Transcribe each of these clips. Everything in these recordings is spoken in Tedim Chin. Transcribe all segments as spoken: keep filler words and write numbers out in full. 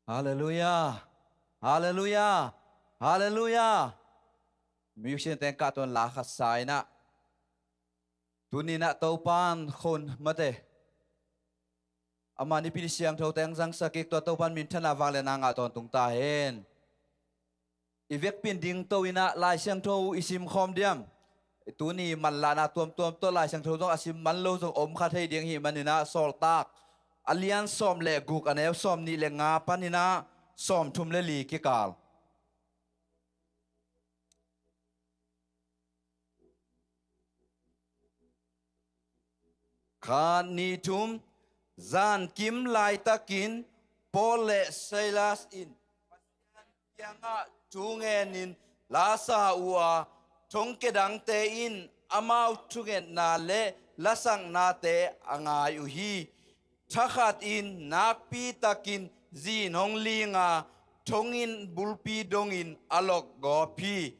Halleluiah. Halleluiah. Halleluiah. Musician teng kah tawh la khat sa in ah, tuni in ah Topa'n khun mate, ama Nipi ni siangtho teng zangsak kik, tua Topa'n minthanna, vangliatna ngah tawntung ta hen. I vekpi in dingto in ah Lai Siangtho i simkhawm diam? Tuni manlahna tuamtuam tawh Lai Siangtho zong a sim man lo zong om kha thei ding ahih manin ah, Sawltak a lian sawm le guk, a neu sawmnih le nga panin ah sawmthum le li kikal. Khat, nih, thum. Zankim laitakin Paul le Silas in Pasian kiangah thu ngenin la sa uh a, thongkia dangte in amau thungetna le lasaknate a ngai uh hi. Thakhat in nakpitakin zin hong ling a, thong in bulpi dongin a lokgawp hi.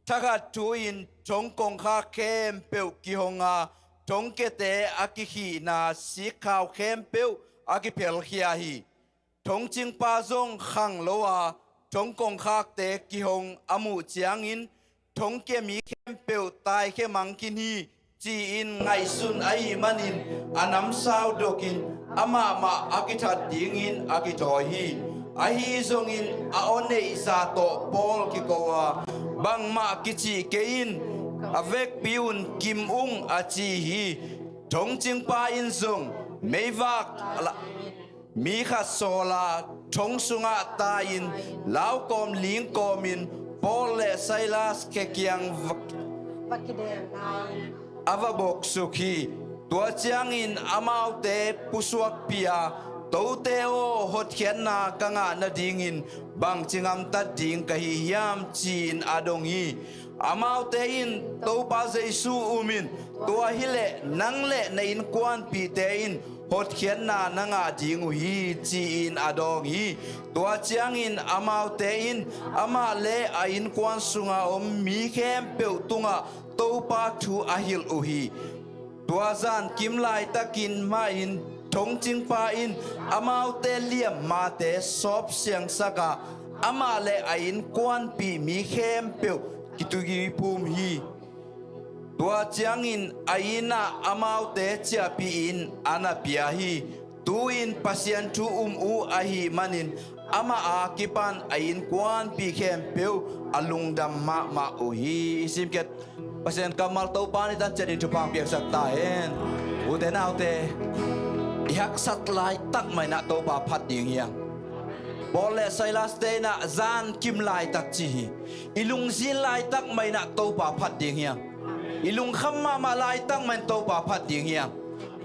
Thakhat thu-in thong kongkhak khempeuh kihong a, thongkiate a kikhihna sikkhau khempeuh a kiphelkhia hi. Thongcingpa zong khang lo a, thong kongkhakte kihong a muh ciangin, thongkia mi khempeuh taikhia mang khin hi, ci-in ngaihsun ahih manin, a namsau dokin amah mah a kithat dingin a kithawi hi. Ahi zongin a aw neihsa tawh Paul kiko a, bangmah kicih kei in, a vekpi un kim ung, a ci hi. Thongcingpa in zong meivak la- mi khat sawl a, thong sungah tai-in, laukawm lingkawmin Paul le Silas khe kiang va, va kidem lai, a va boksuk hi. Tua ciangin amaute pusuakpih a, "Tote aw, hotkhiatna ka ngah nadingin bangci gamtat ding ka hi hiam?" ci-in a dong hi. Amaute in, "Topa Jesu um in, tua hileh nang le na innkuanpihte in hotkhiatna na ngah ding uh hi," ci-in a dawng hi. Tua ciangin amaute in amah le a innkuan sunga om mi khempeuh tungah Topa thu a hilh uh hi. Tua zankim laitakin mahin thongcingpa in amaute liammate sawpsiangsak a, amah le a innkuanpih mi khempeuh kituiphum hi. Tua ciangin a innah amaute ciahpihin a na pia hi. Tu-in Pasian thu um uh ahih manin, amah a kipan a innkuanpih khempeuh a lungdam mahmah uh hi. I simkhiat Pasian kammal Topa in i tan ciat in thupha piaksak ta hen. Ute naute, i haksat laitak mah in ah Topa phat ding hi hang. Paul le Silas-te in ah zankim laitak ci hi. I lungzin laitak mah in ah Topa phat ding hi hang. I lungkham mahmah laitak mah in Topa phat ding hi hang.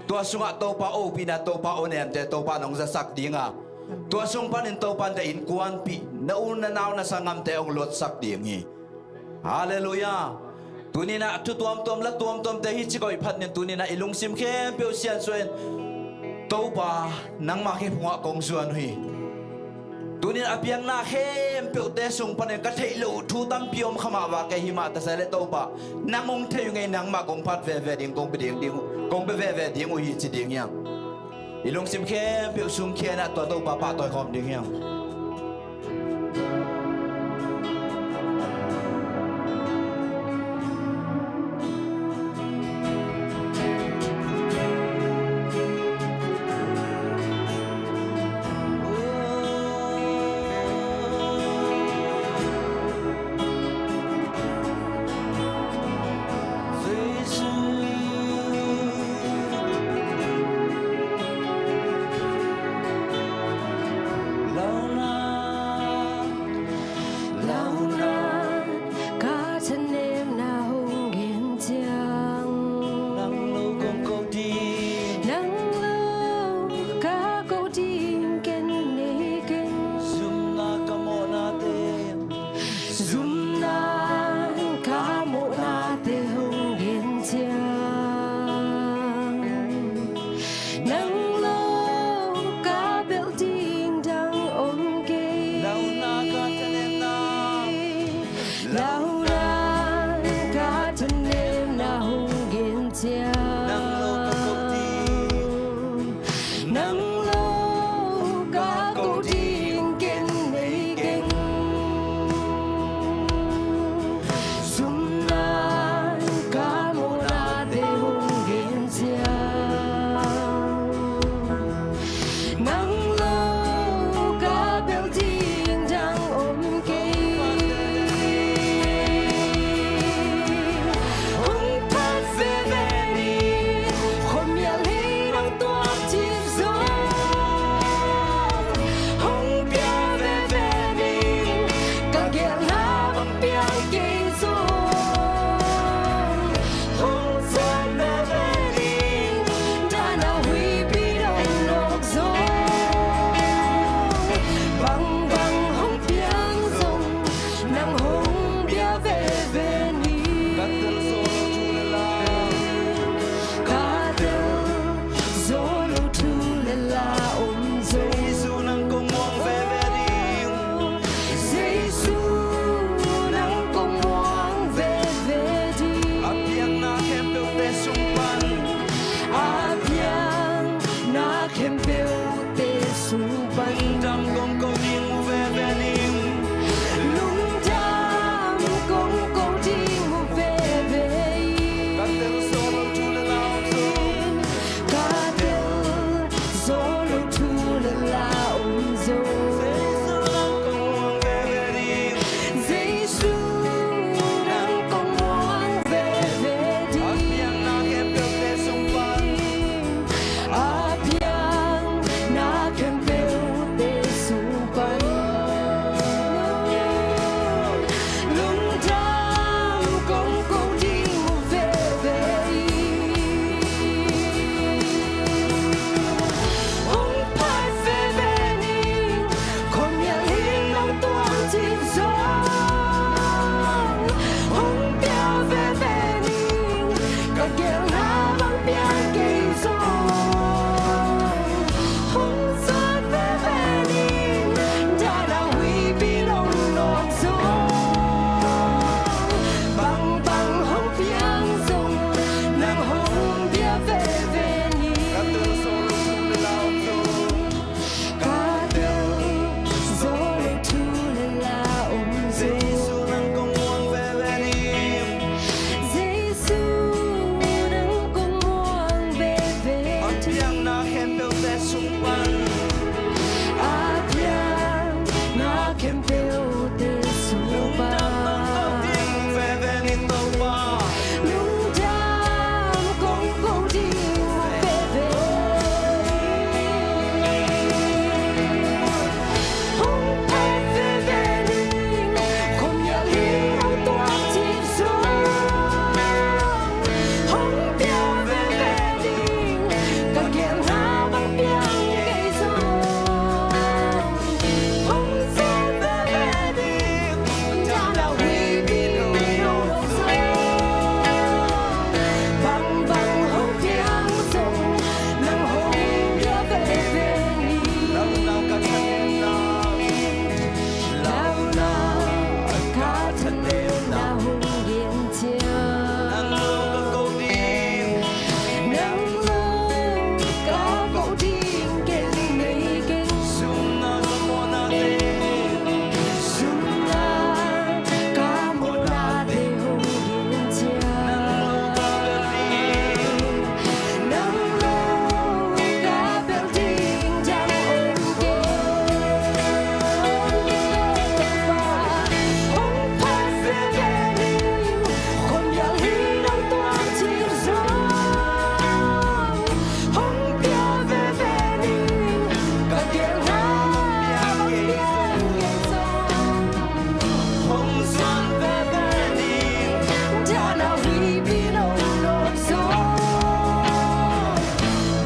Tua sungah Topa hopihna, Topa awnemte Topa in hong zasak ding a, tua sung panin Topa in na innkuanpih, na u na nau na sanggamte hong luatsak ding hi. Halleluiah. Tuni in ah thu tuamtuam, la tuamtuamte hi ci koih phat ning, tuni in ah i lungsim khempeuh siansuah in, "Topa, nangmah khe phungah kong zuan uh hi. Tuni in a piakna khempeuhte sung panin ka theih loh thu tampi om kha mah vak, kei hi mah ta sa leh Topa, nang hong thei uh ngei, nangmah kong phat veve ding, kong bia ding, ding uh, kong bia veve ding uh hi," ci ding hi hang. I lungsim khempeuh sungkhia in ah tua Topa pahtawi khawm ding hi hang.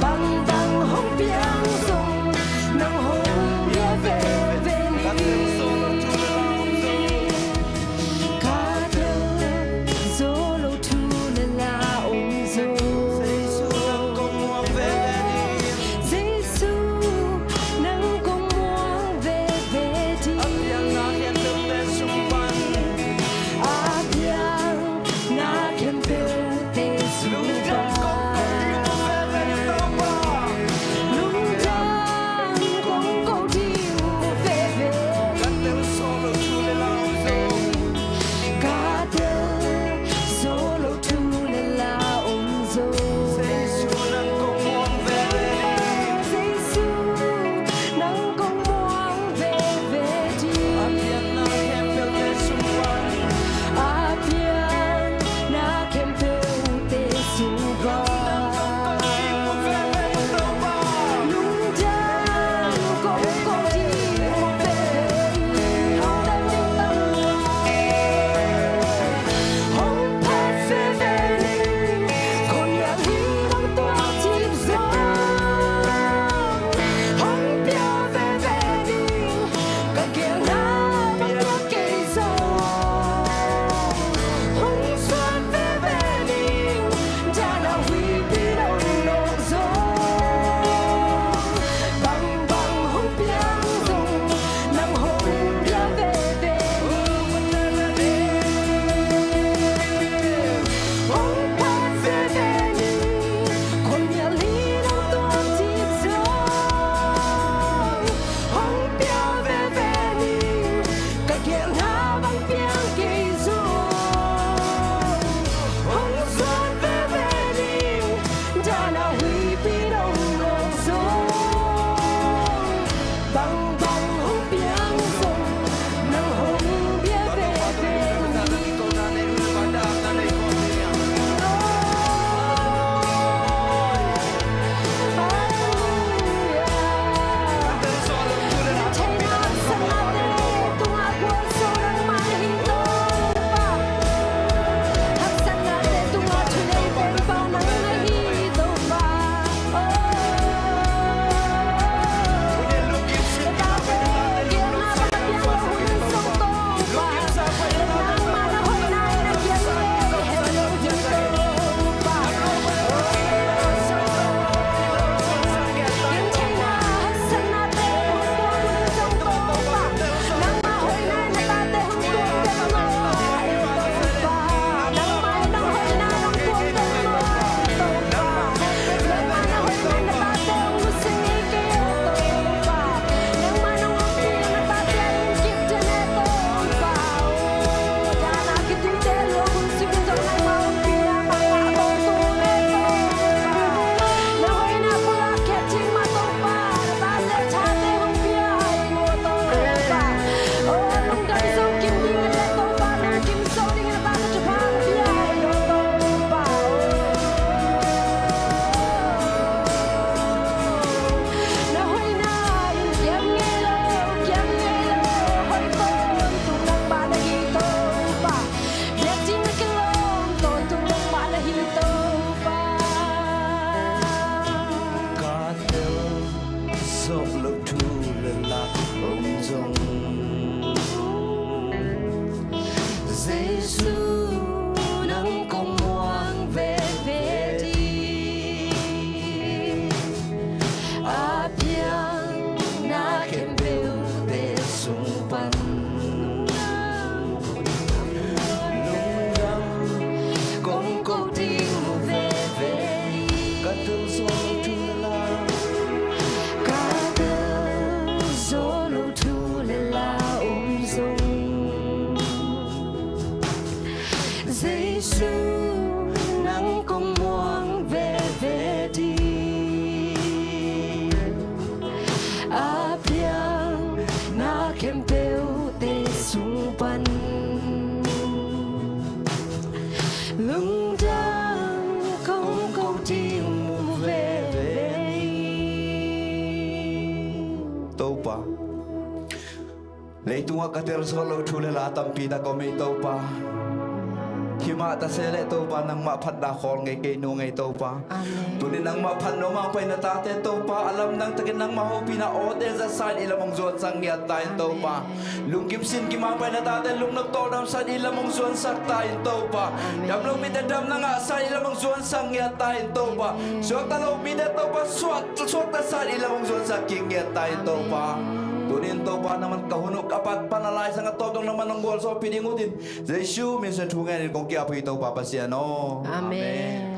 Bangbang hong piang zong nang hong bia veve ni. Ka tel zo lo thu le la om zong. Jesu, nang kong muang veve ding. A piang na khempeuhte sung pan. Lungdam kong ko ding veve. Ka tel zo lo thu le la om zong. Ka tel zo lo thu le la om zong. Jesu, nang kong muang veve. Jesu, nang kong muang veve ding. A piang na khempeuhte sung pan. A piang na khempeuhte sung pan. Lungdam kong ko ding veve. Hong phat veve ning, khuamial hi nong tuak cip zong. Hong pia veve ning, ka gelna bang piak kei zong. Hong suan veve ning, dan a huipi lo nong zong. Bangbang hong piang zong, nang hong bia veve ni. Hong phat veve ni, khuamial hi nong tuak cip zong. Hong pia veve ni, ka gelna bang piang kei zong. Hong suan veve ni, dan a huipi lo nong zong. Bangbang hong piang zong, nang hong bia veve ni. Halleluia. Theihna haksatnate tungah gualzo nangmah na hi Topa. Haksatnate tungah thunei peuh nangmah na hi Topa. Ka tel zo lo thu le la om zong, Jesu, nang kong muang veve ding. A piang na khempeuhte sung pan, lungdam kong ko ding veve. Ka tel zo lo thu le la, ka tel zo lo thu le la om zong, Jesu, nang kong muang veve ding. A piang na khempeuhte sung pan, lungdam kong ko ding veve. Topa, leitungah ka tel zo lo thu le la tampi tak om hi Topa. Himah ta se leh Topa nangmah phatna khawl ngei kei, nu ngei Topa. Amen. Tuni nangmah phat nuam a hong pai na tate Topa, a lamdang takin nangmah hopihna awte zatsa in i lam hong zuansak ngiat ta in Topa. Amen. Lungkim sinkim a hong pai na tate lungnop tawldamsa in i lam hong zuansak ta in Topa. Amen. Dam lo mite damna ngahsa in i lam hong zuansak ngiat ta in Topa. Amen. Suakta lo mite Topa suak, suakta sa in i lam hong zuansak kik ngiat ta in Topa. Amen. Tuni in Topa nangman ka hun uh ka pat pan a laisang a tawp dong nangman hong gualzawhpih ding ut in Jesu min suang thu ngen in kong kiap hi Topa Pasian aw. Amen. Amen.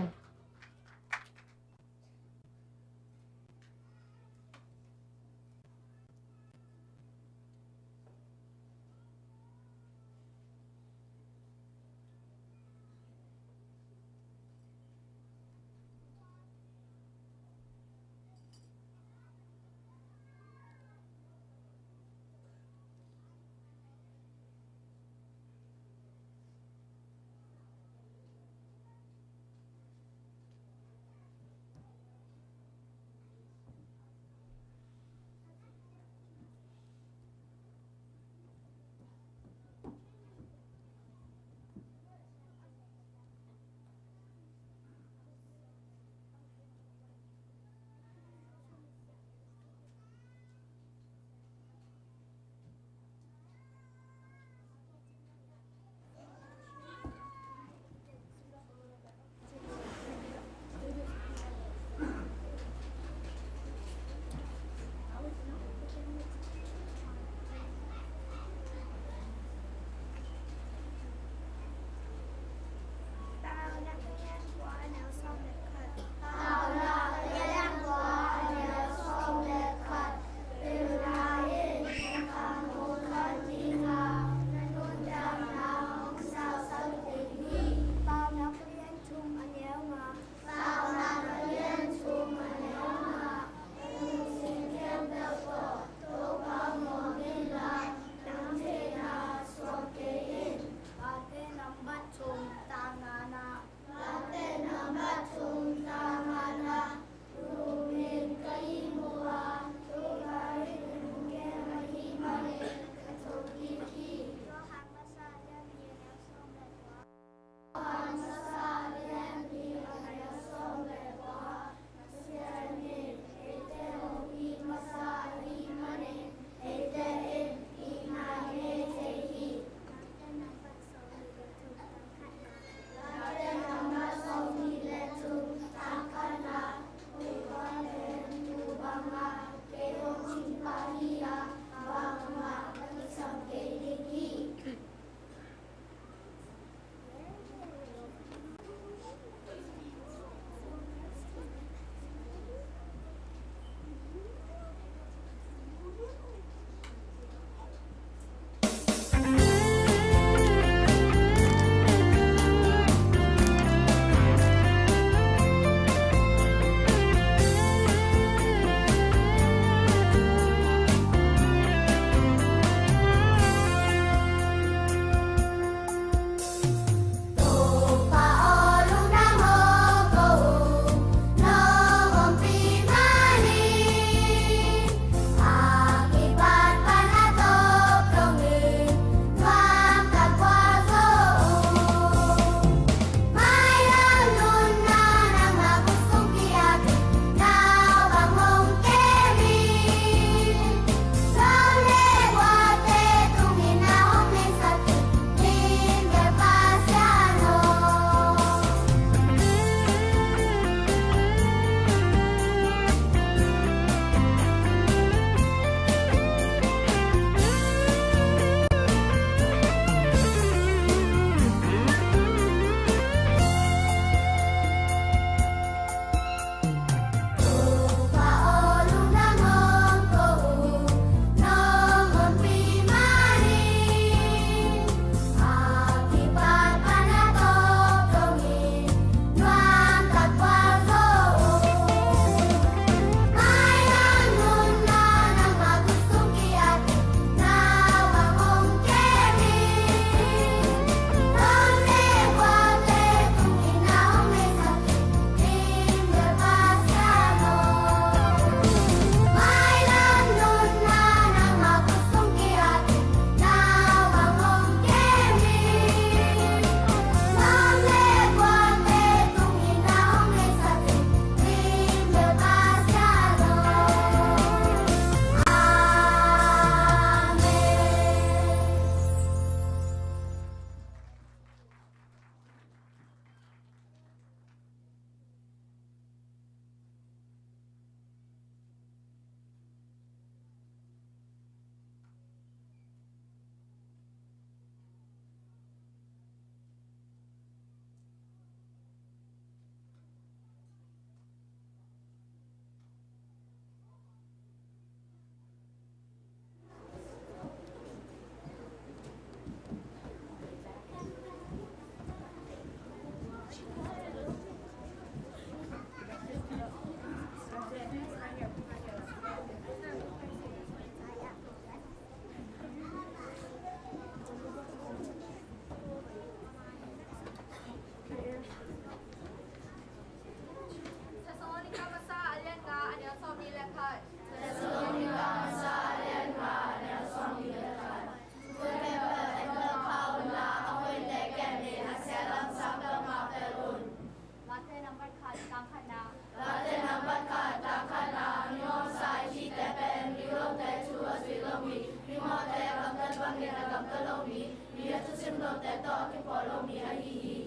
Mi a thusim lote tawh a kipawl lo mi ahi hi.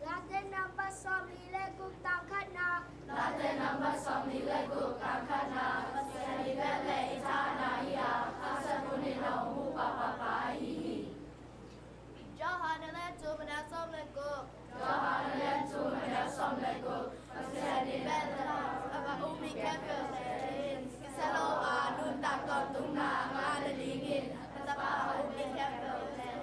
Late nambat sawmli le guk tang khatna. Late nambat sawmli le guk tang khatna. Pasian i vet le i thahna hi a, haksat hunin a hong hu pahpahpah ahi hi. Johan a lian thum a neu sawm le guk. Johan a lian thum a neu sawm le guk. Pasian i vet le a va um mi khempeuh te in kisia lo a nuntak tawntungna a ngah nadingin a Tapa a um mi khempeuh te in.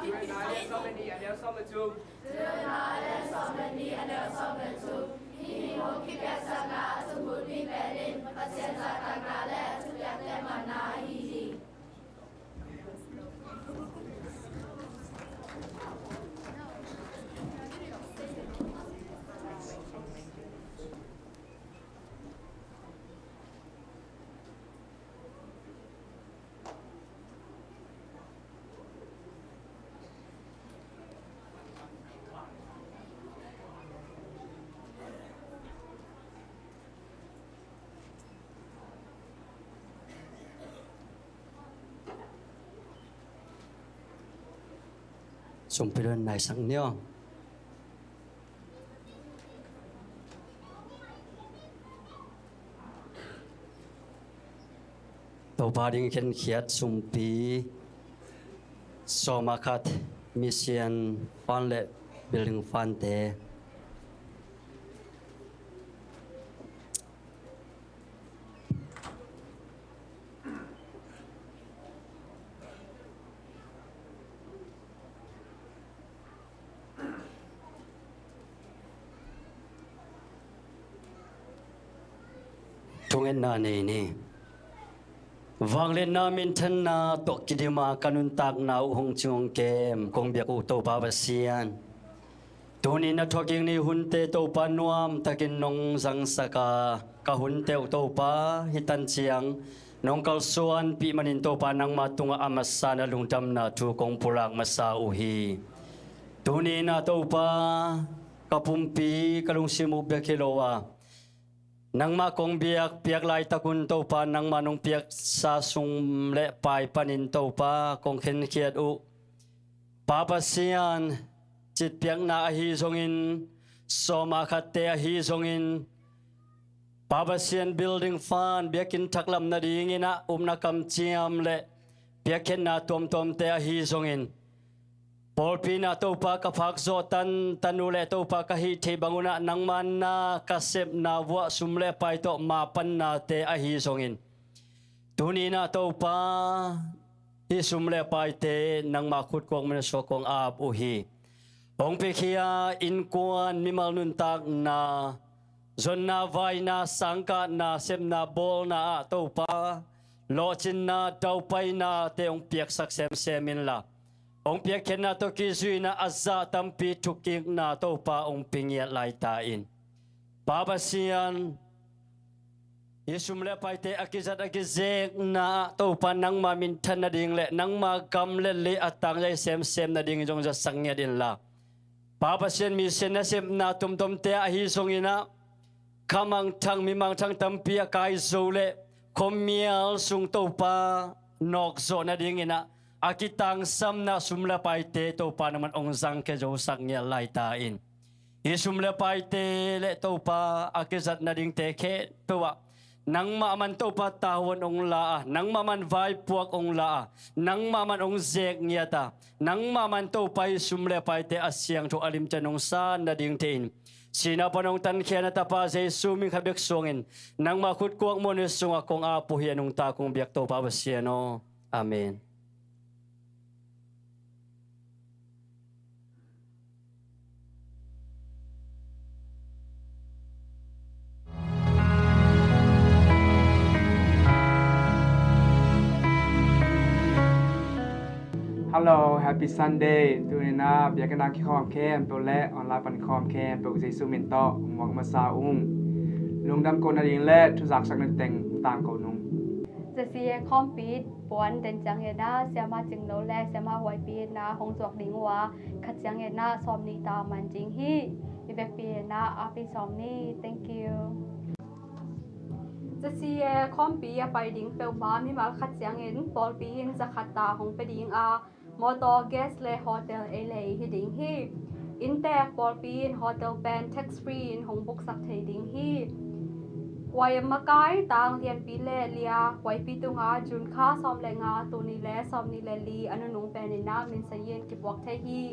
Johan a lian sawm le nih a neu sawm le thum. Johan a lian sawm le nih a neu sawm le thum. Mihing hong kipiaksakna a thugut mi pen in Pasian zahtakna le a thupiakte manna ahi hi. Sumpi dong nai sang nio. Topa ding khenkhiat sumpi sawm a khat, mission fund le building fund te. Thungetna nei ni. Vangliatna minthanna tawh kidima ka nuntakna uh hong cing hong kem kong biak uh Topa Pasian, tuni na thuakik ni hunte Topa nuamtakin nong zangsak a, ka hunte uh Topa hih tan ciang nong kalsuanpih manin Topa nangma tungah a masa na lungdamna thu kong pulak masa uh hi. Tuni na Topa ka pumpi ka lungsim uh bek hi lo a, nangmah kong biak piak laitakun Topa nangmah nong piaksa sum le pai panin Topa kong khenkhiat uh Pa Pasian, citpiakna ahi zongin, sawma khatte ahi zongin, Pa Pasian building fund biakinn thaklam nadingin ah upna kamciam le piakkhiatna tuamtuamte ahi zongin, pawlpi na Topa ka phak zawh tantan uh le Topa ka hih theih bangun ah nangma na ka sepna vuah sum le pai tawh mapannate ahi zongin, tuni na Topa hih sum le paite nangma khutkuak mun suak kong ap uh hi. Hong piakhia innkuan mimal nuntakna, zonna vaina, sangkahna, sepna bawlna ah Topa lawhcinna daupainate hong piaksak semsem inla, hong piakkhiatna tawh kizuihna a zah tampi thukkikna Topa hong pia ngiat laita in. Pa Pasian, hih sum le paite a kizat a kizekna ah Topa nangma minthan nading le nangma gam le lei a tangzai semsem nading zong zatsak ngiat inla, Pa Pasian, mission nasepna tuamtuamte ahi zongin ah, kha mangthang mi mangthang tampi a kai zo le khuamial sung Topa nawkzawh nadingin ah a kitangsamna sum le paite Topa nangman hong zangkhia zosak ngiat laita in. Hih sum le paite le Topa a kizat nadingte khempeuh ah nangmah man Topa tavuan hong la a, nangmah man vaipuak hong la a, nangmah man hong zek ngiat a, nangmah man Topa hih sum le paite a siangtho a limcian hong san nadingte in, sihna pan hong tankhia na Tapa Jesu min khat bek suangin nangma khutkuak mun sungah kong ap uh hi. A nungta kong biak Topa Pasian aw. Amen. Hello, happy Sunday. Tuni na biakinn a kikhawm khempeuh le online pan khawm khempeuh Jesu min tawh muak masa ung. Lungdam ko nading le thuzaksak na teng tang ko nung. J C A khawmpi puan den ciangin ah Siama Cinglo le Siama Huaipi in ah hong zuak ding uh a, khat ciangin ah sawm nih ta man ding hi. I vekpi in ah api sawm ni. Thank you. Za C A khawmpi a pai ding peuhmah mimal khat ciangin pawlpi in za khat ta hong pia ding a, mawtaw, gas le hotel ei le ei hi ding hi. Inntek pawlpi in hotel pen tax free in hong buksak thei ding hi. Huai makai tang lianpi le lia huaipi tunga June kha sawm le nga, tul nih le sawm nih le li a nunung pen in ah minsai in kipuak thei hi.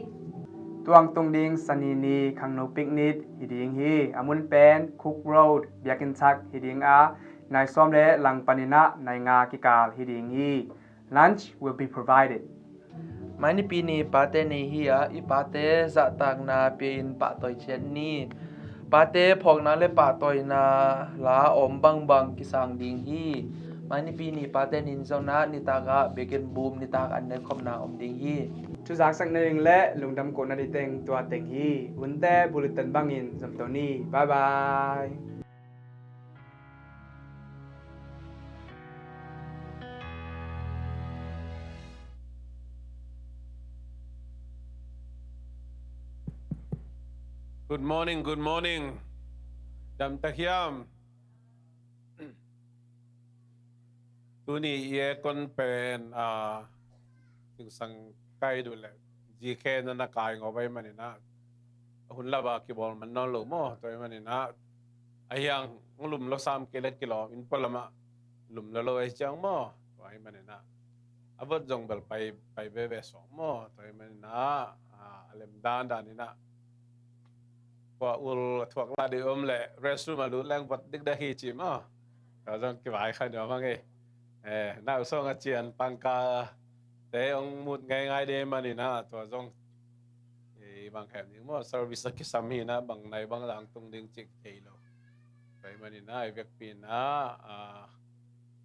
Tuang tung ding Sani ni khangno picnic hi ding hi. A mun pen Cook Road, Biakinnchak hi ding a, nai sawm le lang panin ah nai nga kikal hi ding hi. Lunch will be provided. Mai Nipi ni pate ni hi a, i pate zahtakna pia in pahtawi ciat ni. Pate phawkna le pahtawina la om bangbang kisang ding hi. Mai Nipi ni pate ni zong ah nitak ah biakinn bum, nitak an ne khopna om ding hi. Thuzaksak nading le lungdam kohna ding teng tua teng hi. Hunte bulletin bangin zom to ni. Bye bye. Good morning, good morning. Dam tak hiam? Tuni i aircon pen, ah, singsang kai duh le, zikhe na na kai ngawh pai manin ah, hun lava kibawl man nawn lo maw, tua hi manin ah, a hiang lum lo sam kei le kilawm in pualam ah lum lo lo ahi ciang maw, tua hi manin ah, a vot zong bel pai, pai veve sawng maw, tua hi manin ah, ah, a lem dan dan in ah, kua ul a thuak la dih om le restroom a lut leng vot dikdak hi ci maw. Tua zong kivai kha nuam hang e. Eh, nau sawng a cian tangka te hong mut ngaingai dih manin ah, tua zong, eh, bang hem ding maw, service a kisam hi na, bang nai bang lang tung ding cih thei lo. Tua hi manin ah, i vekpi in ah, ah,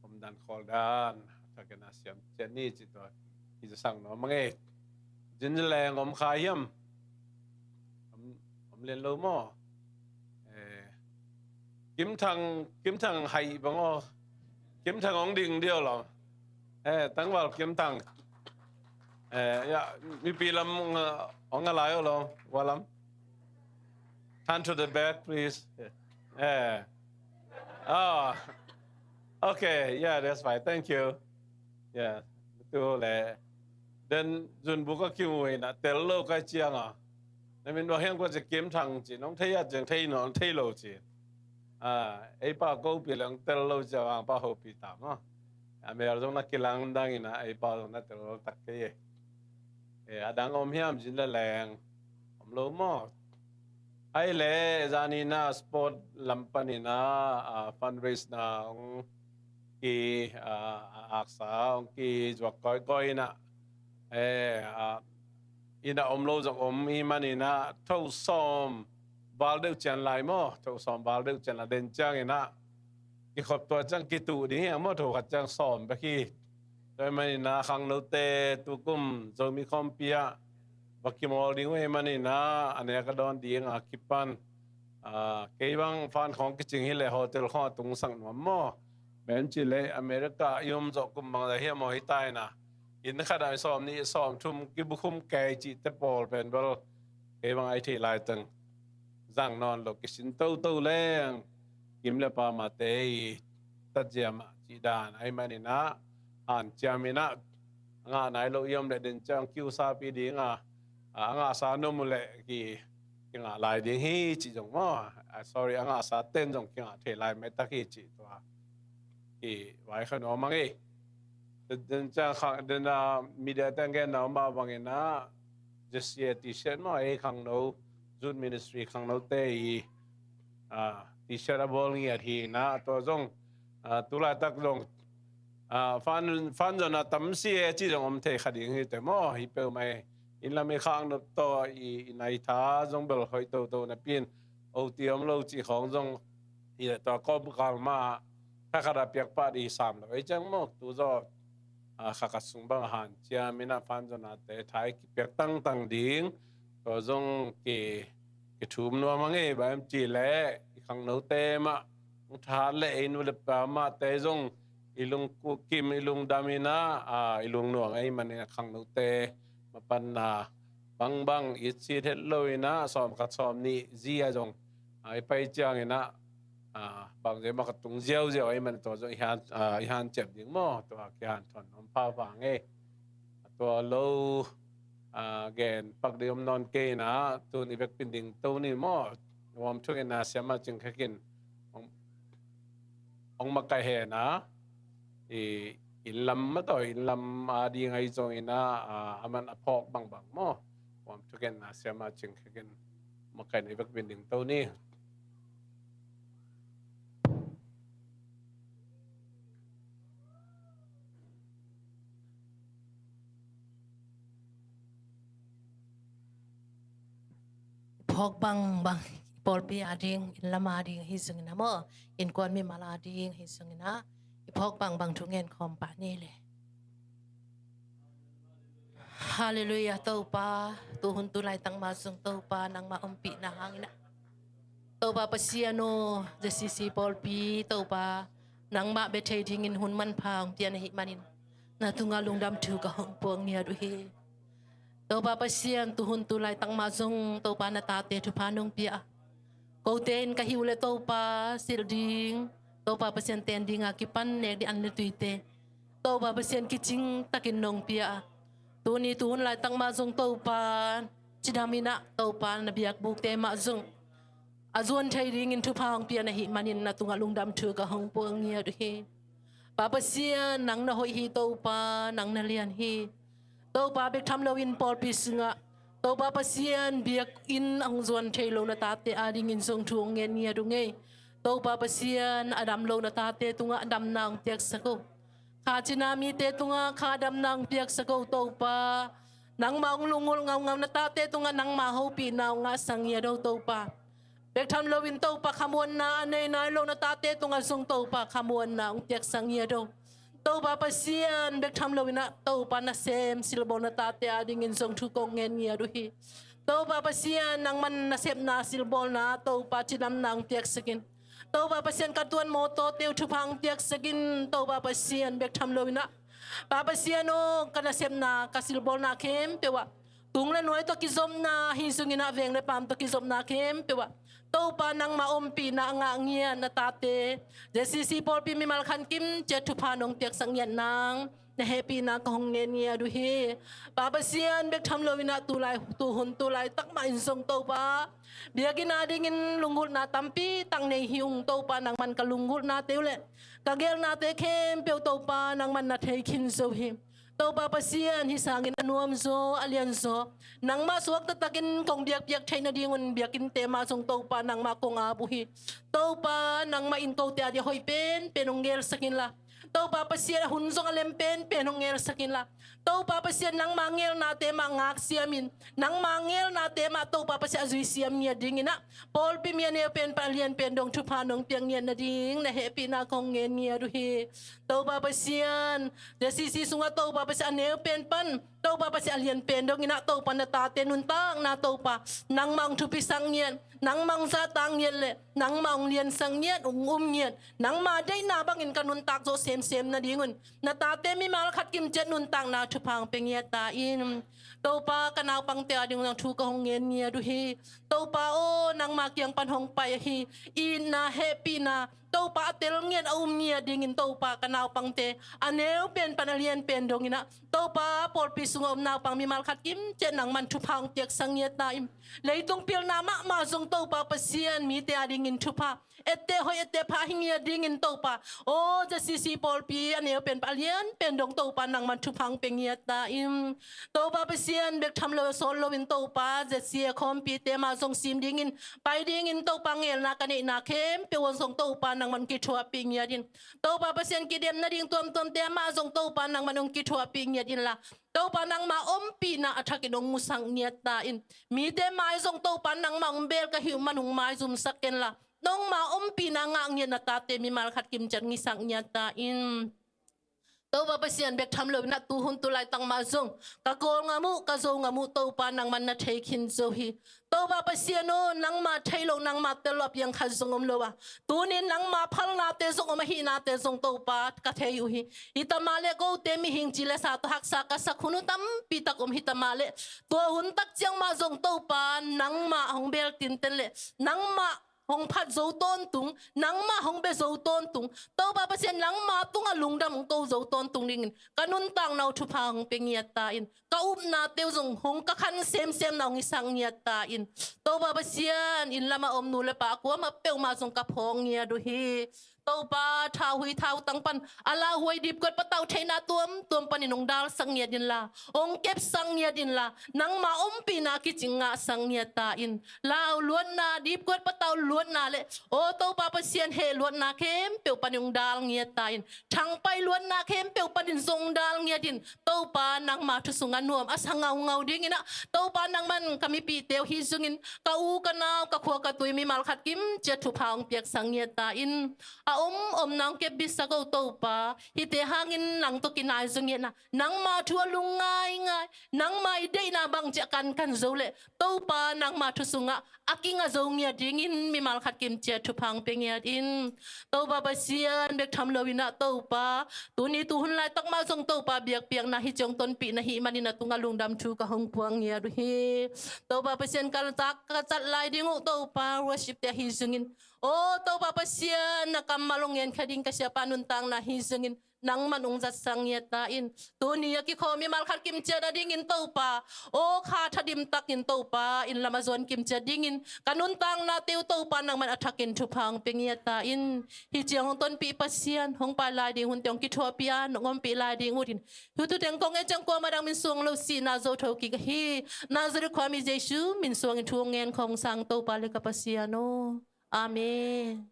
om dan khawl dan, a thakin a siam ciat ni ci tua. Hi za sang nuam hang e. Zin za leng om kha hiam? Om, om lian lo maw? Eh, Kim Thang, Kim Thang hai bang aw. Kim Thang hong ding diau lo. Eh, tangval Kim Thang. Eh, ya, mipi lam, uh, hong a lai aw lo, wa lam. Turn to the back, please. Eh. Oh. Okay, yeah, that's fine. Thank you. Yeah. Tu le. Then zun buk a kimu in a tel lo kai ciang a. Na min bang hiang kua ci Kim Thang ci, nong thei a ciang thei, nong thei lo ci. Ah, ei pa ko pi leng tel lo ciang pa ho pi ta maw. A mel zong na kilang dang in a, ei pa zong na tel lo tak kei e. Eh, a dang om hiam zin le leng. Om lo maw. Ai le, zani na sport lam panin a, ah, fundraise na hong ki, ah, a aksa hong ki zuak kawikawi in a. Eh, ah, in a om lo zong om hi manin a, tho sawm val deuh cian lai maw, tho sawm val deuh cian lai den ciangin a, kikhop tua ciang kituh ding hi ang maw, tho khat ciang sawm bek hi. Tua hi manin a, khangnote tukum Zomi khawmpi ah va kimawl ding uh hi manin a, a nek a dawn ding a kipan, ah, kei bang fan khawng kicing hi le hotel khawng a tungsak nuam maw. Bang ci le America i om zawh kum bang za hiam aw hi ta in a, inn khat ah sawm nih sawm thum kibukhum kei cihte pawl pen bel kei bang ai thei lai teng zang nawn lo, kisin toto leng Kim le Pa Mate i tatzia mah cih dan ahi manin a, hanciam in a, a ngah nai lo i om le den ciang kiusapi ding a, a ngahsa nuam uh leh ki, kingah lai ding hi cih zong maw. Ah, sorry, a ngahsa ten zong kingah thei lai maitak hi cih tua kivai kha nuam hang e. Den, den ciang kha, den, ah, media te a genna om mah bangin a, J C A T-shirt maw, ei khangno, Youth Ministry khangnote i, ah, T-shirt a bawl ngiat hi na, tua zong, ah, tulaitak zong, ah, fan, fan zong a tam si e ci zong om thei kha ding hi te maw, hi peuhmah e. Inn lam i khak nop tawh i, i nai tha zong bel hoih toto napi in, oti om lo cih khawng zong hi le tua kawp kal mah kha khat a piak pah dih sam lo ei ciang maw, tu zaw, ah, kha khat sung bang a hanciam in a fan zong a te thai kipiak tangtang ding, tua zong ki, kithum nuam hang e, bang em ci leh i khangnote mah hong that leh ei nu le pa mahte zong i lungkim, i lungdam in a, ah, i lungnuam ei manin a khangnote mapan a bangbang i cit het lo in a, sawm khat sawm nih zi a zong, ah, i pai ciangin a, Ah, bang zia mah ka tung ziauziau ahih man tua zong i han, ah, i hanciam ding maw, tua kihanthawn nuam pha vang e. Tua lo, ah, gen pak ding om nawn kei na, tun i vekpi in ding to ni maw. Nuam thuk in na, siamah Cing Khek in hong, hong makaih hen a, i inn lam mah tawh, inn lam ading ahi zongin a, ah, aman a phawk bangbang maw. Nuam thuk in na, siamah Cing Khek in makaih in i vekpi in ding to ni. I phawk bangbang, i pawlpi ading, inn lam ading ahi zongin a maw, innkuan mimal ading ahi zongin a, i phawk bangbang thu ngen khawm pah ni le. Halleluiah, Topa, tuhun tu laitak mah zong Topa, nangmah ompihna hangin a, Topa Pasian aw, ZCC pawlpi, Topa, nangmah bia thei dingin hun manpha hong piak na hih manin, na tungah lungdam thu ka hong puak ngiat uh hi. Topa Pasian, tuhun tu laitak mah zong Topa, na tate thupha nong pia a, kote in ka hih uh leh Topa, silh ding, Topa Pasian, ten ding a kipan nek ding an le tuite, Topa Pasian, kicing takin nong pia a, tuni tuhun laitak mah zong Topa, cidam in a, Topa, na biakbukte mah zong a zuan thei dingin thupha hong piak na hih manin, na tungah lungdam thu ka hong puak ngiat uh hi. Pa Pasian, nang na hoih hi Topa, nang na lian hi. Topa, bek tham loin pawlpi sungah, Topa Pasian, biakinn hong zuan thei lo na tate adingin zong thu hong ngen ngiat uh hi. Topa Pasian, a dam lo na tate tungah damna hong piaksak o. Kha cina mite tungah kha damna hong piaksak o Topa. Nangmah hong lunggulh ngaungau na tate tungah nangmah hopihna hong ngahsak ngiat o Topa. Bek tham loin Topa, khamuanna a nei nai lo na tate tungah zong Topa, khamuanna hong piaksak ngiat o. Topa Pasian, bek tham loin a Topa, nasem silbawl na tate adingin zong thu kong ngen ngiat uh hi. Topa Pasian, nangman nasepna silbawlna Topa, cidamna hong piaksak in. Topa Pasian, ka tuan mawtawte uh thupha hong piaksak in. Topa Pasian, bek tham loin a, Pa Pasian aw, ka nasepna, ka silbawlna khempeuh ah, tung le nuai tawh kizopna, hih sungin a veng le paam tawh kizopna khempeuh ah, Topa, nangmah ompihna a ngah ngiat na tate, ZCC pawlpi mimal khat kim ciat thupha nong piaksak ngiat nang na hehpihna ka hong ngen ngiat uh hi. Pa Pasian, bek tham loin a tulai, tuhun tulaitak mah in zong Topa, biakinn adingin lunggulhna tampi tak nei hi ung Topa, nangman ka lunggulhnate uh leh ka geelnate khempeuh Topa, nangman na thei khin zo hi. Topa Pasian, hih sangin a nuamzaw, a lianzaw, nangmah suakta takin kong biakpiak theih nadingun biakinnte mah zong Topa, nangmah kong ap uh hi. Topa, nangmah in kote adia hoih penpen hong geelsak inla, Topa Pasian, a hun zong a lem penpen hong geelsak inla, Topa Pasian, nangmah geelnate mah ngaksiam in, nangmah geelnate mah Topa Pasian a zuisiam ngiat dingin a, pawlpi mi a neu pen pan a lian pen dong thupha nong piak ngiat nading na hehpihna kong ngen ngiat uh hi. Topa Pasian, ZCC sungah Topa Pasian a neu pen pan, Topa Pasian a lian pen dongin a Topa na tate nuntakna Topa, nangmah hong thupisak ngiat, nangmah hong zahtak ngiat leh nangmah hong liansak ngiat, hong um ngiat, nangmah deihna bangin ka nuntak zawh semsem nadingun na tate mimal khat kim ciat nuntakna thupha hong pia ngiat ta in. Topa, ka naupangte ading zong thu ka hong ngen ngiat uh hi. Topa aw, nangmah kiang pan hong pai ahi itna, hehpihna Topa a tel ngiat, a um ngiat dingin Topa, ka naupangte a neu pen pan a lian pen dongin a Topa, pawlpi sungah om naupang mimal khat kim ciat nangman thupha hong piaksak ngiat ta in. Leitung pilna mahmah zong Topa Pasian, mite adingin thupha, ette hoih ette pha hi ngiat dingin Topa, aw ZCC pawlpi a neu pen pan a lian pen dong Topa, nangman thupha hong pia ngiat ta in. Topa Pasian, bek tham lo sawt loin Topa, ZCA khawmpite mah zong sim dingin, pai dingin Topa, ngelna ka neihna khempeuh ah zong Topa, nangman kithuahpih ngiat in. Topa Pasian, kidem nading tuamtuamte mah zong Topa, nangman hong kithuahpih ngiat inla, Topa, nangmah ompihna a thakin hong musak ngiat ta in. Mite mai zong Topa, nangmah hong bel ka hih uh man hong maizumsak kenla, nangmah ompihna ngah ngiat na tate mimal khat kim ciat ngisak ngiat ta in. Topa Pasian, bek tham loin a tuhun tulaitak mah zong ka Kawlgam uh, ka Zogam uh Topa, nangman na thei khin zo hi. Topa Pasian aw, nangmah theih loh, nangmah tel loh a piang khat zong om lo a, tunin nangmah phalnate zong om ahihnate zong Topa ka thei uh hi. Hi ta mah leh kote mihing ci le sa tawh haksa ka sak hun uh tampi tak om hi ta mah leh, tua hun tak ciang mah zong Topa, nangmah hong bel tinten leh nangmah hong phat zo tawntung, nangmah hong bia zo tawntung, Topa Pasian nangmah tungah lungdam hong ko zo tawntung dingin ka nuntakna uh thupha hong pia ngiat ta in. Ka upnate uh zong hong ka khan semsem na hong hisak ngiat ta in. Topa Pasian, inn lamah om nu le pa kuamah peuhmah zong ka phawk ngiat uh hi. Topa, thau hui thau tang pan a lauhuai dipkuat patau theihna tuamtuam panin hong dalsak ngiat inla, hong kepsak ngiat inla, nangma ompihna kicing ngahsak ngiat ta in. Lau luatna, dipkuat patau luatna le, aw Topa Pasian, heh luatna khempeuh panin hong dal ngiat ta in. Thangpai luatna khempeuh panin zong dal ngiat in. Topa, nangma thu sungah nuam a sa ngaungau dingin ah, Topa, nangman ka mipihte uh hi zongin, ka u ka nau, ka khua ka tui mimal khat kim ciat thupha hong piaksak ngiat ta in. A om omna hong kepbitsak o Topa, hihte hangin nang tawh kinai zo ngiat na, nangma thu a lung ngaingai, nangma i deihna bangci a kankan zo leh, Topa, nangma thu sungah a kinga zo ngiat dingin mimal khat kim ciat thupha hong pia ngiat in. Topa Pasian, bek tham loin ah Topa, tuni tuhun laitak mah zong Topa biakpiakna hi ciang tonpih na hih manin a tungah lungdam thu ka hong puak ngiat uh hi. Topa Pasian, ka cat lai ding uh Topa, worship te ahi zongin, aw Topa Pasian, na kammal hong ngen kha ding ka siapa nuntakna hi zongin, nangman hong zatsak ngiat ta in. Tuni a kikhawm mimal khat kim ciat a dingin Topa, aw kha thadim takin Topa, inn lam a zuan kim ciat dingin ka nuntaknate uh Topa, nangman a thakin thupha hong pia ngiat ta in. Hih ciang hong tonpih Pasian, hong pai lai ding hunte hong kithuahpih a, nong ompih lai ding uh in. Hih thu teng kong et ciang kuamah dang min suang lo, sihna zo tho kik ahi Nazareth khuami Jesu min suangin thu hong ngen khawm sang Topa le ka Pasian aw. Amen.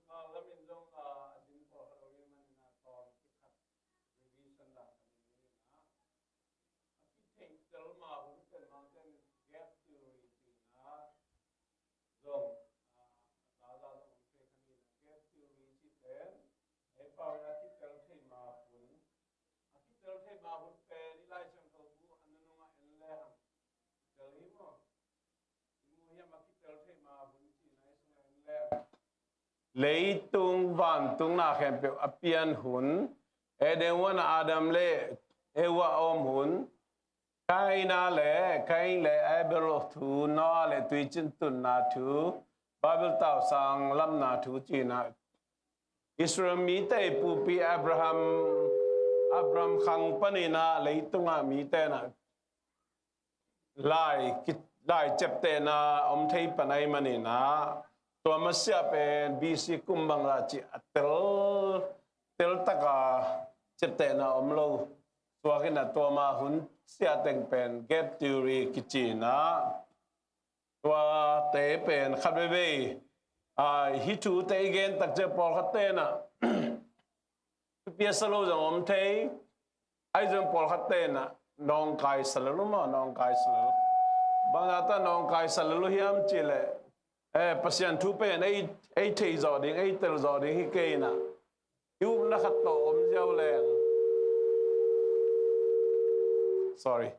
Lamin zong a din pawlkhat lo ding manin a tawm kikhat revision dan khat ding manin a, a kitheihtel ma hun pen mangten gap theory cihna zong a zaza zong om thei kha ni. Gap theory cih pen ei pau in a kitel thei ma hun, a kitel thei ma hun pen i Lai Siangtho bu a nunung a en le hang kitel hi maw? Leitung vantung na khempeuh a pian hun, Eden huan a Adam le Eva a om hun, Kaina le Kain le Abel thu, Noah le tuicin tunna thu, Bible tausang lamna thu cihna, Israel mite pupi Abraham, Abraham khang panin a leitung a mite na lai, ki, lai ciaptehna om thei pan ahih manin a, tua masiah pen B C kum bang la cih a tel, tel taka ciaptehna om lo suak in a, tua ma hun siah teng pen gap theory kici in a, Tuate pen khat veivei, a, hih thute i gen takciang pawlkhat tenah thupi a sa lo zong om thei. Ahi zong pawlkhat tenah nawngkai sa lel uh maw, nawngkai sa lel uh. Bangzah ta nawngkai sa lel uh hiam cihleh, eh, Pasian thu pen ei, ei thei zawh ding, ei tel zawh ding hi kei inah, i upna khat tawh om ziau leng, sorry,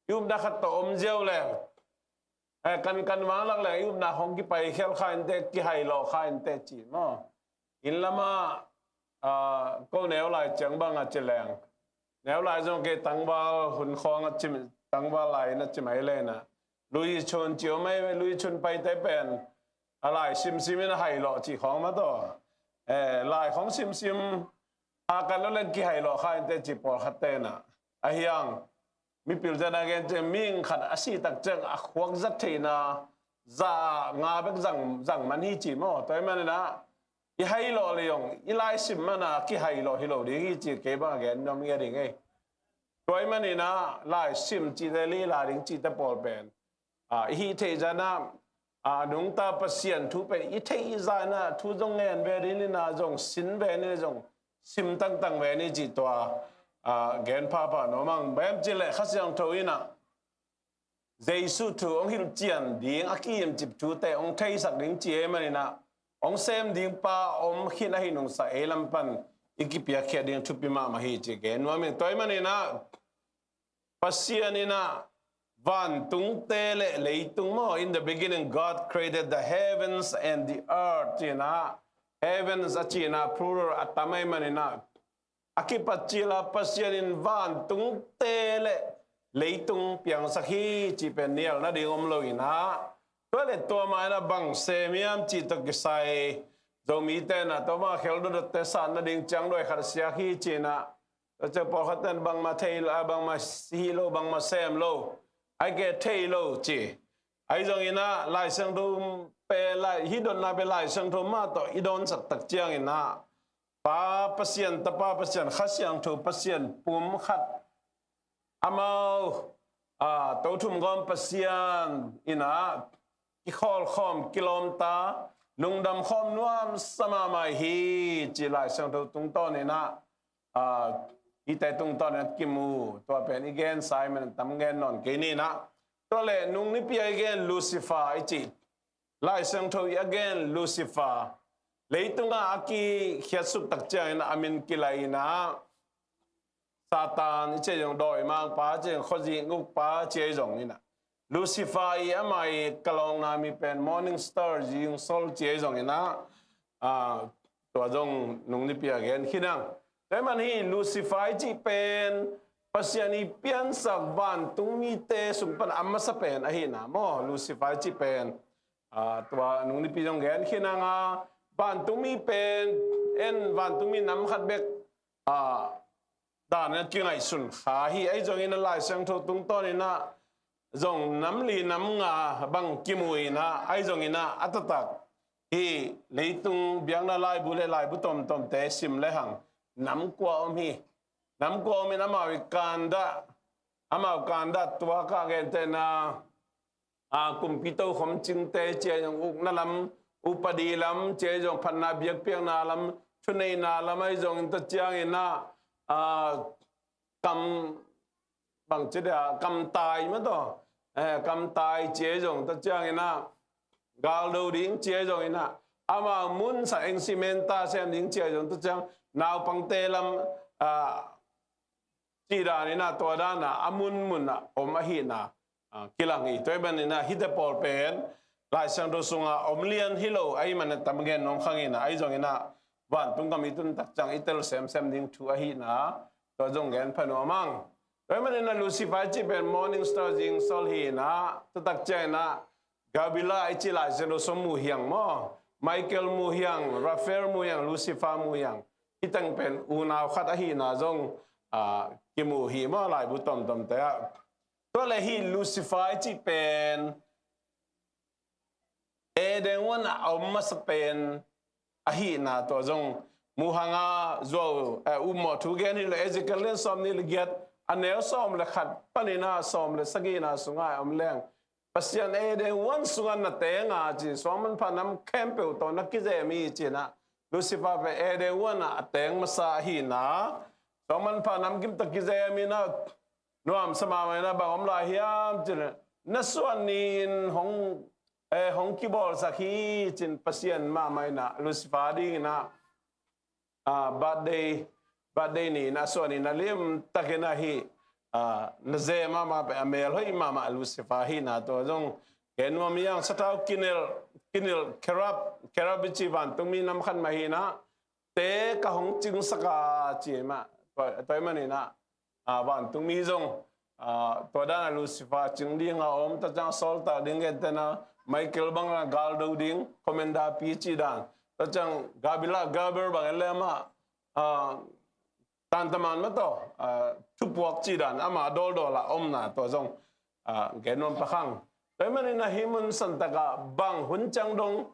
i upna khat tawh om ziau leng, eh, kan, kan vanglak leng i upna hong kipai khial kha inteh, kihai lawh kha inteh ci maw. Inn lamah, ah, ko neu lai ciang bang a ci leng, neu lai zong kei tangval hun khawng a ci, tangval lai in a ci mai leh inah, lui chun ci om ei, lui chun paite pen a lai simsim in a hai lawh ci khawng mah tawh, eh, lai khawng simsim a kan lo leng kihai lawh kha inteh ci pawlkhat tenah. Ahi hang mipil zena gen ciang, mihing khat a sih takciang a khuak zat theihna za nga bek zang, zang man hi ci maw. Tua ahih maninah i hai lawh leh zong i lai sim mana kihai lawh hi lo ding hi ci kei bang a gen nuam ngia ding ei. Tua ahih maninah lai sim cihte, lila ding cihte pawl pen, a, i hih theih zanah, a, nungta Pasian thu pen i theih i zanah thu zong ngen ve ding inah, zong sin ve ni, zong sim tangtang ve ni cih tua, a, gen phapha nuam ang. Bang hiam cihleh Kha Siangtho inah Jesu thu hong hilhcian ding, a ki-imcip thute hong theisak ding ci ahih maninah, hong sem ding pa om khin ahi nungsa ei lam pan i kipiakkhiat ding thupi mahmah hi ci gen nuam ing. Tua ahih maninah Pasian inah vantungte le leitung maw, in the beginning God created the heavens and the earth inah, heavens a cihna plural a tam ahih maninah, a kipat cila Pasian in vantungte le leitung piangsak hi cih pen nial nading om lo inah, tua le tua mah inah bang sem hiam cih tawh kisai Zomite inah tua mah khel dotdotte sat nading ciangduai khat siak hi ci inah, tua ciang pawlkhat ten bangmah thei lo, a, bangmah hih lo, bangmah sem lo, ai ke thei lo ci. Ahi zong inah Lai Siangtho pen, lai, hih dotna pen Lai Siangtho mah tawh i dawnsak tak ciang inah Pa Pasian, Tapa Pasian, Kha Siangtho Pasian pum khat, amau, a, Tothumgawm Pasian inah kikhawlkhawm, kilawmta, lungdam khawm nuamsa mahmah hi ci Lai Siangtho tungtawn inah, a, hihte tungtawn inah kimu. Tua pen i gensa ahih manin tam gen nawn kei ni inah. Tua le nung nipi a i gen Lucifer i cih, Lai Siangtho i a gen Lucifer, leitungah a kikhiatsuk tak ciang inah a min kilai inah Satan i ci zong, dawimangpa i ci zong, khuazing ukpa ci ahi zong inah, Lucifer i ama i kalawngna mi pen morning star, zingsol ci ahi zong inah, a, tua zong nung nipi a gen khin ang. Tua ahih man hih Lucifer i cih pen Pasian i piansak vantungmite sung pan a masa pen ahihna maw, Lucifer i cih pen, a, tua nung nipi zong gen khin ang a, vantungmi pen en, vantungmi nam khat bek, a, dan a kingaihsun kha hi. Ahi zong inah Lai Siangtho tungtawn inah zong nam li nam nga bang kimu inah, ahi zong inah a taktak hih leitung biakna laibu le laibu tomtomte sim lehang nam kua om hi. Nam kua om in amau i kandah, amau kandah tua ka gentehna, a, kumpi tokhom cingte ci ahi zong, ukna lam, upadi lam ci ahi zong, phatna biakpiakna lam, thuneihna lam ahi zong in tua ciang inah, a, kam, bangci dia, kamtai mah tawh, eh, kamtai ci ahi zong tua ciang inah, galdo ding ci ahi zong inah, amau mun sa engsimenta sem ding ci ahi zong tua ciang, naupangte lam, a, cih dan inah tua dan a a munmun ah om ahihna, a, kilang hi. Tua ahih man inah hihte pawl pen Lai Siangtho sungah om lian hi lo ahih man a tam gen nuam kha ing inah, ahi zong inah vantung gam i tun tak ciang i tel semsem ding thu ahihna tua zong gen pha nuam ang. Tua ahih man inah Lucifer i cih pen morning star, zingsol hi inah, tua tak ciang inah Gabriel i cih Lai Siangtho sung mu hi ang maw, Michael mu hi ang, Raphael mu hi ang, Lucifer mu hi ang. Hih teng pen unau khat ahihna zong, a, kimu hi maw, laibu tomtomte ah. Tua le hih Lucifer i cih pen Eden huan a om masa pen ahihna tua zong mu hang a, zuau, eh, upmawh thu gen hi lo, Ezekiel lian sawmnih le giat, a neu sawm le khat pan inah sawm le sagihna sungah a om leng, Pasian Eden huan sungah na teng a ci, suangmanpha nam khempeuh tawh na kizem hi ci-in ah, Lucifer pen Eden huan ah a teng masa ahi na, suangmanpha nam kim tawh kizem hi na, nuamsa mahmah hi na, bang om lai hiam ci-in ah, na suan ni-in hong, eh, hong kibawlsak hi ci-in Pasian mahmah hi na, Lucifer dingin ah, ah, birthday, birthday ni-in a suan ni-in a limtakin ahi, ah, na zem mahmah pen a mel hoih mahmah Lucifer hi na, tua zong gen nuam hi hang. Sathau kinilh, kinilh cherub, cherub i ci vantungmi nam khat mah hi na, te ka hong cingsak a ci mah, tua, tua ahih manin ah, ah, vantungmi zong, ah, tua dan a Lucifer cing ding a om, tua ciang sawltak ding, gentehna Michael bang a galdo ding, commander pi ci dan, tua ciang Gabriel, Gabriel bang en le amah, ah, tantaman mah tawh, ah, thupuak ci dan, amah dawldawl a omna tua zong, ah, gen nuam pak hang. Tua ahih manin ah hih mun santak ah bang hun ciang dong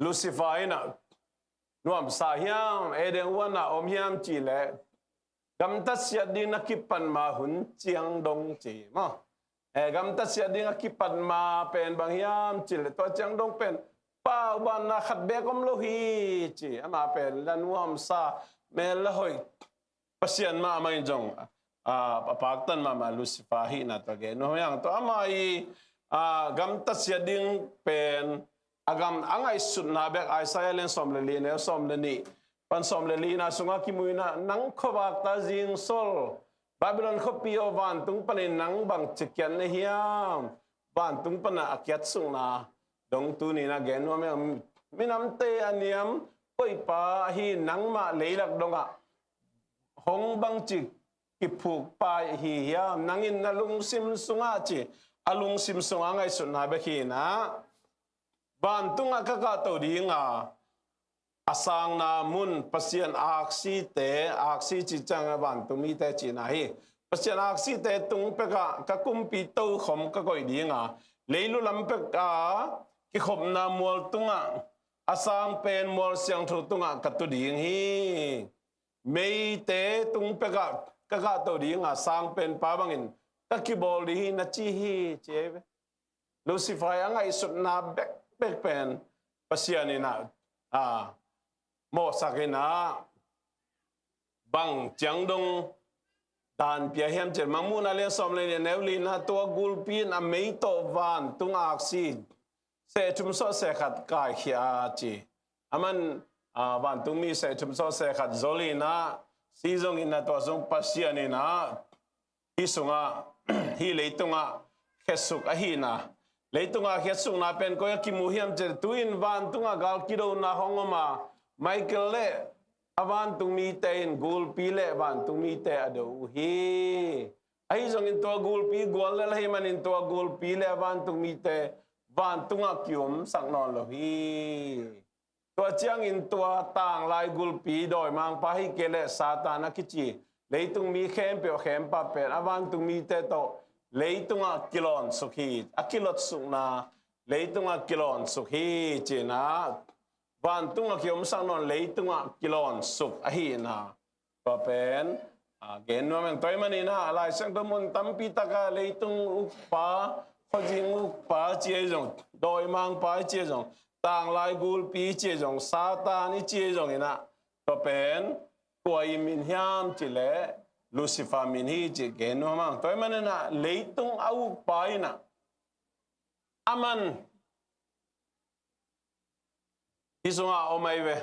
Lucifer in ah nuamsa hiam, Eden huan ah om hiam cih leh, gamtat siat ding na kipat ma hun ciang dong ci maw. Eh, gamtat siat ding a kipat ma pen bang hiam cih leh, tua ciang dong pen paubanna khat beek om lo hi ci. Amah pen la nuamsa, mel la hoih Pasian mahmah in zong, ah, a paktan mahmah Lucifer hi na, tua gen nuam hi hang. Tua amah i, ah, gamtat siat ding pen a gam, a ngaihsutna bek, Isaiah lian sawm le li, neu sawm le nih pan sawm le lina sungah kimu hi na, nang khuavak ta zingsol, Babylon khuapi aw, vantung panin nang bangci kiat na hiam? Vantung pan a kiatsukna dong tuni-in ah gen nuam hi hang. Minamte a niam koipa ahi nangmah leilak dongah hong bangci kiphukpa hi hiam? Nang in na lungsim sungah ci, a lungsim sungah ngaihsutna bek hi na, vantungah ka kahto ding a, a sangna mun, Pasian aksite, aksi cih ciang a vantung mite cihna hi. Pasian aksite tung pekah ka kumpi tokhom ka koih ding a, leilu lam pekah kikhopna mual tungah a sang pen mual siangtho tungah ka tu ding hi. Meite tung pekah ka kahto ding a, sang penpa bangin ka kibawl ding hi na ci hi, ci hi ve. Lucifer a ngaihsutna bekbek pen Pasian in ah, ah, mawhsak in ah, bang ciang dong dan pia hiam cih leh, Mangmuhna lian sawm le nih, neu lina, tua gulpi in a mei tawh vantung aksi seh thum sawh seh khat kaikhia a ci. Aman, ah, vantungmi seh thum sawh seh khat zol in ah, si zongin ah, tua zong Pasian in ah hih sungah, hih leitungah khiatsuk ahihna. Leitungah khiatsukna pen koi ah kimu hiam cih leh, tu-in vantungah gal kidona hong om a, Michael le a vantungmite in gulpi le vantungmite a do uh hi. Ahi zongin tua gulpi guallel ahih manin tua gulpi le a vantungmite vantungah kiomsak nawn lo hi. Tua ciangin tua tanglai gulpi, dawimangpa hi kei leh Satan a kici, leitung mi khempeuh khempeuh pen a vantungmite tawh leitungah kilawnsuk hi, a kilotsukna leitungah kilawnsuk hi ci-in ah, vantungah kiomsak nawn, leitungah kilawnsuk ahihna. Tua pen, ah, gen nuam ing. Tua ahih manin ah, Lai Siangtho mun tampi takah leitung ukpa, khuazing ukpa ci ahi zong, dawimangpa ci ahi zong, tanglai gulpi ci ahi zong, Satan i ci ahi zongin ah, tua pen kua i min hiam cih leh, Lucifer min hi cih gen nuam ing. Tua ahih manin ah leitung a ukpa in ah, aman hih sungah om ahi ve.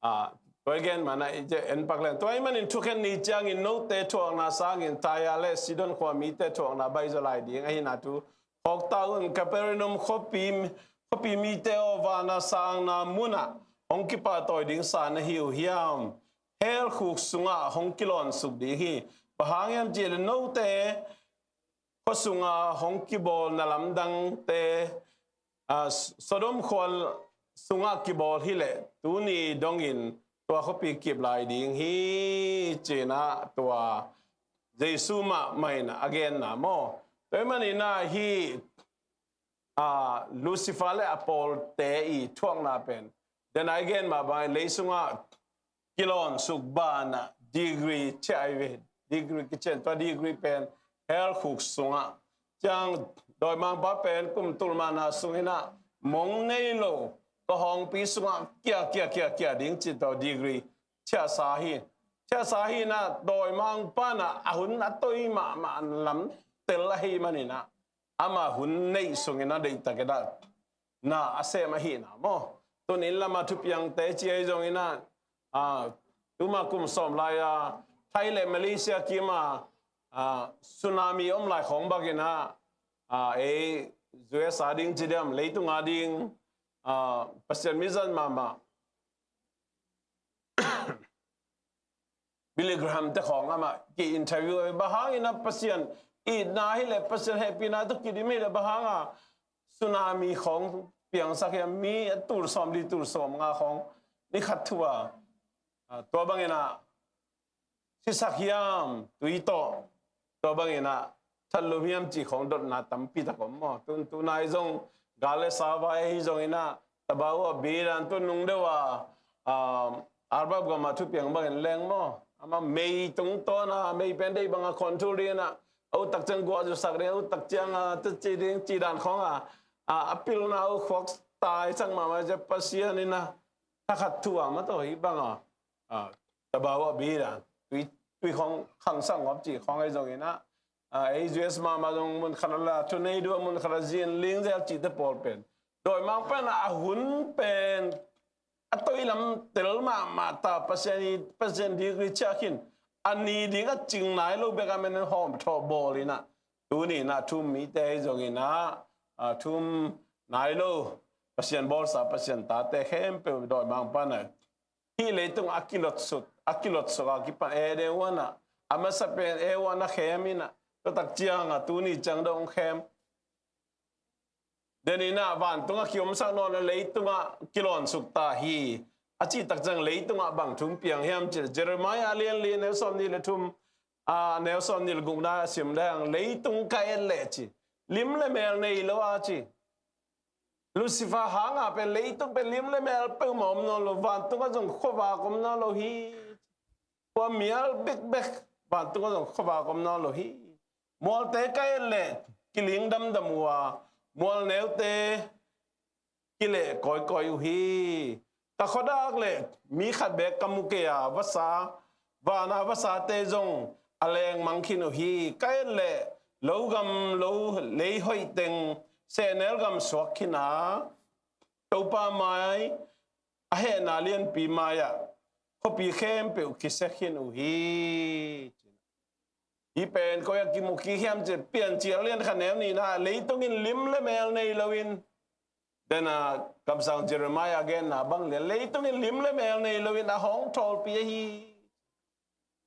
Ah, tua i gen man ah i en pak leng. Tua ahih manin thukhen ni ciangin note thuakna sangin Tyre le Sidon khua mite thuakna baih zaw lai ding ahihna thu phawk ta un. Capernaum khuapi, khuapi mite aw, van a sangna munah hong kipahtawi ding sa na hi uh hiam? Hell khuk sungah hong kilawnsuk ding hi. Bang hang hiam cih leh note khua sungah hong kibawlna lamdangte, ah, Sodom khua sungah kibawl hi leh, tuni dongin tua khuapi kip lai ding hi ci-in ah, tua Jesu mahmah in a genna maw. Tua ahih manin ah hih, ah, Lucifer le a pawlte i thuakna pen, den a i gen mah bangin lei sungah kilawnsuk banah degree ci ahi ve. Degree kician, tua degree pen hell khuk sungah Ciang dawimangpa pen kum tul mahna sung inah mong nei lo, ka hawngpi sungah kia kia kia kia ding ci tawh degree thiahsa hi. Thiahsa hi inah dawimangpa inah a hun a toi mahmah lam tel ahi maninah ama hun neih sungin a deihtak inah na a sem ahihna maw. Tun inn lama thupiangte ci ahi zongin ah, ah, tuma kum sawm lai-a Thai le Malaysia kima, ah, tsunami om lai khawng bakin ah, ah, ei U S a ding ci diam, leitung a ding, ah, Pasian mizat mahmah Billy Graham te khawng amah ki interview a, bang hangin ah Pasian itna hi le Pasian hehpihna tawh kidim hi le bang hanga tsunami khawng piangsak hiam, mi a tul sawm li tul sawm nga khawng ni khat thu a, ah, tua bangin ah sisak hiam tui tawh, tua bangin ah that lo hiam cih khawng dotna tampi tak om maw. Tun tunai zong gal le sa vai ahi zongin ah, Tabau a bidan tun nung deuh a, ah, Arbab gam a thupiang bangin leng maw. Ama mei tungtawn a, mei pen deih bang a control ding inah, a utak ciang guah zusak ding, a utak ciang a, ci ding, ci dan khawng a, a, a pilna a khuak tai sak mahmah ciang Pasian inah thakhat thu a mah tawh hi bang a, ah, Tabau a bidan tui, tui khawng khangsak ngawp cih khawng ahi zongin ah, ah, ei U S mahmah zong mun khat a la, thunei dua mun khat a zin ling zel cihte pawl pen dawimangpa inah a hun pen a toi lam tel mahmah ta, Pasian i, Pasian degree ciah khin a ni ding a cing nai lo bek a men hawm thawh bawl inah, tuni inah thu-um mite ahi zongin ah, ah, thu-um nai lo Pasian bawlsa Pasian tate khempeuh dawimangpa inah hih leitung a kilotsuk, a kilotsuk a kipan Eden huan ah, a masa pen Eva na khem inah, tua tak ciang a tuni ciang dong khem. Den inah vantung a kiomsak nawn a leitung a kilawnsuk ta hi. A cih tak ciang leitung ah bang thu-um piang hiam cih leh Jeremiah a lian li neu sawm nih le thum, a, neu sawm nih le gukna a sim leng, leitung ka et leh ci, lim le mel nei lo a ci. Lucifer hanga pen leitung pen lim le mel peuhmah om nawn lo, vantung ah zong khuavak om nawn lo hi. Khua mial bekbek, vantung ah zong khuavak om nawn lo hi. Mualte ka et leh kiling damdam uh a, mual neute kileh kawikawi uh hi. Ka khuadak leh mi khat beek ka mu kei a, vasa, vana vasate zong a lengmang khin uh hi. Ka et leh logam lo lei hoih teng sehnel gam suak khin a, Topa mai a hehna lianpi mai-ah khuapi khempeuh kisia khin uh hi. Hih pen koi a kimu kik hiam cih leh Piancil lian khat neu nihna, leitung in lim le mel nei loin, den a kamsang Jeremiah a genna bang lian, leitung in lim le mel nei loin a hong thawlpi ahi.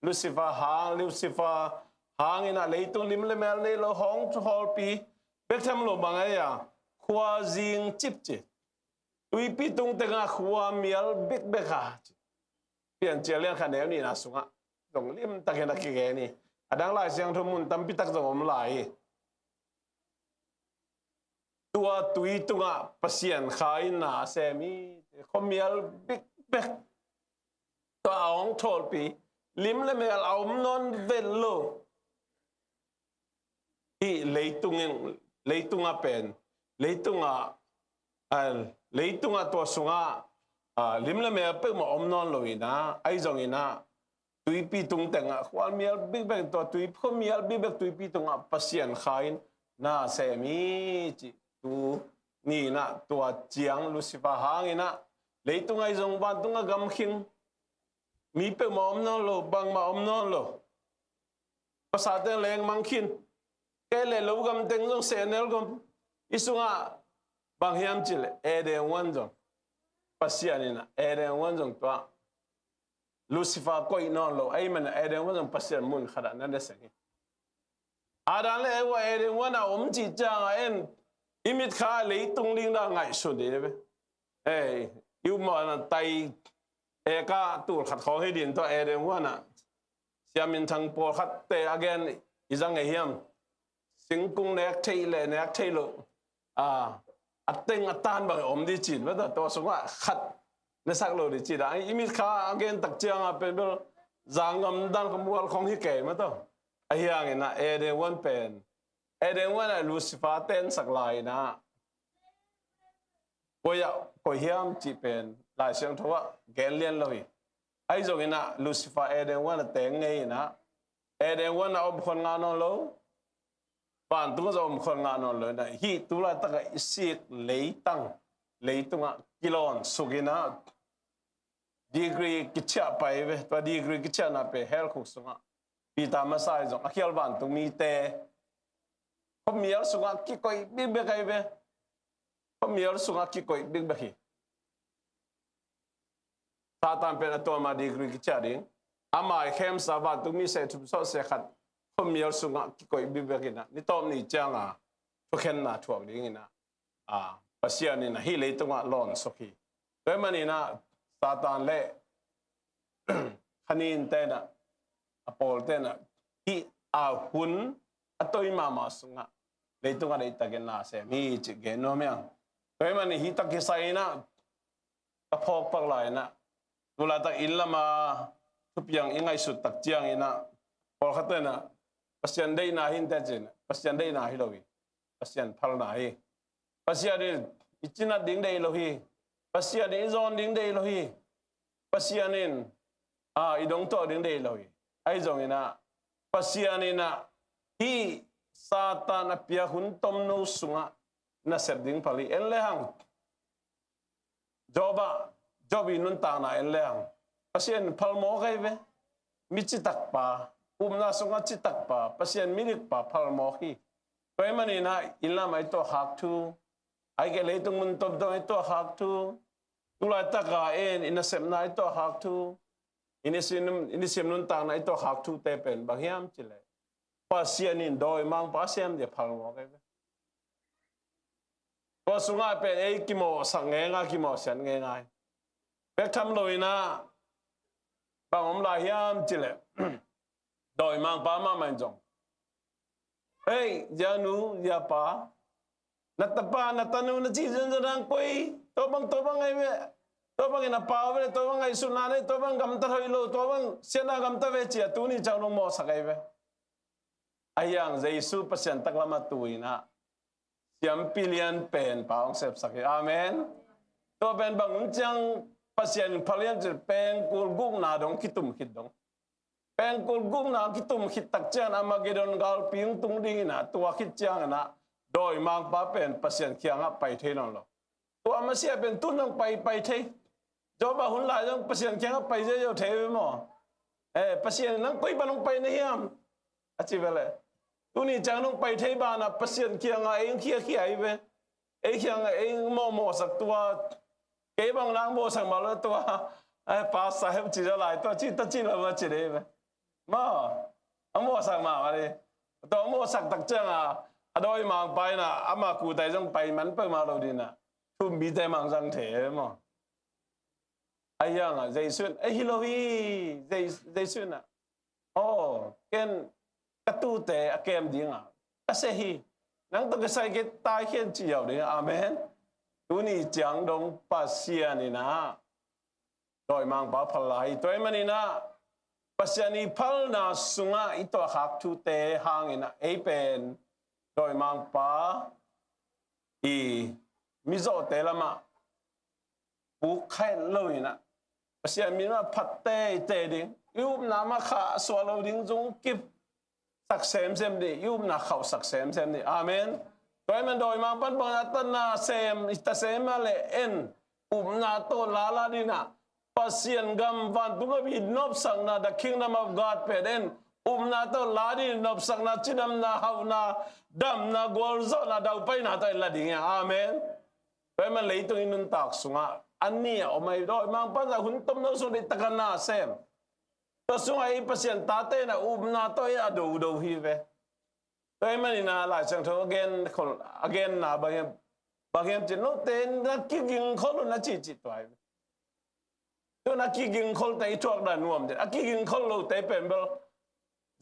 Lucifer hang, Lucifer hang inah leitung lim le mel nei lo hong thawlpi bek tham lo bang ahi a, khua zing cipci, tuipi tung tengah khua mial bekbek a ci. Piancil lian khat neu nihna sungah zong limtakin a kigen hi. A dang Lai Siangtho mun tampi tak zong om lai hi. Tua tui tungah Pasian Kha in na a sem hi. Khuamial bekbek, tua a hong thawlpi, lim le mel a om nawn vet lo. Hih leitung in, leitung a pen, leitung a, a, leitung a tua sungah, a, lim le mel peuhmah om nawn lo in a, ahi zongin a, tuipi tung tengah khuamial bekbek, tua tui, khuamial bekbek tuipi tungah Pasian Kha in na sem hi cih tu ni in a, tua ciang Lucifer hang in a, leitung ahi zong vantung a gamkhing, mi peuhmah om nawn lo, bangmah om nawn lo. Pasal teng lengmang khin. Kei le lo gam teng zong sehnel gam. Hih sungah bang hiam cih leh Eden huan zong, Pasian in a Eden huan zong tua Lucifer koih nawn lo, ahih manin Eden huan zong Pasian mun khatah na ne seng hi. Adam le Eva Eden huan a om cih ciang a en, i mitkha leitung ding dan ngaihsun dih ve. Ei, i upmawhna tai, eka tul khat khawng hi din tua Eden huan a siaminthang pawlkhatte a gen i zang ei hiam? Singkung nek theih le nek theih loh, a, a teng a tan bang om dih cin, mata tua sungah khat nesak lo dih cin a, i mitkha a gen tak ciang a pen bel zanggam dan kha mual khong hi kei, mata. Ahi hangin a Eden huan pen Eden huan ah Lucifer tensak lai-in ah koi ah koi hiam cih pen Lai Siangtho ah gen lian lo hi. Ahi zongin ah Lucifer Eden huan ah teng ngei in ah Eden huan ah om khol ngah nawn lo, vantung ah zong om khol ngah nawn lo in ah hih tu laitak ah i sik leitang, leitung ah kilawn suk in ah degree kiciah pai ve. Tua degree kiciahna pen hell khuk sungah Peter Masa in zong a khial vantung mite khuamial sungah kikoih bikbek ahi ve. Khuamial sungah kikoih bikbek hi. Satan pen a tuama degree kiciah ding, a mai khemsa vantung mi seh thum sawh seh khat khuamial sungah kikoih bikbek in ah ni tawp ni ciang a thukhenna thuak ding in ah, a, Pasian in ah hih leitungah lawn suk hi. Tua ahih manin ah Satan le khanin te in ah, a pawl te in ah hih a hun a toi mahmah sungah leitungah deihtakin na sem hi cih gen nuam hi ing. Tua ahih manin hih tak kisai in ah ka phawk pak lai in ah tu laitak inn lam a thupiang i ngaihsut tak ciangin ah pawlkhat in ah Pasian deihna hi inteh ci-in, Pasian deihna hi lo hi. Pasian phalna hi. Pasian in i cinat ding deih lo hi. Pasian in i zawn ding deih lo hi. Pasian in, a, i dongtuak ding deih lo hi. Ahi zongin ah Pasian in ah hih Satan a piak hun tomno sungah nasep ding phal hi. En le hang, Job ah, Job i nuntakna en le hang, Pasian phal mawk ahi ve. Mi citak pa, upna sungah citak pa, Pasian midik pa phal mawk hi. Tua ahih manin ah inn lam ah i tuahkhak thu, ahih kei leh leitung mun tomtom ah i tuahkhak thu, tu laitak a en i nasepna i tuahkhak thu, i nisim, i nisim nuntakna i tuahkhak thute pen bang hiam cih leh Pasian in dawimangpa a sem ding a phal mawk ahi ve. Tua sungah pen ei kimawhsak ngeingai, kimawhsiat ngeingai. Bek tham lo in ah bang om lai hiam cih leh dawimangpa mahmah in zong, ei, zianu, ziapa, na tapa, na tanu, na ci zianzian ang koi, tua bang, tua bang ahi ve. Tua bangin a pau ve, tua bang ngaihsutna nei, tua bang gamtat hoih lo, tua bang siatna gamta ve ci-a tuni ciang dong mawhsak ahi ve. Ahi hang Jesu Pasian taklam a tu in ah siampi lian pen pa hong sepsak hi. Amen. Tua pen bang hun ciang Pasian in phal hiam cih leh pengkul gukna dong kitum khit dong. Pengkul gukna kitum khit tak ciangin Armageddon galpi hong tung ding in ah, tua khit ciangin ah dawimangpa pen Pasian kiangah pai thei nawn lo. Tua Messiah pen tu in hong pai, pai thei. Job a hun lai zong Pasian kiangah pai ziau thei ve maw? Eh, Pasian in nang koi pan hong pai na hiam a ci ve leh, tuni ciang hong pai thei banah Pasian kiangah ei hong khiakhia hi ve. Ei kiangah ei hong mawhmawhsak tua, kei bang nang mawhsak mah lo tua, eh, pastor hem ci zaw lai tua, ci ta ci lo mah ci dei ve. Maw, a mawhsak mahmah dei. Tua a mawhsak tak ciangah a dawimangpa in ah ama kuta zong pai man peuhmah lo ding in ah, thu-um mite mang zang thei maw? Ahi hangah Jesu in, ei, hi lo hi. Jes-, Jesu in ah, aw, ken ka tuute a kem dingah ka seh hi. Nang tawh kisai kei taikhia in ci ziau ding. Amen. Tuni ciang dong Pasian in ah dawimangpa phal lai hi. Tua ahih manin ah Pasian i phalna sungah i tuahkhak thute hangin ah ei pen dawimangpa i mizawhte lamah puk kha het lo in ah, Pasian min mah phat teitei ding, i upna mah khahsuah lo ding, zungkip sak semsem ding, i upna khauhsak semsem ding. Amen. Tua ahih man dawimangpa'n bang a ta nasem, i ta sem a leh en, upna tawh lala ding in ah, Pasian gam vantung gam i nopsakna, the kingdom of God pen en, upna tawh la ding, nopsakna, cidamna, hauhna, damna, gualzawhna, daupaina tawh en la ding hi. Amen. Tua ahih man leitung i nuntak sungah a nih a om ahi, dawimangpa'n zah hun tomno sung deihtakin na sem. Tua sungah ei Pasian tate in ah upna tawh ei a dodo hi ve. Tua ahih manin ah Lai Siangtho a gen khol, a genna bang hiam, bang hiam cih leh note na kiging khol un a cihcih tua hi ve. Tua na kiging kholte i thuak dan nuam ding, a kiging khol lote pen bel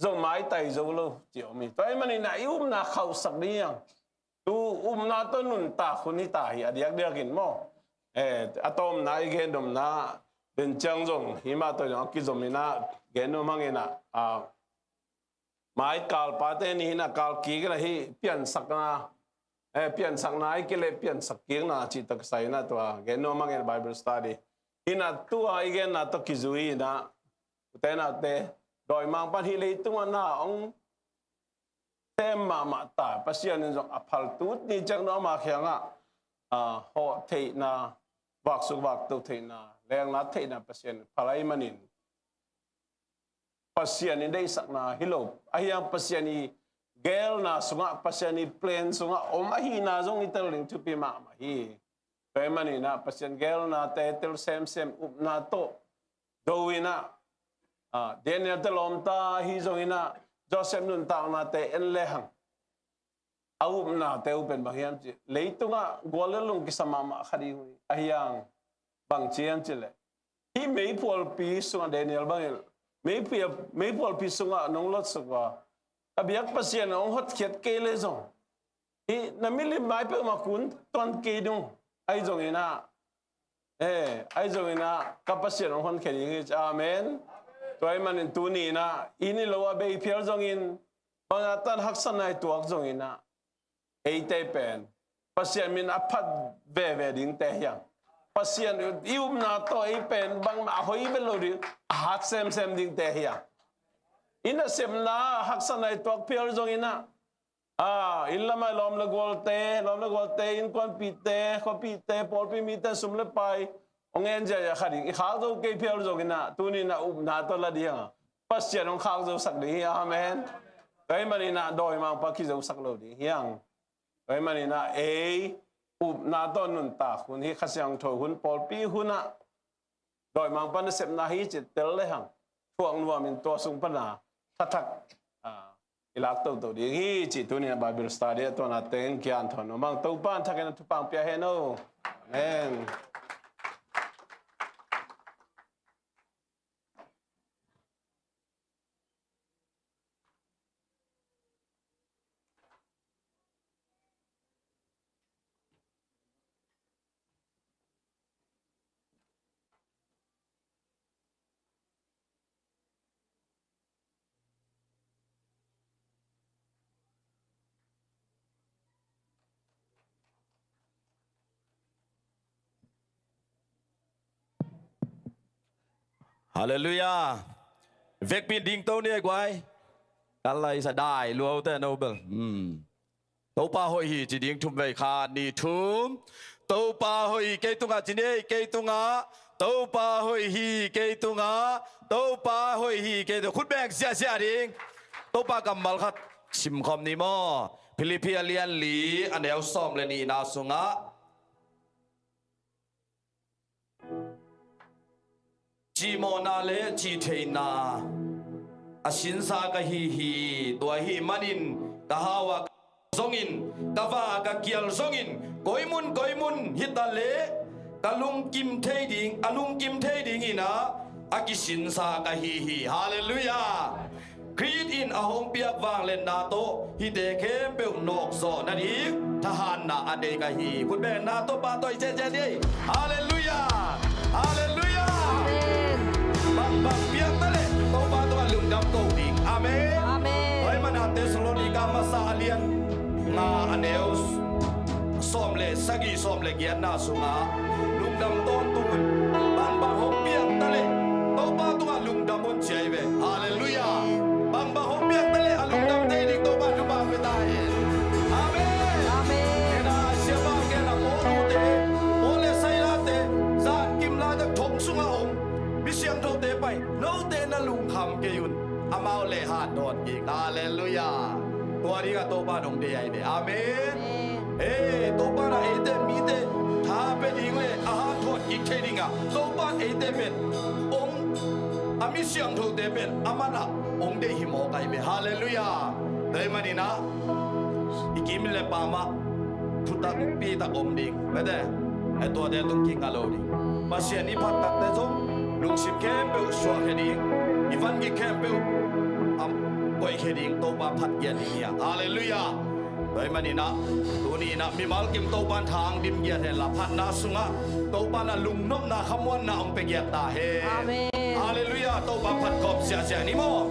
zong maitai zo lo cih om hi. Tua ahih manin ah i upna khauhsak ding hi hang. Tu upna tawh nuntak hun hi ta hi a diakdiakin maw? Eh, a tawpna i gen nopna den ciang zong hih mah tawh zong a kizom in ah gen nuam hang in ah, ah, mai kalpate ni hi-in ah, kal kik in ah hih piansakna, eh, piansakna ahih kei leh piansak kikna cih tawh kisai in ah tua gen nuam ing e, Bible study. Hi-in ah tua i genna tawh kizui in ah, ute naute, dawimangpa'n hih leitungah na hong sem mahmah ta, Pasian in zong a phal tut ni ciang nong, ama kiangah, ah, hawh theihna, vaksuk vakto theihna, leenggilh theihna Pasian in phal ahih manin, Pasian in deihsakna hi lo, ahi hang Pasian i geelna sungah, Pasian i plan sungah om ahihna zong i tel ding thupi mahmah hi. Tua ahih manin ah Pasian geelnate tel semsem, upna tawh do in ah, ah, Daniel-te lawmta ahi zongin ah, Joseph nuntaknate en lehang, a upnate uh pen bang hiam cih, leitungah gual le lung kisa mahmah khat hi uh hi. Ahi hang bang ci hiam cih leh, hih meiphualpi sungah, Daniel bangin, meiphual, meiphualpi sungah nong lutsuk uh a, ka biak Pasian in hong hotkhiat kei leh zong, hih na milim mai peuhmah kun tuan kei ding uh. Ahi zongin ah, eh, ahi zongin ah ka Pasian hong honkhia ding hi. Amen. Tua ahih manin tuni in ah, i ni lo a bei phial zongin, bang a tan haksatna i tuak zongin ah, eite pen Pasian min a phat veve dingte hi hang. Pasian i upna tawh ei pen bangmah a hoih bek lo ding, a hat semsem dingte hi hang. I nasepna haksatna i tuak phial zongin ah, ah, inn lamah lawm le gualte, lawm le gualte, innkuanpihte, khuapihte, pawlpi mite sum le pai hong en ziahziah kha ding, i khak zo kei phial zongin ah, tuni in ah upna tawh la ding hi hang a, Pasian hong khak zosak ding hi. Amen. Tua ahih manin ah dawimangpa kizosak lo ding hi hang. Tua ahih manin ah ei upna tawh nuntak hun, hih Kha Siangtho hun, pawlpi hun ah dawimangpa nasepna hi cih tel lehang, thuak nuamin tua sung pan a thathak, ah, i lak toto ding hi cih tuni in ah Bible study a tuan a teng kian thawn nuam ing. Topa'n thak in a thupha pia hen aw. Amen. Halleluiah. Vekpi in dingto ni ei guai. Ka lai sa dai luaute no bel. Hmm. Topa hoih hi ci ding thum vei, khat, nih, thum. Topa hoih hi kei tungah ci ni ei, kei tungah. Topa hoih hi kei tungah. Topa hoih hi kei tungah. Khut beng siahsiah ding. Topa kammal khat simkhawm ni maw. Philippi a lian li, a neu sawm le nihna sungah, cihmawhna le cihtheihna a sinsa ka hi hi. Tua ahih manin ka hau a ka zongin, ka va a ka kial zongin, koimun koimun hi ta leh ka lungkim thei ding, a lungkim thei dingin ah a kisinsa ka hi hi. Halleluiah. Khrih in a hong piak vangliatna tawh hihte khempeuh nawkzawh nading thahatna a nei ka hi. Khut bengna Topa tawh i ciahciah ni. Halleluiah! Halleluiah! Amen. Bangbang piang ta leh Topa tungah lungdam ko ding. Amen. Amen. Tua ahih manin Thessalonika masa a lian nga, a neu sawm le sagih, sawm le giatna sungah, lungdam tawntung un. Bangbang hong piang ta leh Topa tungah lungdam un ci ahi ve. Halleluiah. Bangbang hong piang ta leh a lungdam thei ding Topa thupha pia ta hen. Amen. Amen. Kei na a siapa, kei na Paul-te, Paul le Silas-te, zankim laitak thong sungah om, mi siangthote pai, note na lungkham kei un. Amau le hanthawn kik. Halleluiah. Tua dingah Topa in hong deih ahi ve. Amen. Amen. Ee, Topa in ah eite mite tha pia ding le a hanthawn kik thei dingah Topa in eite pen hong, a mi siangthote pen a man ah hong deih hi mawk ahi ve. Halleluiah. Tua ahih manin ah i kim le pam ah thutakpi tak om ding. Mete, e, tuate tung kik ngah lo ding. Pasian i phat takte zong lungsim khempeuh suahkhia ding, i van gik khempeuh a koihkhia ding, Topa phat giat ding hi hang. Halleluiah. Tua ahih manin ah tuni in ah mimal kim Topa in tha hong dim giat hen la, phatna sungah Topa in ah lungnopna, khamuanna hong pia giat ta hen. Amen. Halleluiah. Topa phat khawm siahsiah ni maw.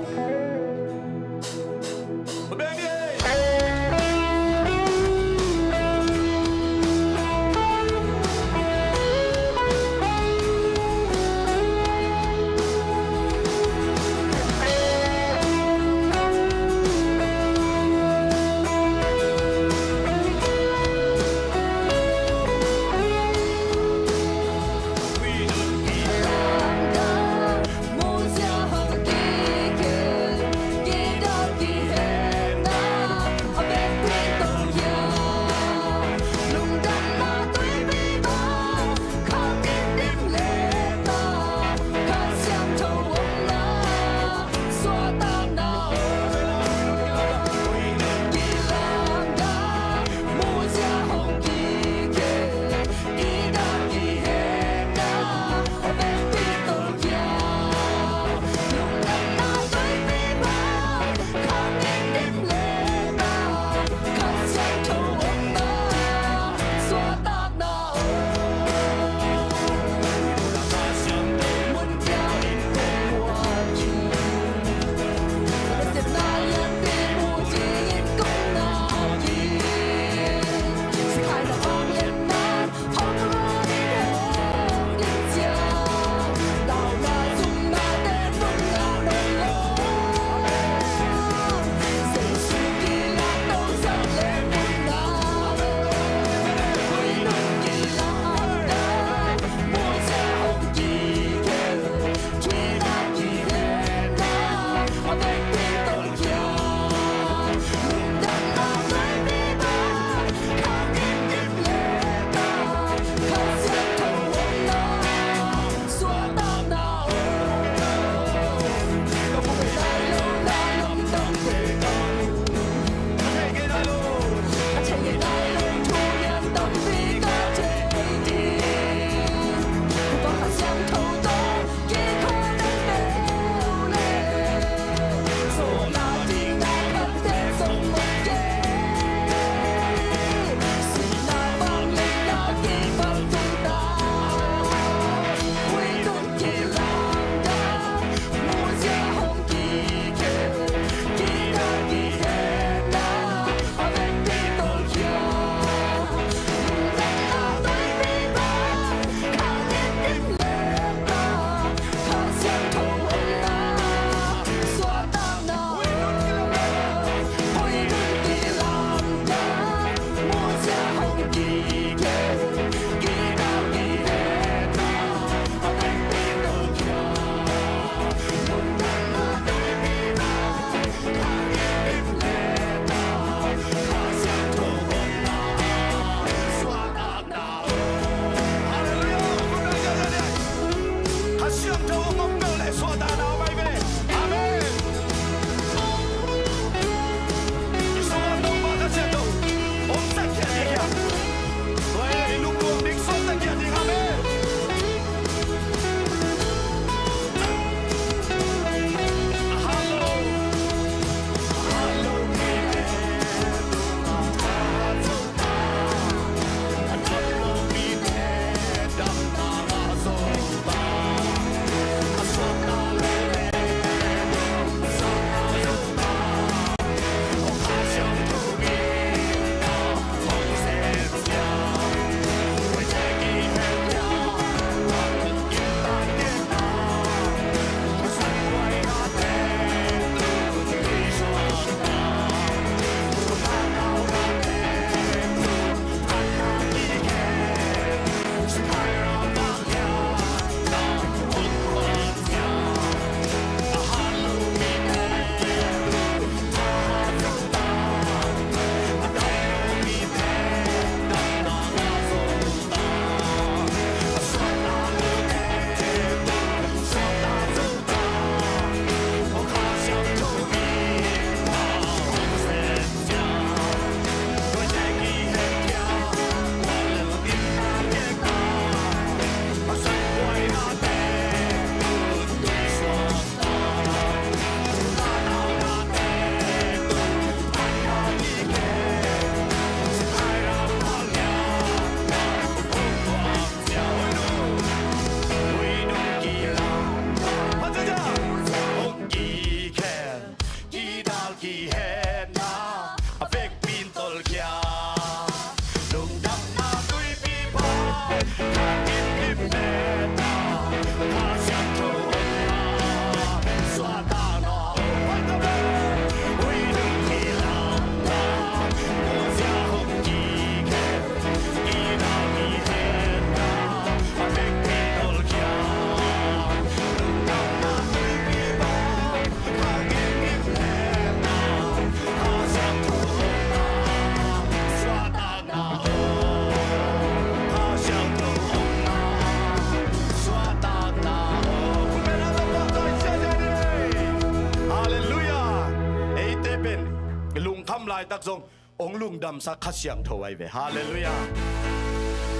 tak zong hong lungdamsak Kha Siangtho ahi ve. Halleluiah.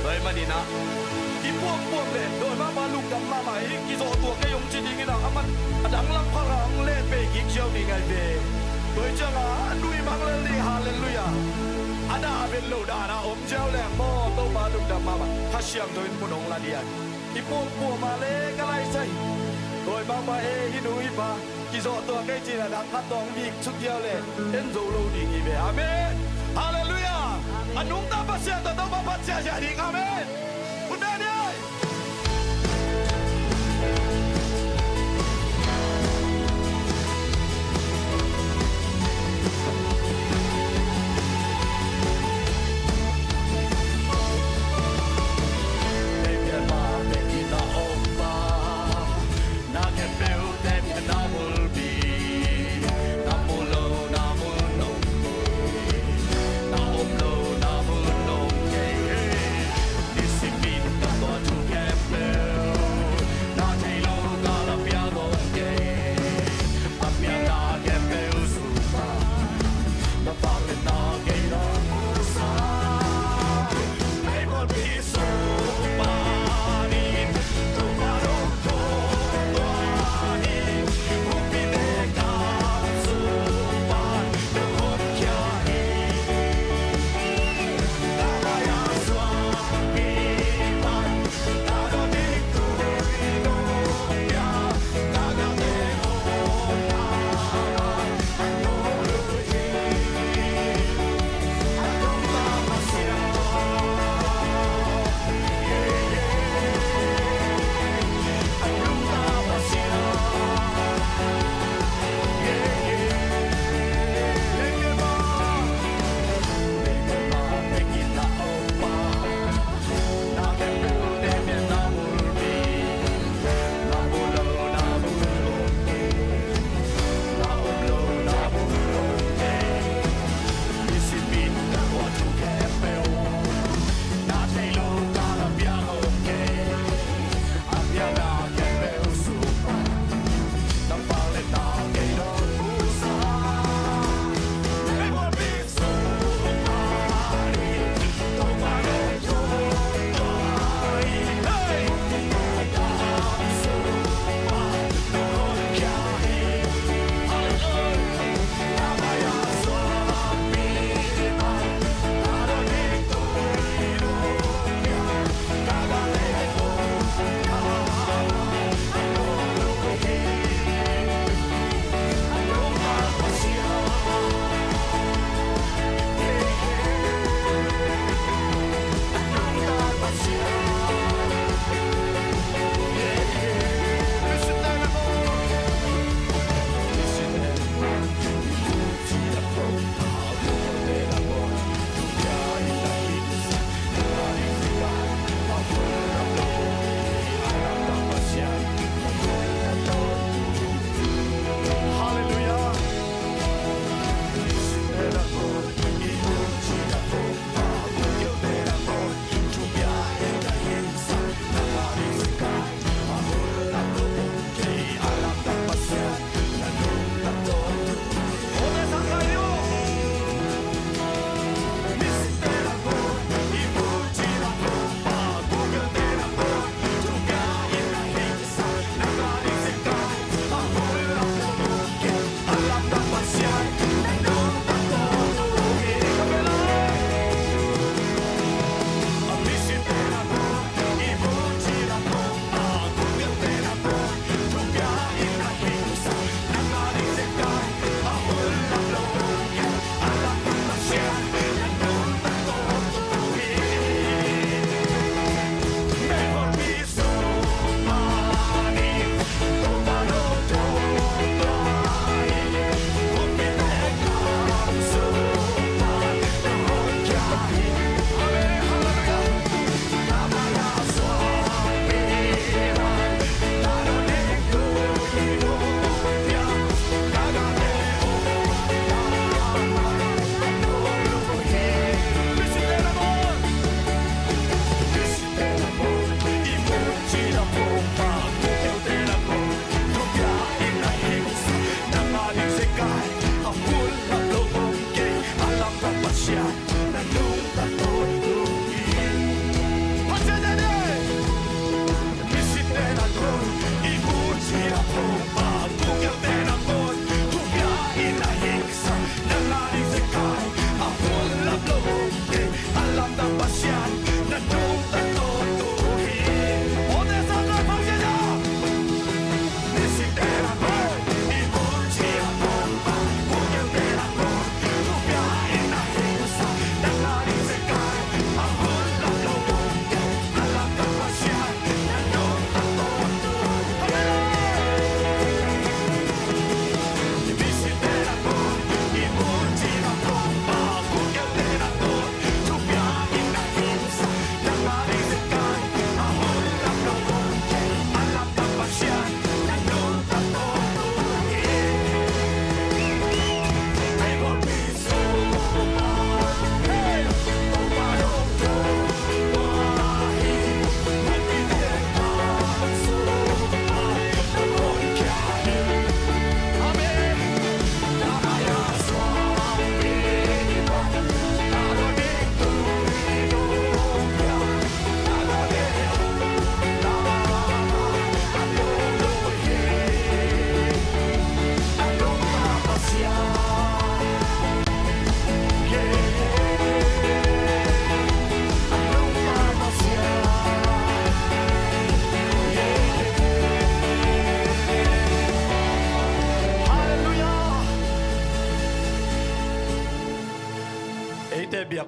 Tua ahih manin ah i puakpuak leh tua mah mah lungdam mahmah hi. Kizawhtuah kei hong ci ding in ah, aman a dang lam pha hong lehpeh kik ziau ding ahi ve. Tua ahih ciangah a nui mang lel ding. Halleluiah. A dah vet loh dan ah om ziau leng maw, Topa lungdam mahmah. Kha Siangtho in mun hong la ding ahi. I puakpuak mah leh ka laisai. Tua mah mah e, hih nu hih pa kizawhtuah kei ci-in a dang khat tawh hong vik suk ziau leh en zo lo ding hi ve. Amen. Halleluiah. A nungta Pasian tawh Topa phat siahsiah ding. Amen. Hun beh ni ai.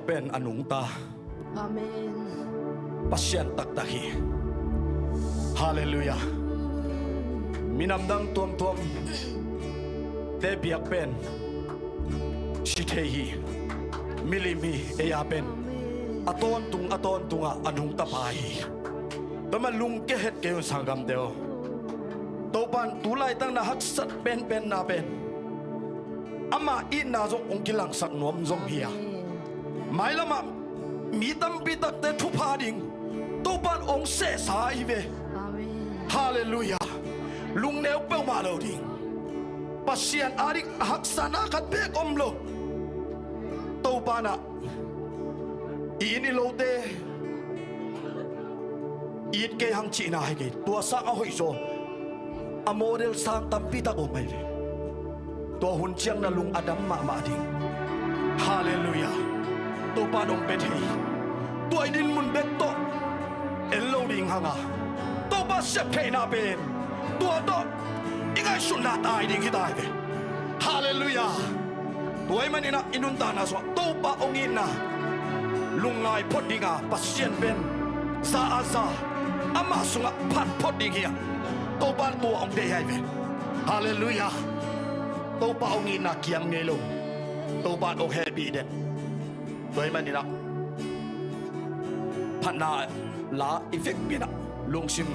Pen a nungta. Amen. Pasian taktak hi. Halleluiah. Minam dang tuamtuam te biak pen si thei hi. Milim hi, ei a pen a tawntung a tawntungah a nungta pa hi. Tua mah lungkia het kei un sanggamte aw. Topan tu laitak na haksat penpen na pen ama itna zong hong kilangsak nuam zong hi a, mailamah mi tampi takte thupha ding Topan hong sehsa hi ve. Amen. Halleluiah. Lungneu peuhmah lo ding. Pasian a dik a haksatna khat beek om lo. Topan ah i inn i lote it kei hang cihna hi kei. Tua sang a hoih zaw a model sang tampi tak om ahi ve. Tua hun ciang na lung a dam mahmah ding. Halleluiah. Topan hong pia thei. Tua i dinmun bek tawh en lo ding hang a, Topa siap theihna pen tua tawh i ngaihsutna tai ding hi tai ve. Halleluiah. Tua ahih manin ah i nuntakna sungah Topa hong itna lungngai phot dinga Pasian pen za a za ama sungah phat phot ding hi a, Topa tua hong deih ahi ve. Halleluiah. Topa hong itna kiam ngei lo. Topa hong hehpih den. Tua ahih manin ah phatna la i vekpi in ah lungsim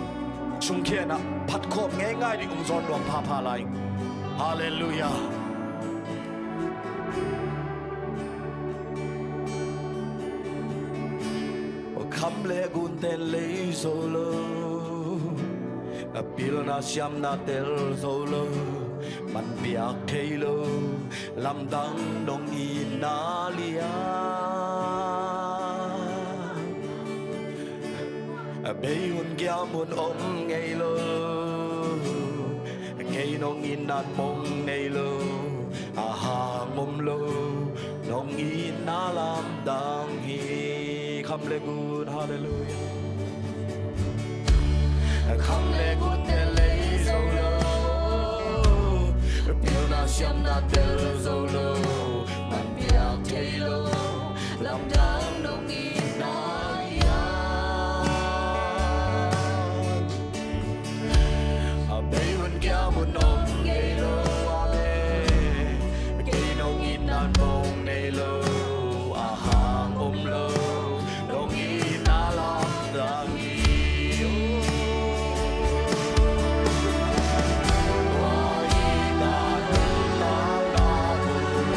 sungkhia in ah phatkhawm ngeingai ding hong zawn nuam phapha lai. Halleluiah. Kham le gunte lei zo lo, a pilna siamna tel zo lo, man piak thei lo, lamdang nong itna lian. A bei hun giam hun om ngei lo, kei nong itna mong nei lo, a hang om lo, nong itna lamdang hi. Kham le gun, halleluiah. Kham le gunte lei zo lo, pilna siamna tel zo lo, man piak thei lo, lamdang nong itna lian. A bei hun giam hun om ngei lo, amen. Kei nong itna mong nei lo, a hang om lo, nong itna lamdang hi. Tua itna nong tangna bul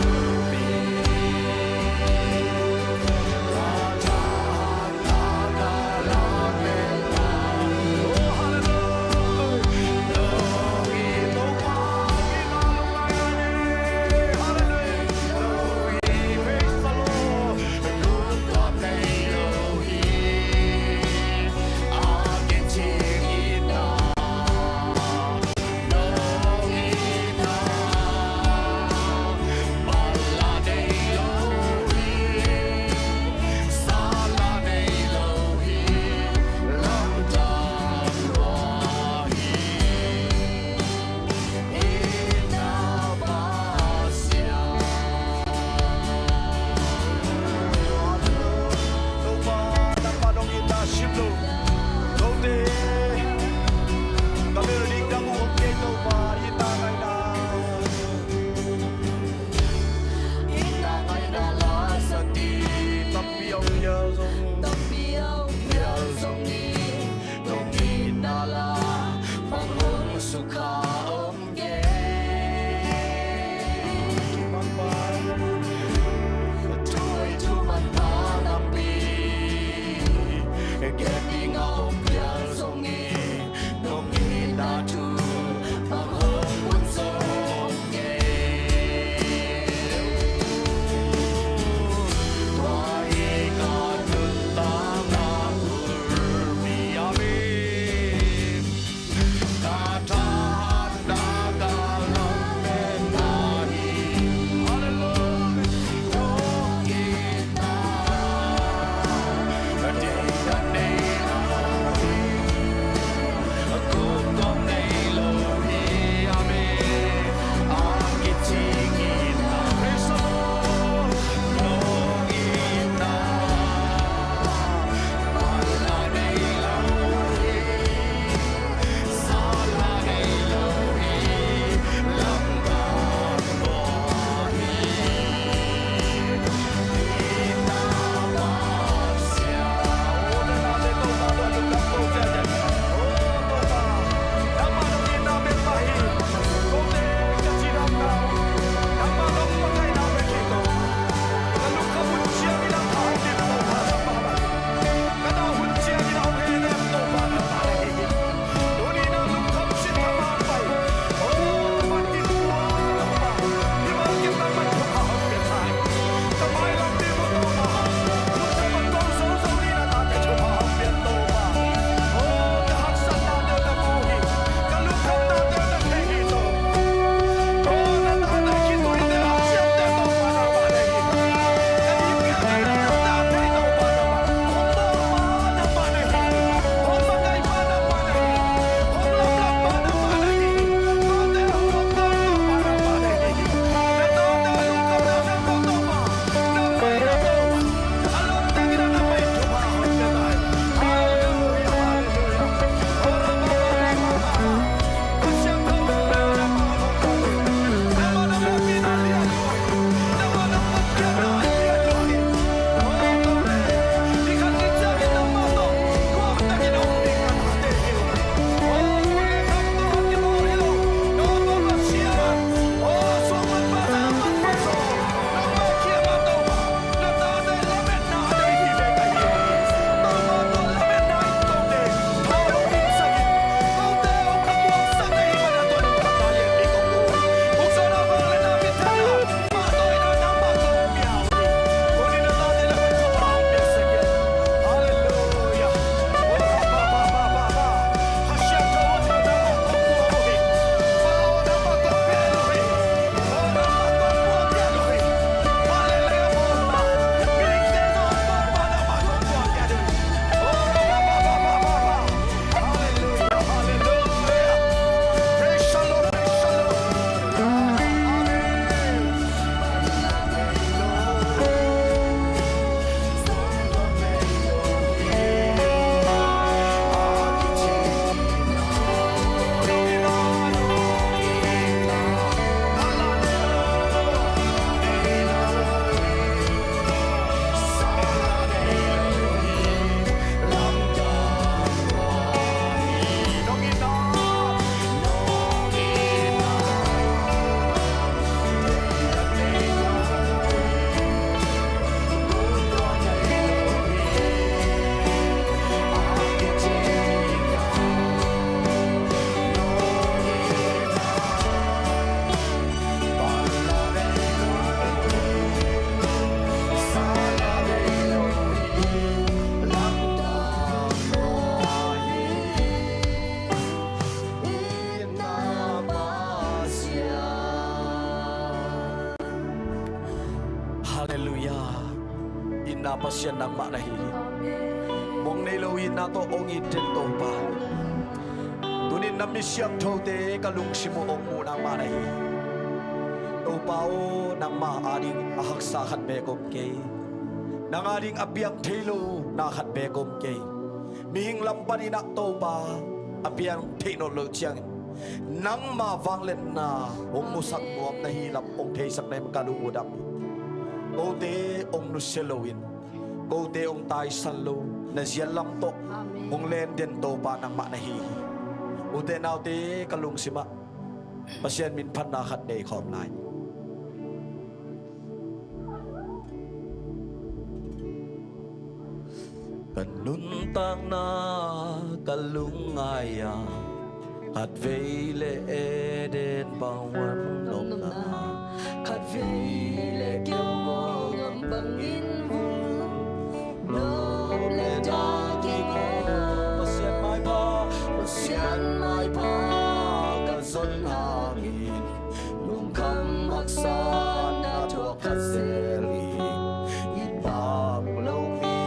Pasian nangmah na hi hi. Mong nei lo itna tawh hong it den Topa, tunin na mi siangthote ka lungsim uh hong muh nangmah na hi hi. Topa aw, nangmah ading a haksa khat beek om kei. Nang ading a piang thei lo na khat beek om kei. Mihing lam panin ah Topa a piang theih nawn loh ciangin nangma vangliatna hong musak nuam na hi lam hong theisak na hi mah ka lung uh dam hi. Kote hong nusia loin, kote hong taisan lo, na zian lam tawh hong len den Topa nangmah na hi hi. Ute naute, ka lungsim ah Pasian min phatna khat nei khawm lai. Ka nuntakna ka lungngai a, khatvei le Eden bang huan nopna, khatvei le keu mawngam bangin vung nop le dak ing aw. Pasian maipha, Pasian maipha ka zon hangin lungkham haksatna thuak kha zel hi. It bang lopi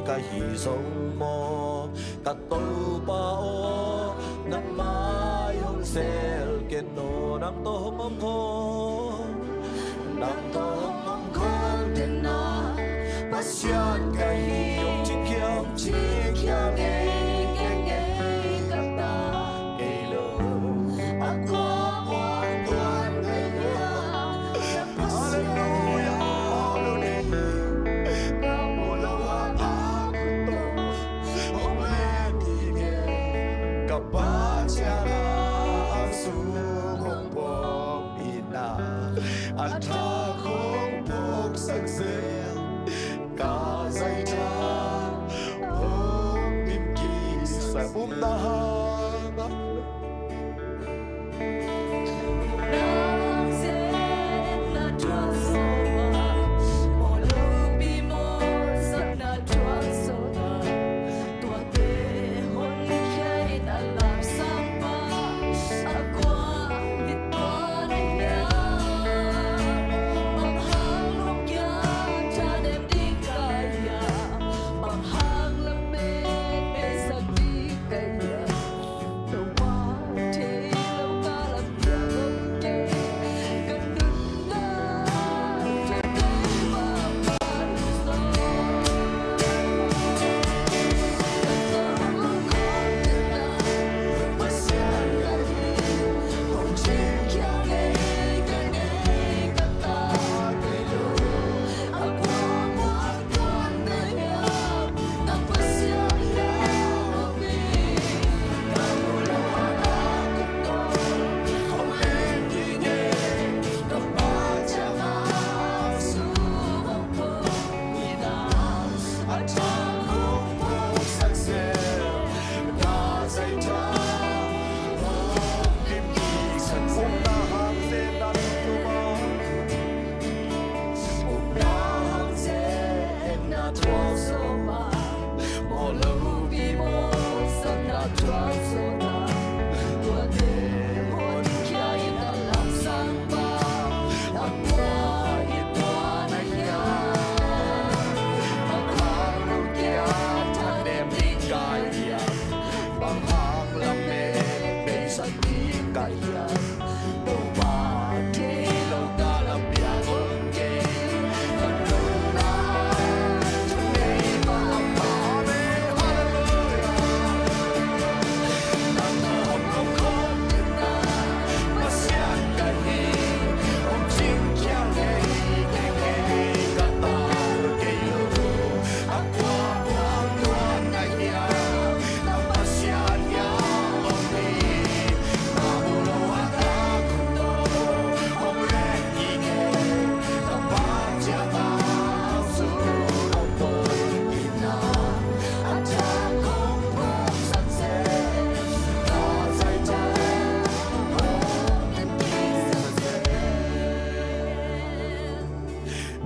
ka hi zong maw, ka Topa aw, nang mai hong zel ken aw. Nang tawh hong om khawm, nang tawh hong om khawm den a, Pasian ka hi. Hong cingkhial, hong cingkhial ngei kei, ngei ka ta kei lo. A kua muang tuan ngei a, Halleluia, Halleluia. Ka mu lo a, a kut tawh hong len ding e. Ka Pa ciang a sung hong pawm in a, a thak hong phawksak zel. Ka zaitha hong dim kiksak, upna hang.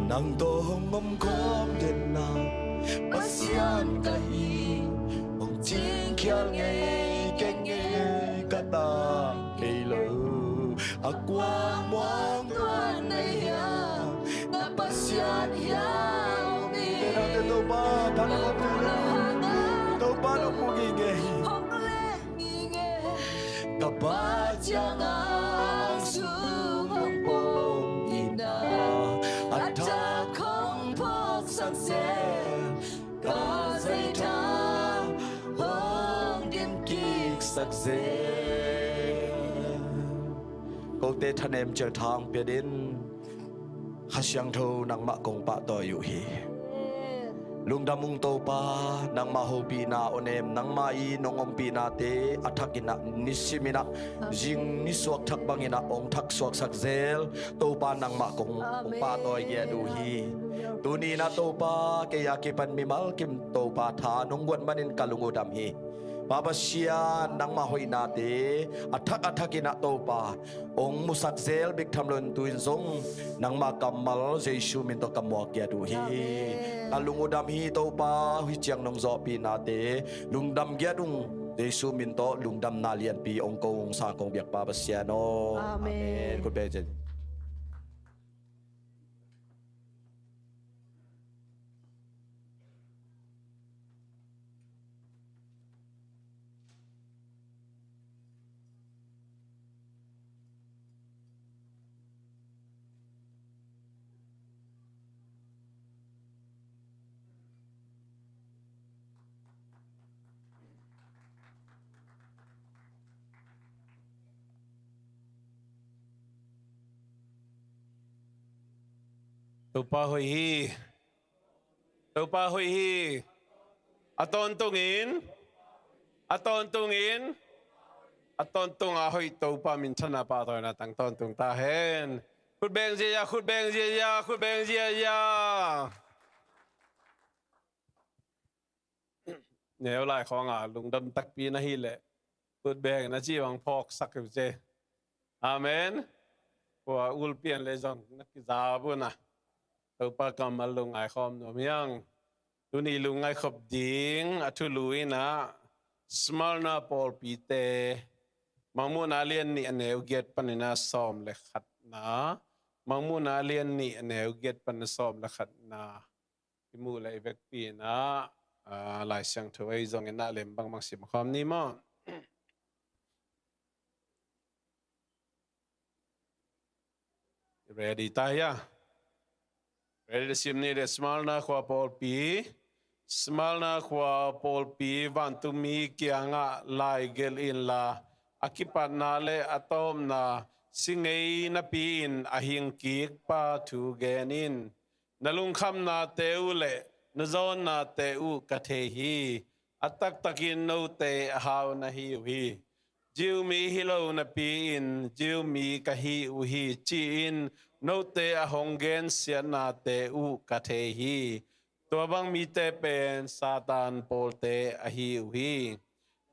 Nang tawh hong om khawm den a, Pasian ka hi. Hong cingkhial ngei kei ngei ka ta kei lo. A kua muang tuan na hiam, na Pasian hiam om hi. Kote thanem ciang tha hong pia in. Kha Siangtho nangmah kong pahtawi uh hi. Lungdam ung Topa, nangmah hopihna awnem, nangmah i nong ompihnate a thakin ah, nisimin ah, zing nisuak thak bangin ah hong thaksuaksak zel Topa nangmah kong, kong pahtawi giat uh hi. Tuni-in ah Topa, kei a kipan mimal kim Topa tha nong guan manin ka lung uh dam hi. Pa Pasian, nangmah hoihnate a thak a thakin ah Topa hong musak zel bek tham loin tu-in zong nangmah kammal Jesu min tawh ka muak giat uh hi. Amen. Ka lung uh dam hi Topa, hih ciang nong zawhpihnate lungdam giat ung. Jesu min tawh lungdamna lianpi hong ko ung, sang kong biak Pa Pasian aw. Amen. Amen. Khut beng zel. Topa hoih hi. Topa hoih hi. A tawntungin, a tawntungin, a tawntung a hoih Topa minthanna pahtawina tang tawntung ta hen. Khut beng ziahziah, khut beng ziahziah, khut beng ziahziah. Neu lai khawng a lungdam takpi na hih leh khut beng na ci bang phawksak uh ci. Amen. Khua ulpian le zong na kiza buna Topa kammal lungngai khawm nuam hi hang. Tuni lungngai khop ding a thulu in ah Smyrna pawlpite, Mangmuhna lian nih a neu giat panin ah sawm le khatna, Mangmuhna lian nih a neu giat panin ah sawm le khatna i muh leh i vekpi in ah, ah, Lai Siangtho ei zongin ah lem bangbang sim khawm ni maw? Ready ta hia? Ready, sim ni le. Smyrna khua pawlpi, Smyrna khua pawlpi, vantungmi kiangah lai gelh inla, a kipatna le a tawpna si ngei napi-in a hingkikpa thu gen in. Na lungkhamnate uh le na zawnnate uh ka thei hi. A taktakin note a hau na hi uh hi. Jew mi hi lo napi-in Jew mi ka hi uh hi, ci-in note a hong gensiatnate uh ka thei hi. Tua bang mite pen Satan pawlte ahi uh hi.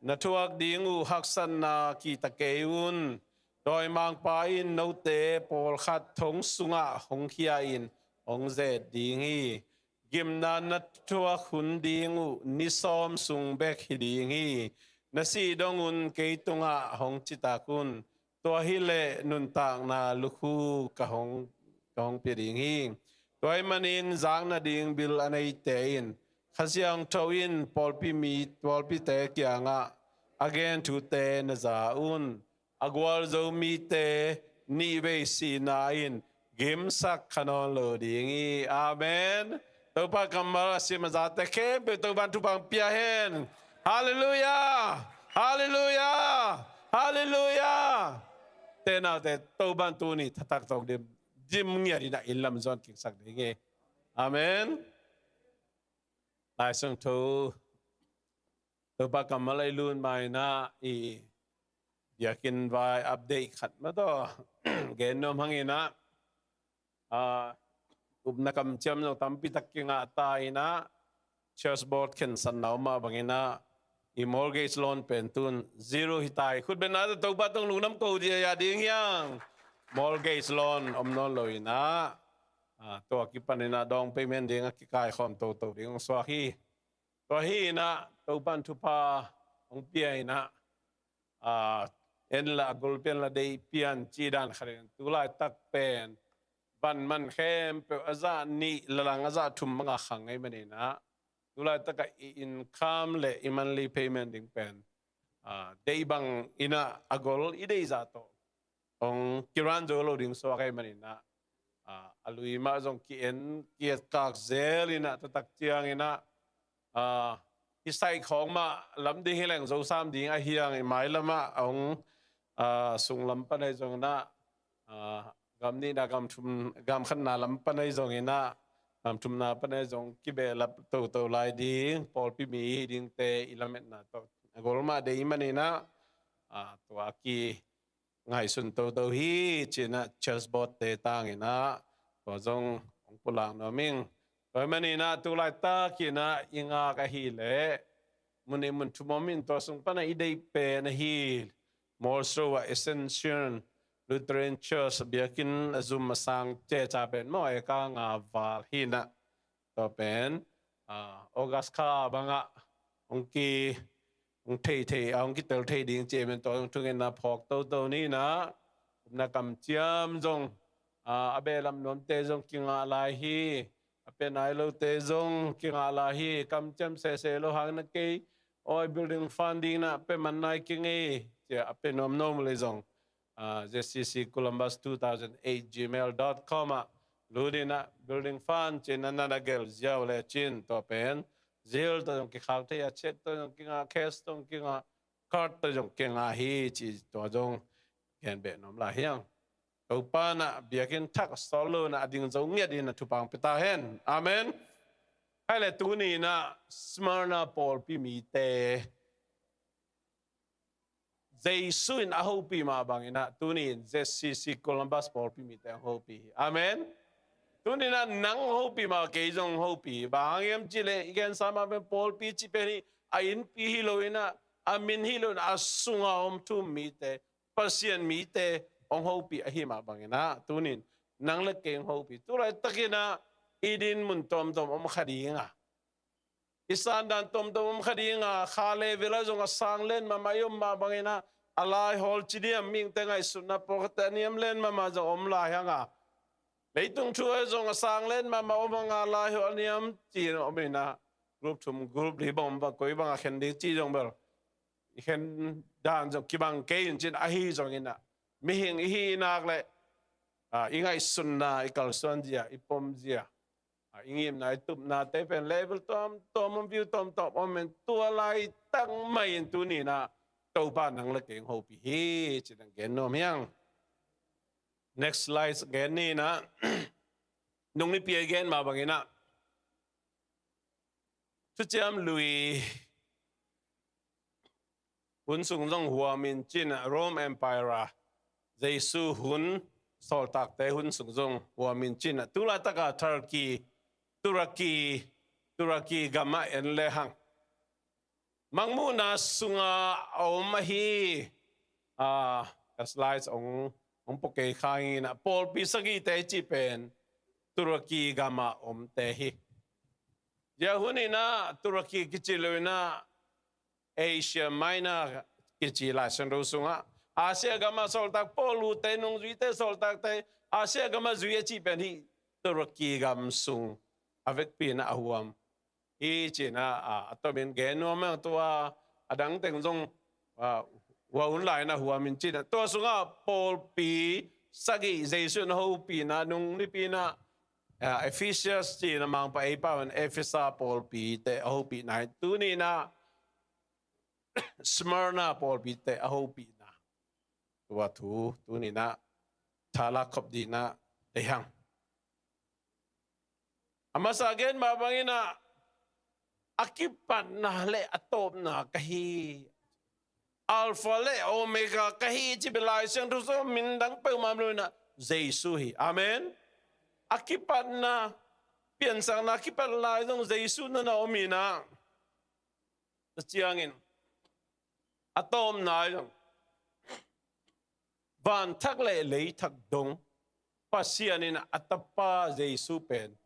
Na thuak ding uh haksatna kihta kei un. Dawimangpa in note pawlkhat thong sungah hong khia-in hong zet ding hi. Gimna na thuak hun ding uh ni sawm sung bek hi ding hi. Na sih dongun kei tungah hong citak un. Tua hileh nuntakna lukhu ka hong, ka hong pia ding hi. Tua ahih manin zak nading bil a neite in Kha Siangtho in pawlpi mi, pawlpite kiangah a gen thute na za un. A gualzo mite nihvei sihna in gimsak kha nawn lo ding hi. Amen. Topa kammal a sim a zate khempeuh Topa'n thupha pia hen. Halleluiah! Halleluiah! Halleluiah! Te naute, Topa'n tuni thatak tawk dim, dim ngiat in ah inn lam zawn kiksak ding hi. Amen. Lai Siangtho Topa kammal a i lut ma in ah i biakinn vai update khat mah tawh gen nuam hang in ah, ah, upna kamciam zong tampi tak kingah ta in ah, church board khensatna om mah bang in ah i mortgage loan pen tun zero hi ta hi. Khut beng nate, Topa tung lungdam ko ziahziah ding hi hang. Mortgage loan om nawn lo in ah, ah, tua kipan in ah down payment ding a kikaikhawm toto ding hong suak hi. Tua hi in ah Topa'n thupha hong pia in ah, ah, en la a gol pian la deih pian ci dan khat in, tu laitak pen van man khempeuh a zah nih la lang a zah thum bang a khang ahih manin ah, tu laitak ah i income le i monthly payment ding pen, ah, deih bang in ah a gol i deih zah tawh hong kirun zo lo ding suak ahih manin ah, ah, a lui mah zong ki-en, ki-etkak zel in ah, taktak ciang in ah, ah, Hi saih khawng mah lam ding hi leng zo sam ding ahi hang, i mailam ah a hong, ah, sunglam pan ahi zongin ah, ah, gam nihna gam thum, gam khatna lam pan ahi zongin ah, gam thumna pan ahi zong kibehlap toto lai ding, pawlpi mi hi dingte i lametna tawh a gol mah deih ahih manin ah, ah, tua ki ngaihsun toto hi ci-in ah church board te tangin ah tua zong hong pulak nuam ing. Tua ahih manin ah tu laitak in ah i ngak ahih leh mun nih mun thum om in, tua sung pan ah i deih pen ahi Moore Stroh ah Ascension Lutheran Church biakinn a zum a sang ceca pen maw, eka nga val hi in ah, tua pen, ah, August kha bang ah hong ki, hong thei thei, ah, hong kitel thei ding ci-in tua zong thungetna phawk toto ni in ah, upna kamciam zong, ah, a behlap nuamte zong kingah lai hi, a pia nai lote zong kingah lai hi. Kamciam sese lo hang in ah kei, oi, building fund ding in ah pia man nai keng ei ci-a a pia nuam nuam leh zong, ah, Z C C Columbus two thousand eight gmail dot com ah lut in ah building fund ci-in ah na na gelh ziau lecin tua pen Zelle tawh zong kikhak thei a, cheque tawh zong kingah, cash tawh zong kingah, card tawh zong kingah hi ci, tua zong gen beh nuam lai hi hang. Topa in ah biakinn thak a sawt lo in ah a ding zo ngiat in ah thupha hong pia ta hen. Amen. Ahih leh tuni in ah Smyrna pawlpi mite Jesu in a hopih mah bangin ah tuni in Z C C Columbus pawlpi mite hong hopih hi. Amen. Tuni in ah nang hong hopih mah, kei zong hong hopih hi. Bang hang hiam cih leh i gensa mah pen pawlpi cih pen hi a innpi hi lo in ah, a min hi lo in ah, a sunga om thu-um mite, Pasian mite hong hopih ahih mah bangin ah tuni in nang le kei hong hopih. Tu laitak in ah i din mun tuamtuam om kha ding a, i sandan tuamtuam om kha ding a, kha level ah zong a sang len mahmah i om mah bangin ah, a laihawl ci diam, mihingte ngaihsutna pawlkhatte a niam len mahmah zong om lai hang a, leitung thu ah zong a sang len mahmah om hang a, laihawl a niam ci-in om in ah, group thum group li bang om, bang koi bang a khen ding ci zong bel i khen dan zong kibang kei in cin, ahi zongin ah mihing i hih nak leh, ah, i ngaihsunna, i kalsuan zia, i pom zia, ah, i ngimna, i tupnate pen level tuamtuam om, view tuamtuam om in, tua laitak mah in tuni in ah Topa nang le kei hong hopih hi ci-in ah gen nuam hi hang. Next slide gen ni in ah, nung nipi a i gen mah bangin ah Thuciam Lui hun sung zong huam in cin ah, Rome Empire, Jesu hun, sawltakte hun sung zong huam in cin ah, tu laitak a Turkey, Turkey, Turkey gam ah en le hang, mangmuhna sungah a om ahi, ah, ka slides hong, hong pua kei kha ing in ah, pawlpi sagihte cih pen Turkey gam ah omte hi. Zia hun in ah Turkey kici lo in ah Asia Minor kici Lai Siangtho sungah, Asia gam ah sawltak, Paul ute nungzuite, sawltakte Asia gam ah zui a cih pen hih Turkey gam sung a vekpi in ah a huam hi ci-in ah, a, a tomin gen nuam ing. Tua a dang teng zong, a, hua hun lai in ah huam in cin ah, tua sungah pawlpi sagih Jesu in a hopihna, nung nipi in ah, a, Ephesus ci-in ah Mangpau ei pau in Efesa pawlpite a hopihna hi. Tuni in ah Smyrna pawlpite a hopihna, tua thu tuni in ah thalak khop ding in ah deih hang. A masa gen mah bangin ah, a kipatna le a tawpna ka hi, Alpha le Omega ka hi ci bel Lai Siangtho sung min dang peuhmah om lo in ah Jesu hi. Amen. A kipatna, piansakna a kipat lai zong Jesu na na om in ah, tua ciangin a tawpna zong vanthak le leithak dong Pasian in a Tapa Jesu pen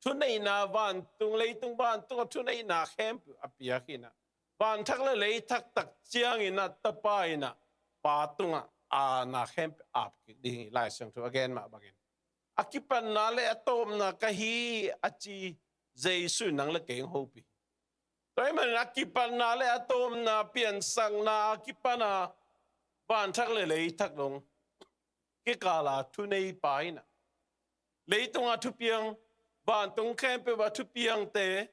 thuneihna, vantung, leitung vantung a thuneihna khempeuh a piak in ah, vanthak le leithak tak ciangin ah Tapa in ah Pa tungah a na khempeuh ap kik ding hi, Lai Siangtho a gen mah bangin. A kipatna le a tawpna ka hi a ci Jesu in nang le kei hong hopih. Tua ahih manin a kipatna le a tawpna, piansakna a kipan a, vanthak le leithak dong kikal a thuneipa in ah, leitung a thupiang, vantung khempeuh a thupiangte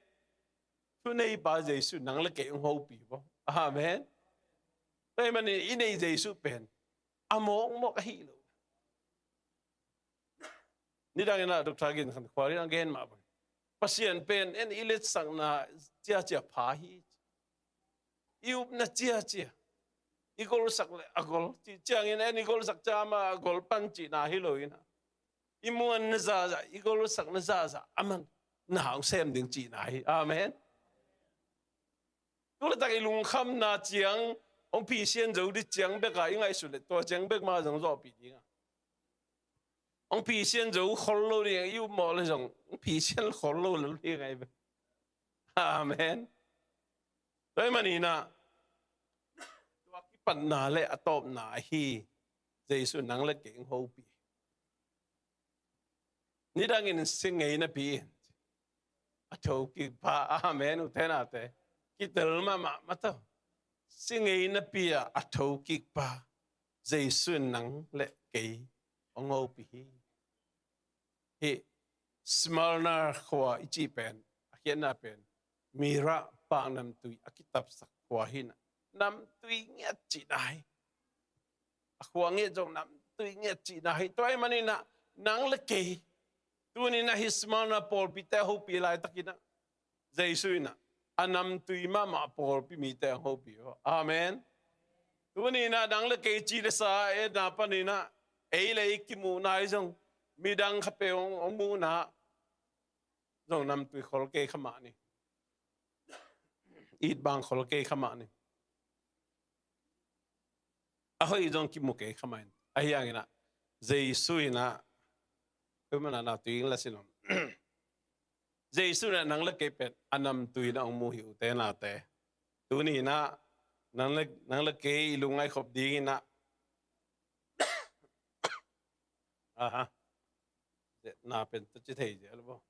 Thuneipa Jesu nang le kei hong hopih bo. Amen. Tua ahih manin i nei Jesu pen a mawkmawk ahi lo. Nidangin ah Doctor Gin Khan Khual in a gen mah bang, Pasian pen en i letsakna ciacia pha hi. I upna ciacia, i golsak le a gol cih ciangin en i golsak ciang amah a gol pan cihna hi lo in ah, i muanna zahzah, i golsakna zahzah amah na hong sem ding cihna hi. Amen. Tu laitak i lungkhamna ciang hong phisian zo ding ciang bek a i ngaihsut leh tua ciang bek mah zong zawhpih ding a, hong phisian zo khol lo ding a, i upmawh leh zong hong phisian khol lo lo ding a hi ve. Amen. Tua ahih manin ah tua kipatna le a tawpna ahi Jesu nang le kei hong hopih. Nidangin si ngei napi in a thokikpa. Amen. U te nau te, kitel mahmah mah tawh, si ngei napi ah a thokikpa Jesu in nang le kei hong hopih hi. Hih Smyrna khua i cih pen, a khiatna pen, mirrah, paknamtui a kitapsak khua hi in ah, namtui ngiat cihna hi. A khua ngiat zong namtui ngiat cihna hi. Tua ahih manin ah nang le kei tuni in ah hih Smyrna pawlpite a hopih laitakin ah, Jesu in ah a namtui mahmah pawlpi mite hong hopih hi. Amen. Tuni in ah nang le kei ci le sa a etna panin ah ei le ei kimuhna hi zong, midang kha peuh hong, hong muhna zong namtui khol kei kha mah ni. It bang khol kei kha mah ni. A hoih zong kimu kei kha mah in. Ahi hangin ah Jesu in ah, ui mana na tui ing la sin om. Jesu in ah nang le kei pen a namtui in ah hong mu hi, u te nau te. Tuni in ah nang le, nang le kei i lungngaih khop dingin ah, aha, na pen tua ci thei zel bo.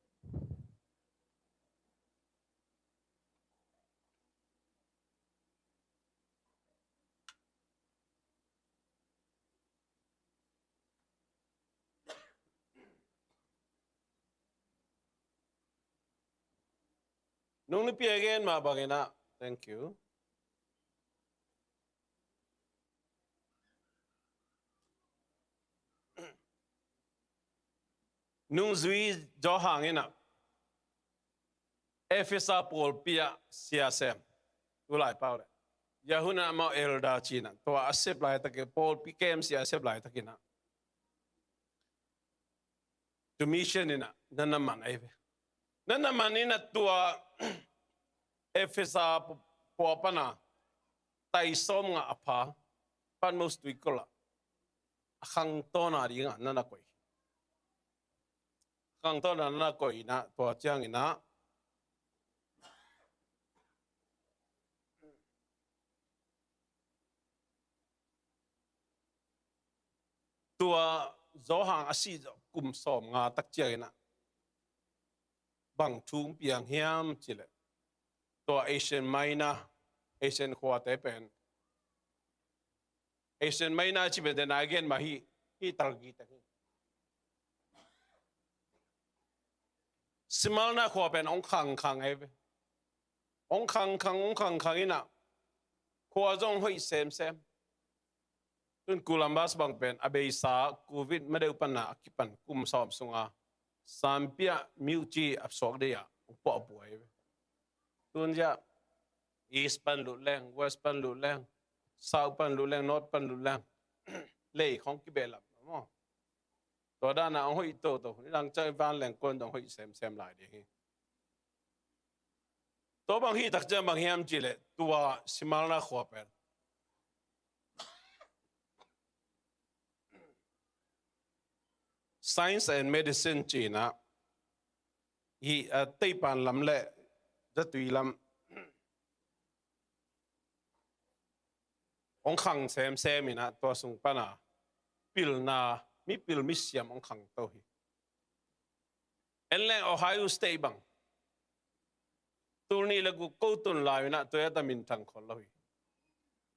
Nung nipi a gen mah bangin ah, thank you. Nungzui Johan in ah Efesa pawlpi ah sia sem, tu lai pau le, Yahuna amau elder ci in ah, tua a sep laitakin, pawlpi kem sia a sep laitakin ah, tu mission in ah na na man ahi ve. Na na man in ah tua Efesa pu-, pua pan a tai sawmnga a pha Patmos tuikol ah a khangtawna ding ah na na koih. Khangtawna na na koih in ah, tua ciangin ah tua Johan a sih zawh kum sawmnga tak ciangin ah bang thu hong piang hiam cih leh, tua Asian Minor, Asian khuate pen, Asian Minor ci pen te na gen mah hi, hi Turkey te hi. Smyrna khua pen hong khangkhang ahi ve. Hong khangkhang, hong khangkhang in ah khua zong hoih semsem. Tun Columbus bang pen a beisa Covid ma deuh pan a kipan kum sawm sunga Sampiah miuci a suak dei ah hong puahpua ahi ve. Tun zia East pan lut leng, West pan lut leng, South pan lut leng, North pan lut leng, lei khong kibehlap maw. Tua dan a hong hoih toto, nidang ciang i van leng kuan dong hoih semsem lai ding hi. Tua bang hi tak ciang bang hiam cih leh, tua Smyrna khua pen Science and Medicine ci in ah, hi, a, teipan lam le zatui lam hong khang semsem in ah, tua sung pan a pilna, mipil misiam hong khangto hi. En leng Ohio State bang, tul nih le guk ko tun lai in ah tua a ta minthang khol lo hi.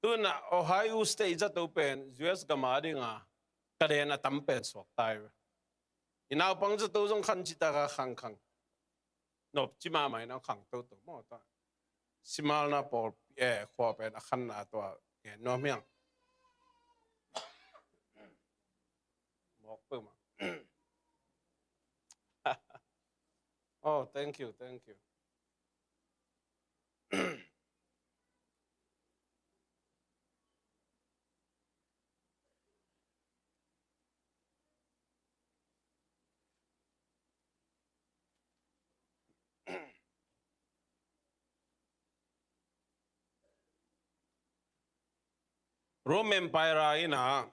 Tun ah Ohio State zato pen U S gam a ding a ka den a tam pen suak tai ve. I naupang zato zong khan citak a khangkhang, nop ci mahmah in ah khang toto maw ta. Smyrna pawl, eh, khua pen a khanna tua gen nuam hiang. Mawk peuhmah. Oh, thank you, thank you. Rome Empire in ah,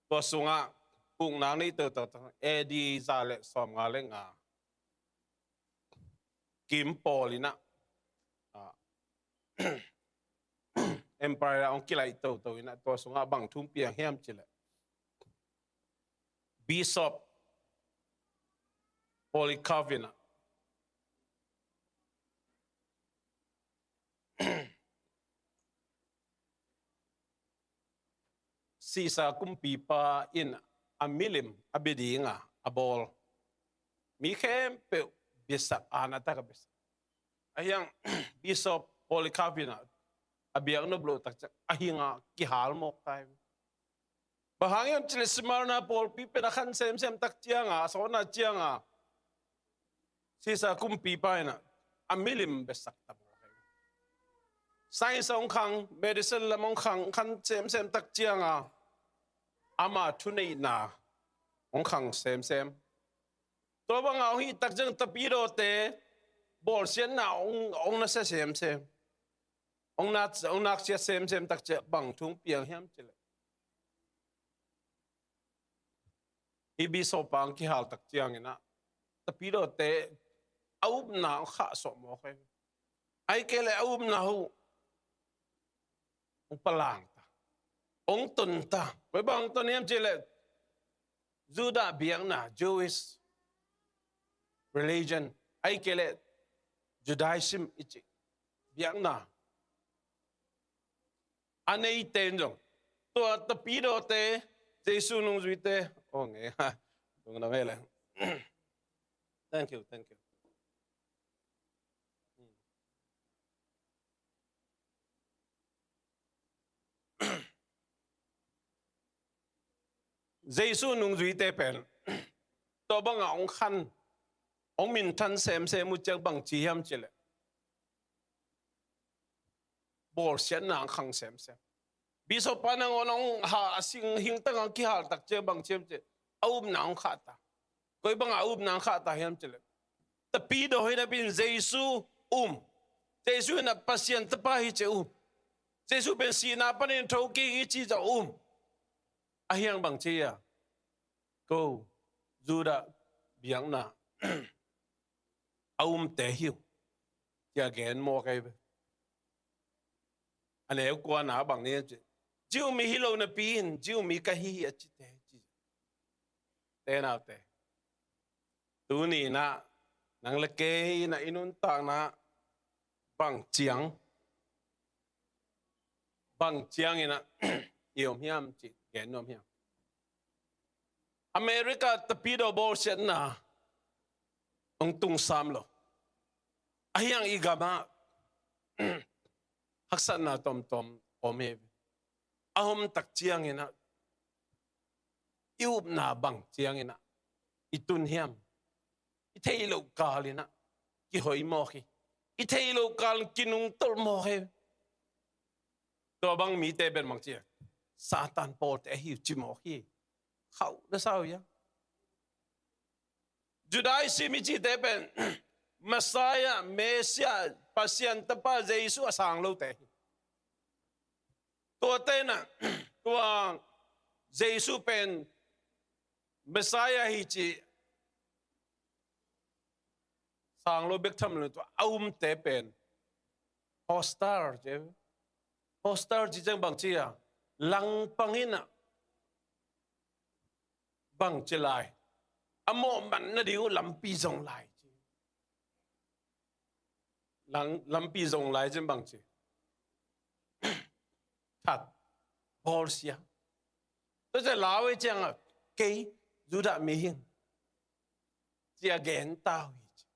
tua sungah uknak nei toto, A D za le sawmnga le nga kim pawl in ah, ah, Empire hong kilaih toto in ah, tua sungah bang thu piang hiam cih leh, Bishop Polycarp in ah, Caesar kumpipa in a milim a bia dinga a bawl mi khempeuh biasak, aana tak a biasak. Ahi hang Bishop Polycarp in ah a biak nop loh tak ciang a hing a kihal mawk ta hi. Bang hang hiam cih leh Smyrna pawlpi pen a khan semsem tak cianga, a sawtna cianga, Caesar kumpipa in ah a milim biasak ta mawk hi. Science hong khang, medicine lam hong khang, khan semsem tak cianga ama thuneihna hong khang semsem. Tua banga hong hih tak ciang tapidawte bawlsiatna hong, hong nasia semsem. Hong nak, hong naksiat semsem tak ciang bang thu piang hiam cih leh, hih Bishop pa hong kihal tak ciangin ah tapidawte a upna hong khahsawh mawk hi. Ahih kei leh a upna uh hong palang ta, hong ton ta. Koi bang hong ton hiam cih leh, Judah biakna, Jewish religion, ahih kei leh Judaism i cih biakna a neite in zong, tua tapidawte, Jesu nungzuite, oh, nge ha, tung na mele. Thank you, thank you. Jesu nungzuite pen tua banga hong khan, hong minthan semsem uh ciang bang ci hiam cih leh, bawlsiatna hong khang semsem. Bishop pa nangawn hong ha a sing hing tangah kihal tak ciang bang ci hiam cih leh, a upna hong khah ta. Koi banga a upna hong khah ta hiam cih leh, tapidaw hi napi-in Jesu um, Jesu in a Pasian tapa hi ci-a um, Jesu pen sihna panin thokik hi ci-a um. Ahi hang bang ci hiam, ko Judah biakna a umte hi uh, ci-a gen mawk hi ve. A neu kuana bang ni ci, Jew mi hi lo napi-in Jew mi ka hi hi a cite hi ci. Te naute, tuni in ah nang le kei in ah i nuntakna bang ciang, bang ciangin ah i om hiam cih gen nuam hiam. America tapidaw bawlsiatna hong tung sam lo. Ahi hang i gamah haksatna tomtom om hi. A om tak ciangin ah i upna bang ciangin ah i tun hiam. I theih loh kal in ah kihoih mawk hi. I theih loh kal kinungtolh mawk hi. Tua bang mite pen bang ci hiam, Satan pawlte ahi uh ci mawk hi. Khauh na sa uh hiam. Judaism i cite pen Messiah, Messiah, Pasian tapa Jesu a sang lote hi. Tuate in ah, tua Jesu pen Messiah hi ci sang lo bek tham lo, tua a umte pen hostile ci. Hostile ci ciang bang ci hiam, langpang in ah bang ci lai, a mawhman nading uh lampi zong lai ci. Lang, lampi zong lai cin bang ci, that, bawlsia. Tua ciang lau hi ciangah kei Judah mi hi ing ci-a gen ta uh hi ci.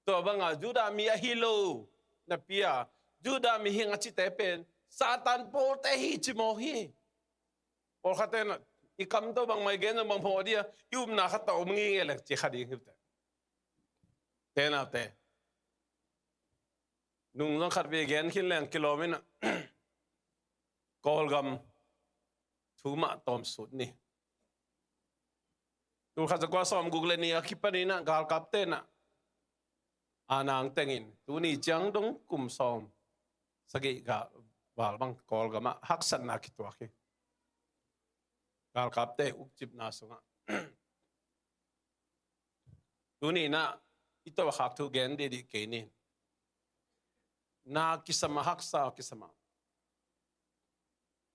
Tua banga Judah mi ahi lo Napi a, Judah mihing a cite pen Satan pawlte hi ci mawk hi. Pawlkhat ten i kam tawh bangmah i gen zong bang mawk dia, i upna khat tawh om ngei ngei leng ci kha ding hi uh teh. Te naute, nung zong khat vei gen khin leng kilawm in ah, Kawlgam thu mah tawm sut ni. Tul khat za kua sawmguk le nih a kipan in ah galkapte in ah, a nang tengin tuni ciang dong kum sawmsagih gal val bang Kawlgam ah haksatna kituak hi. Galkapte ukcipna sungah. Tuni in ah i tawh a khak thu gen dihdih kei ni. Na kisam a, haksa kisam a.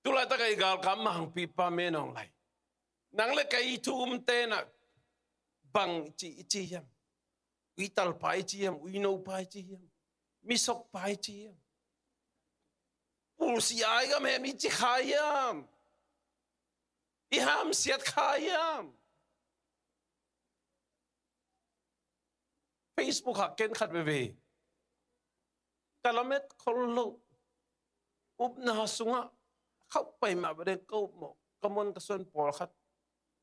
Tulaitak a i galkap mangpipa Min Aung Hlaing, nang le kei thu umte in ah bang ci i ci hiam? Uitalpa i ci hiam? Uinopa i ci hiam? Misokpa i ci hiam? Pulsi ai gam hem i ci kha hiam? I hamsiat kha hiam? Facebook ah ken khat veve ka lamet khol lo. Upna sungah khauh pai mah ba deng ka up mawh, ka mon ka suan pawlkhat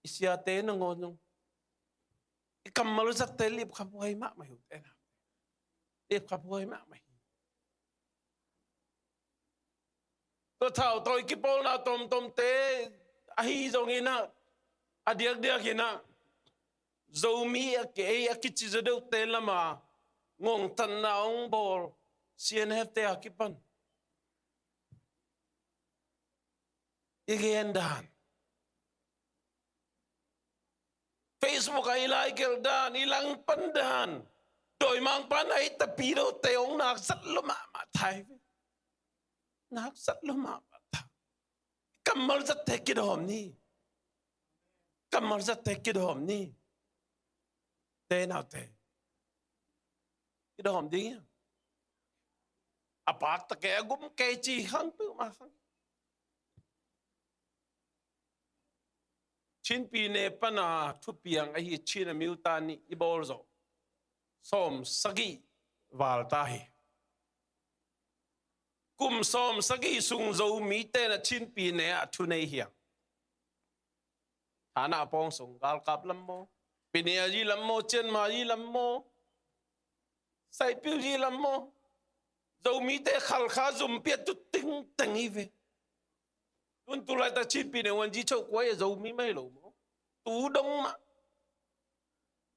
i siate nangawn zong i kammal zatte lipkhaphuai mahmah hi uh teh na. Lipkhaphuai mahmah hi. Tua thau tawh i kipawlna tomtomte ahi zongin ah, a diakdiak in ah Zomi a ki, ei a kici zaw deuhte lama ngongtatna hong bawl C N F te a kipan i gen dan, Facebook ah i laikelh dan, i langpan dan, dawimangpa na i tapidote hong nakzat lua mahmah thai ve. Nakzat lua mahmah thai. Kammal zatte kidawm ni. Kammal zatte kidawm ni. Te naute, kidawm ding hi. A pak ta kei, a gum kei ci khang peuhmah khang. Chin pyine pana thupiang ahi Chin a miuta nih i bawl zawh sawmsagih val ta hi. Kum sawmsagih sung Zomite na Chin pyine ah thunei hiang. Thana pawng sung galkap lam maw, Pyine a zi lam maw, Chiang Mai zi lam maw, Saipiu zi lam maw, Zomite Khalkha zumpi a tu tingteng hi ve. Tun tulaitak Chin pyine wan zi choh kuai a Zomi mai lo maw. Tu dong mah.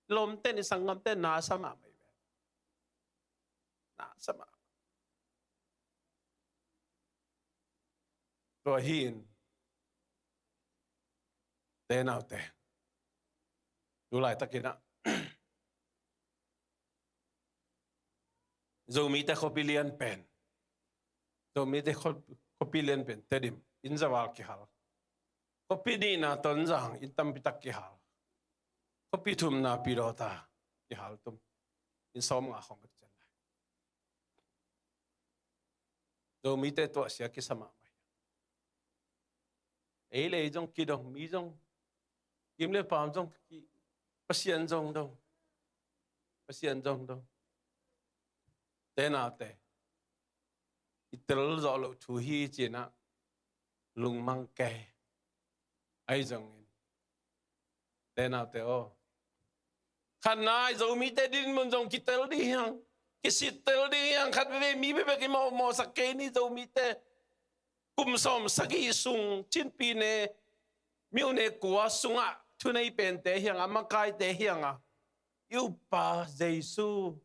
Lawmte ni sanggamte nasa mahmah hi ve. Nasa mahmah. Tua hi in, te naute, tulaitakin ah Zomite khuapi lian pen, Zomite khuapi lian pen Tedim in za val kihal. Khuapi nihna Tonzang in tampitak kihal. Khuapi thumna Pidawta kihal tum. In sawmnga khawng bek cian lai. Zomite tuahsia kisa mahmah hi. Ei le ei zong kidong, mi zong, gim le paam zong ki, Pasian zong dong. Pasian zong dong. Te naute, i tel zawh loh thu hi ci-in ah lungmang kei. Ahi zongin, te naute aw, khatna ah Zomite dinmun zong kitel ding hiang, kisittel ding hiang, khat veve mi bekbek i mawhmawhsak kei ni. Zomite kum sawmsagih sung Chin pyine, myone kua sungah thunei pente hiang a, makaite hiang a, i uppa Jesu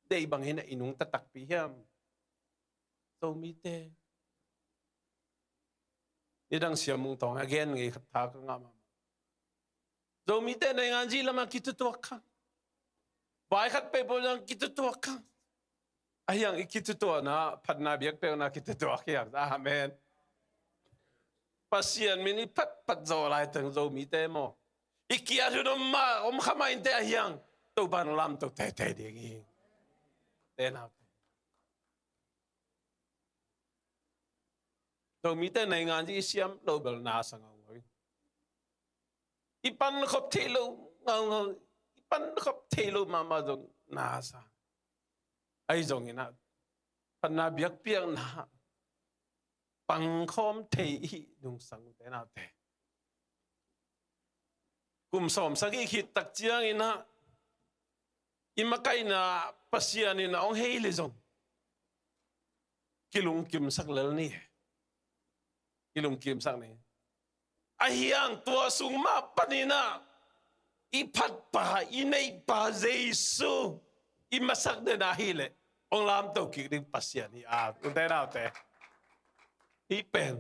deih bangin ah i nungta takpi hiam? Zomite, nidang Sia Mung Thawng a gen ngei khat tha ka ngah mahmah. Zomite naingan zi lamah kitutuak kha. Vai khat peuhpeuh lamah kitutuak kha. A hiang i kitutuakna, phatna biakpiakna kitutuak hiang. Amen. Pasian min i phatphat zawh laiteng Zomite maw, i kiat hun om mah, om kha mah inteh a hiang, Topa'n lamto teitei ding hi. Te naute, Zomite naingan zi i siam loh bel nasa ngaungau hi. I pankhop theih loh ngaungau, i pankhop theih loh mahmah zong nasa. Ahi zongin ah, phatna biakpiakna pangkhawm thei i hih nungsang, ute naute. Kum sawmsagih khit tak ciangin ah i makaihna Pasian in a hong hei le zong kilungkimsak lel ni. Kilungkimsak ni. Ahi hang tua sung mah panin ah i phatpa, i neihpa Jesu i masak den ahih leh hong lamto kik ding Pasian hi a, ute naute. Hih pen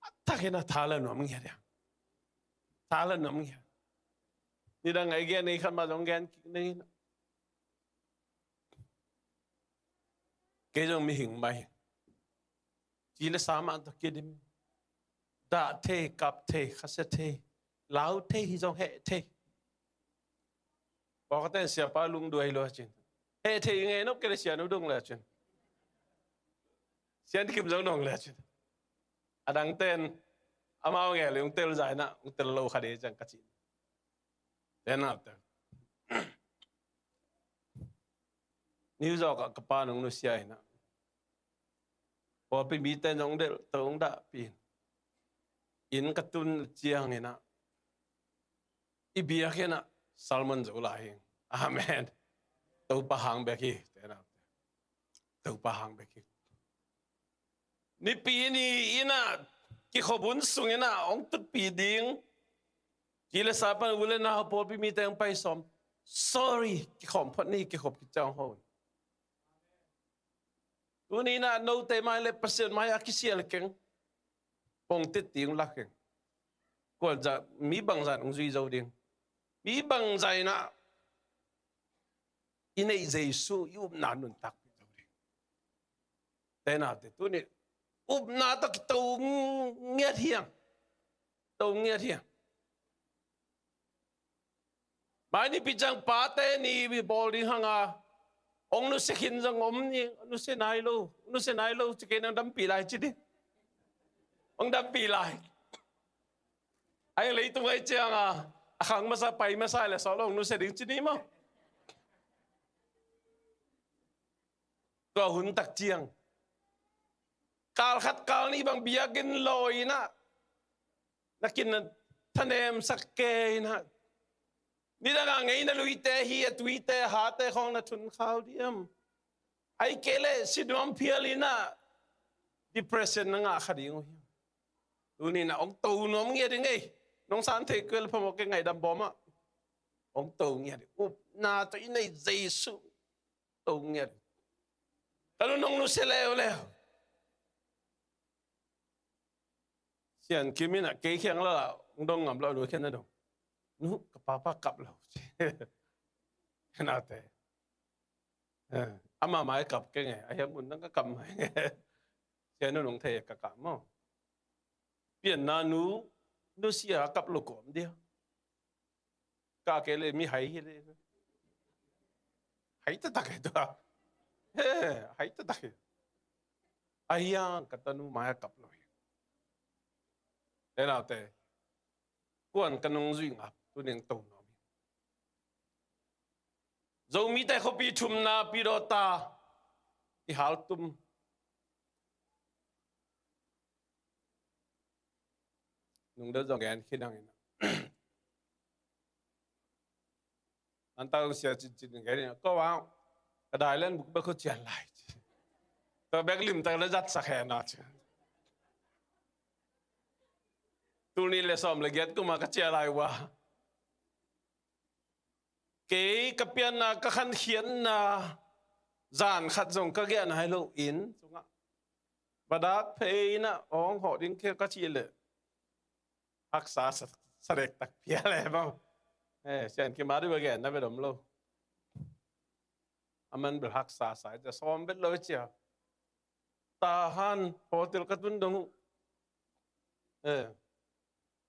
a takin a tha la nuam ngiat hi a. Tha la nuam ngiat. Nidang a i gen, i khat mah zong gen kik ning. Kei zong mihing mah hi. Ci le sa mah tawh kidim. Dah thei, kap thei, khasia thei, lau thei, hi zong heh thei. Pawlkhat in siapa lungduai lua cin. Heh thei ngei nop kei le sianu dong le cin. Sian Kim zong dong le cin. A dangte in amau ngei le ung tel zai na, ung tel lo kha de ciang ka ci. Te na te. New York ah ka pa nong nusia hi na. Pawlpi mite nong delh to, nong dahpih. Inn ka tun ciangin ah i biakinn ah sermon zo lai hi. Amen. Topa hang bek hi. Te na. Topa hang bek hi. Nipi ni in ah kikhop hun sungin ah hong tutpih ding. Ci le sa pan u le nau, pawlpi mite hong pai sawm. Sorry, kikhawm phot ni, kikhop kiciang ho. Tuni in ah note mai le Pasian mai a kisial keng. Pong tit ting lak keng. Kual zah, mi bangzah in hong zui zo ding. Mi bangzah in ah i neih Jesu i upna nuntakpih zo ding. Te na te, tuni upna tawh kito ngiat hi hang. To ngiat hi hang. Mai nipi ciang pate ni bawl ding hang a, hong nusia khin zong om ni, nusia nai lo, nusia nai lo ci kei nang dampih lai ci ding. Hong dampih lai. Ai leitung ai ciang a, a khang masa pai masa le sawt lo hong nusia ding ci ni maw. Tua hun tak ciang kal khat kal nih bang biakinn lawi in ah na kin na thanemsak kei in ah, nidang a ngei na luite hi, a tuite, a hate khawng na thun khau diam? Ai kei leh si nuam phial in ah depression na ngah kha ding uh hiam? Tuni in ah hong to nuam ngiat ding ei. Nong san thei kei leh phamawh kei, ngaihdam bawm ah. Hong to ngiat ding. Upna tawh i neih Jesu to ngiat. Ka nu nong nusia leuleu. Sian Kim in ah kei khiang la la hong dong ngam lo, nu khian na dong. Nu, ka papa kap lo. Nate. Eh, ama mai kap keng e, a hiam un nang ka kap mai. Sianu nong thei ka kap maw. Pianna nu, nusia kap lo kawm dia. Ka kei le mi hai hi le. Hai taktak hi tua. He, hai taktak hi. Ahi hang ka tanu mai a kap lo hi. Te naute. Kuan ka nung zui ngap, tu ning to nuam hi. Zomite khuapi thumna pidawta i haltum. Nung deuh zong gen khin hangin. An tau sia cincin gen in, ko vang ka dai len buk bek ko cian lai. To bek lim tak le zat sak hen a ci. Tul nih le sawm le giat kuma ka cia lai ua. Kei ka pianna, ka khankhiatna zan khat zong ka giah nai lo inn sungah. Badak phei in ah hong hawh ding kei ka cih leh haksa sa, sa dek tak phial e maw. Eh, Sian Kim a dih ba gen na bel om lo. A man bel haksa sa, i cia sawm bel lo i cia. Tahan hotel ka tun dong uh. Eh,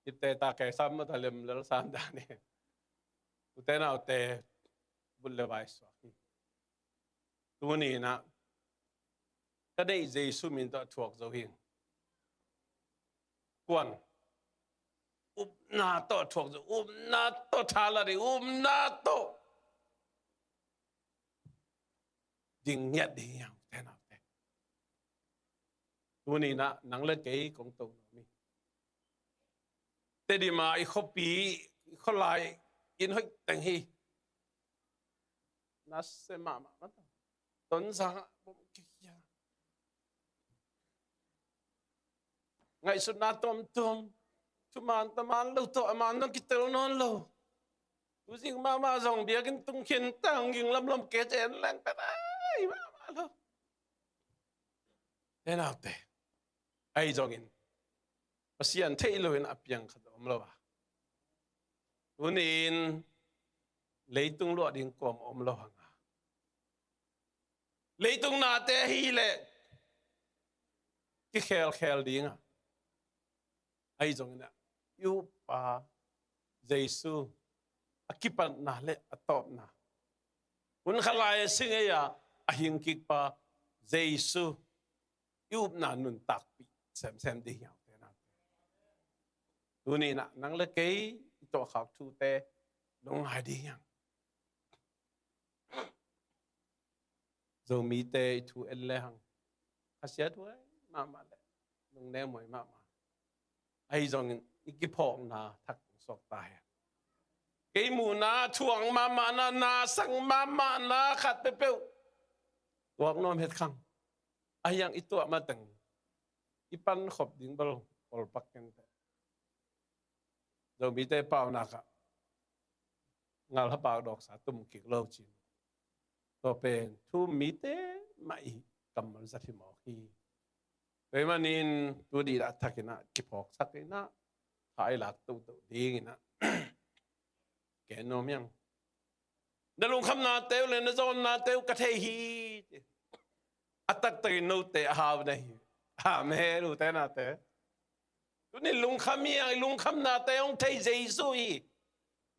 i te ta kei sam ma ta lem lel sam dan e. U te nau te bul le vai suak hi. Tuni in ah ka neih Jesu min tawh a thuak zo hi. Kuan upna tawh a thuak zo, upna tawh thala ding, upna tawh ding ngiat ding hi hang. Te naute, tuni-in ah nang le kei kong to nuam hi. Tedim ah i khuapi, i khualai inn hoih teng hi. Nasia mahmah mah ta. Tonzang ah bom kikhia. Ngaihsutna tuamtuam. Thuman taman lo tawh a man dong kitel nawn lo. Tuzing mahmah zong biakinn tung khin tang ging lamlam kei ci-in leng pen ai mahmah lo. Te naute, ahi zongin Pasian theih loin a piang khat om lo a, tuni-in leitung luah ding kuamah om lo hang a, leitung nate ahih leh kikhelkhel ding a, ahi zongin ah i uppa Jesu, a kipatna le a tawpna, hun khat lai a si ngei a a hing kikpa Jesu i upna nuntakpih semsem ding hi hang. Te naute, tuni-in ah nang le kei i tuahkhak thute lungngai ding hi hang. Zomite i thu en le hang, khasiathuai mahmah le lungnemhuai mahmah. Ahi zongin i kiphawkna thak suak ta hen. Kei muhna thuak mahmahna, na sang mahmahna khat peuhpeuh tuak nuam het khang. Ahi hang i tuah mateng i pankhop ding bel olpak kenteh. Zomite paunak ah ngal hapak dawksa tum kik lo cin, tua pen thu um mite mah i kammal zat hi mawk hi. Tua ahih manin tu dih dah thakin ah kiphawksak in ah tha i lak toto dingin ah gen nuam hi hang. Na lungkhamnate uh le na zawnnate uh ka thei hi. A taktakin note a hau na hi. Amen. Ute naute, tuni lungkham hi hang, i lungkhamnate hong thei Jesu hi.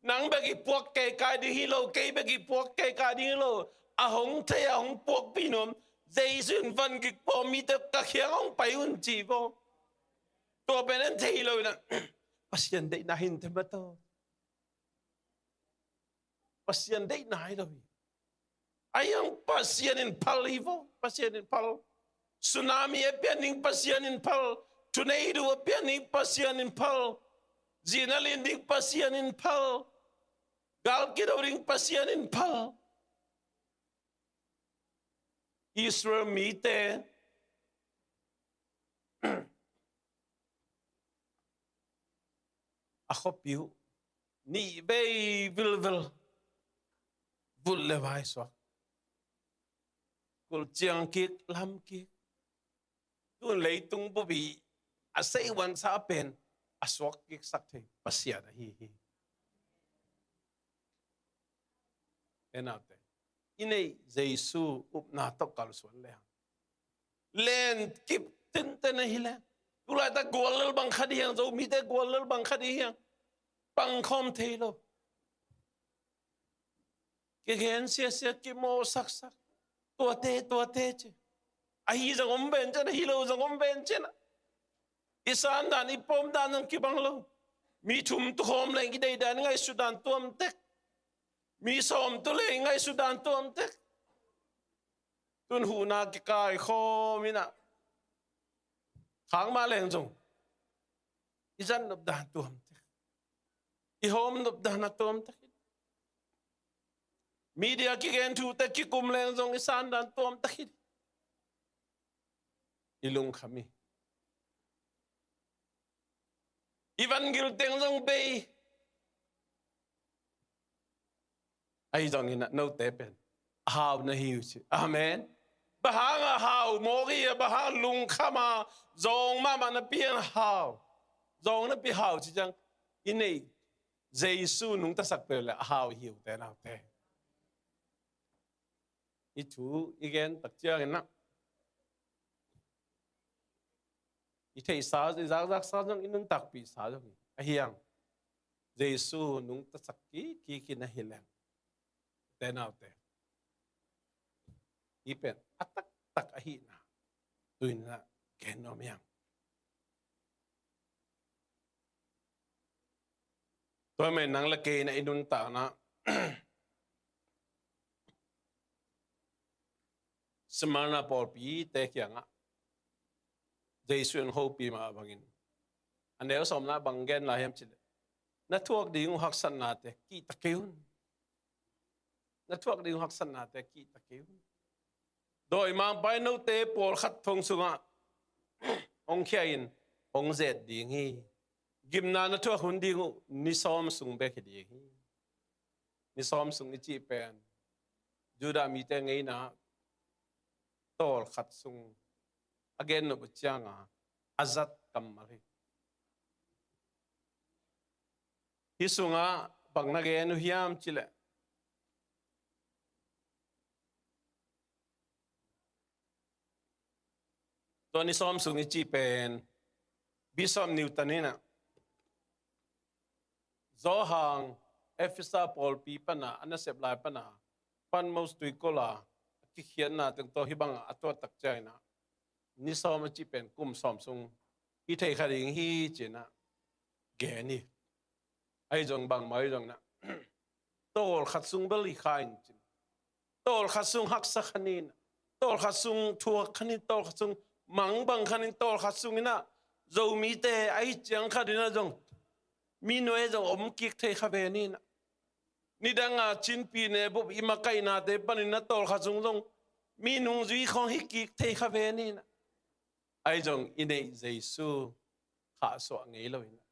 Nang bek i puak keikai ding hi lo, kei bek i puak keikai ding hi lo. A hong thei, a hong puakpih nuam Jesu in van gik pawh mite ka kiang hong pai un ci vo. Tua pen an thei lo in ah Pasian deihna hi inteh maw taw. Pasian deihna hi lo hi. Ahi hang Pasian in phal hi vo, Pasian in phal. Tsunami a pian ding Pasian in phal. Thuneidu a pian ding Pasian in phal. Zinalin ding Pasian in phal. Gal kido ding Pasian in phal. Israel mite a khuapi uh nih vei vilvel vut le vai suak, kulh ciang kik, lam kik. Tun leitung bup i a seihuansa pen a suak kiksak thei Pasian ahi hi. Enaute, i neih Jesu upna tawh kalsuan le hang, len kip tenten ahi le, tulaitak guallel bang khat hi hang, Zomite guallel bang khat hi hang, pangkhawm thei lo. Kigen siasia, kimawh saksak, tuate, tuate ci. Ahi zong om ven cian, ahi lo zong om ven cian. I sandan, i pawmdan zong kibang lo. Mi thum tukhawm leng i deidan, i ngaihsutdan tuamtek. Mi sawm tu leng i ngaihsutdan tuamtek. Tun huhna kikaikhawm in ah, khang mah leng zong i zat nopdan tuamtek. I hawm nopdan a tuamtek hi. Media kigen thute kikum leng zong i sandan tuamtek hi. I lungkham hi. I vangil teng zong bei. Ahi zongin ah note pen a hau na hi uh ci. Amen. Bang hang a hau mawk hi a, bang hang lungkham a zawng mahmah napi a hau, zawng napi hau ci ciang, i neih Jesu nungtasak peuh le a hau hi uh te naute. I thu i gen tak ciangin ah i theihsa, i zakzaksa zong, i nuntakpihsa zong hi. Ahi hang Jesu nungtasak kik, kik hi na hi leng, te naute, i pen a taktak ahihna tu-in ah gen nuam hi hang. Tua mah nang le kei in ah i nuntakna Smyrna pawlpite kiangah Jesuh in hopih mah bangin, a neu sawmna bang gen lai hiam cih leh, na thuak ding uh haksatnate kihta kei un. Na thuak ding uh haksatnate kihta kei un. Dawimangpa in note pawlkhat thong sungah hong khia in hong zet ding hi. Gimna na thuak hun ding uh ni sawm sung bek hi ding hi. Ni sawm sung i cih pen Judah mite ngeina tawlkhat sung a gen nop uh cianga a zat kammal hi. Hih sungah bang na gen uh hiam cih leh, tua ni sawm sung i cih pen Bishop Newton in ah Johan Efesa pawlpi pana a nasep lai pana Patmos tuikol a kikhiatna teng tawh hih bangah a tuat tak ciangin ah ni sawm a cih pen kum sawm sung hi thei kha ding hi ci-in ah gen hi. Ahi zong bangmah hi zong in ah tawlkhat sung bel hi kha in cin, tawlkhat sung haksa kha ni in ah, tawlkhat sung thuak kha ni in, tawlkhat sung mangbang kha ni in, tawlkhat sung in ah Zomite ahi ciang khat in ah zong mi nuai zong om kik thei kha ve ni in ah, nidanga Chin Pyine bup i makaihnate panin ah tawlkhat sung zong mi nungzui khawng hi kik thei kha ve ni in ah, ahi zong i neih Jesu khahsuah ngei lo in ah,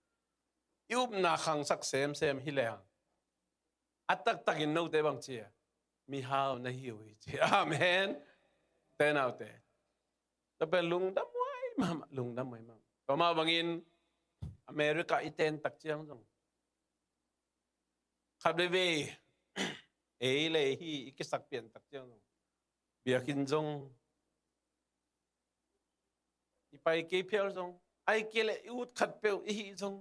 i upna khangsak semsem hi lehang a taktakin note bang ci a, mihau na hi uh hi ci. Amen. Te naute, tua pen lungdam huai mahmah, lungdam huai mahmah. Tua mah bangin America i ten tak ciang zong khat veivei ei le hi i kisak pian tak ciang zong biakinn zong i pai kei phial zong, ai kei leh i ut khat peuh i hih zong,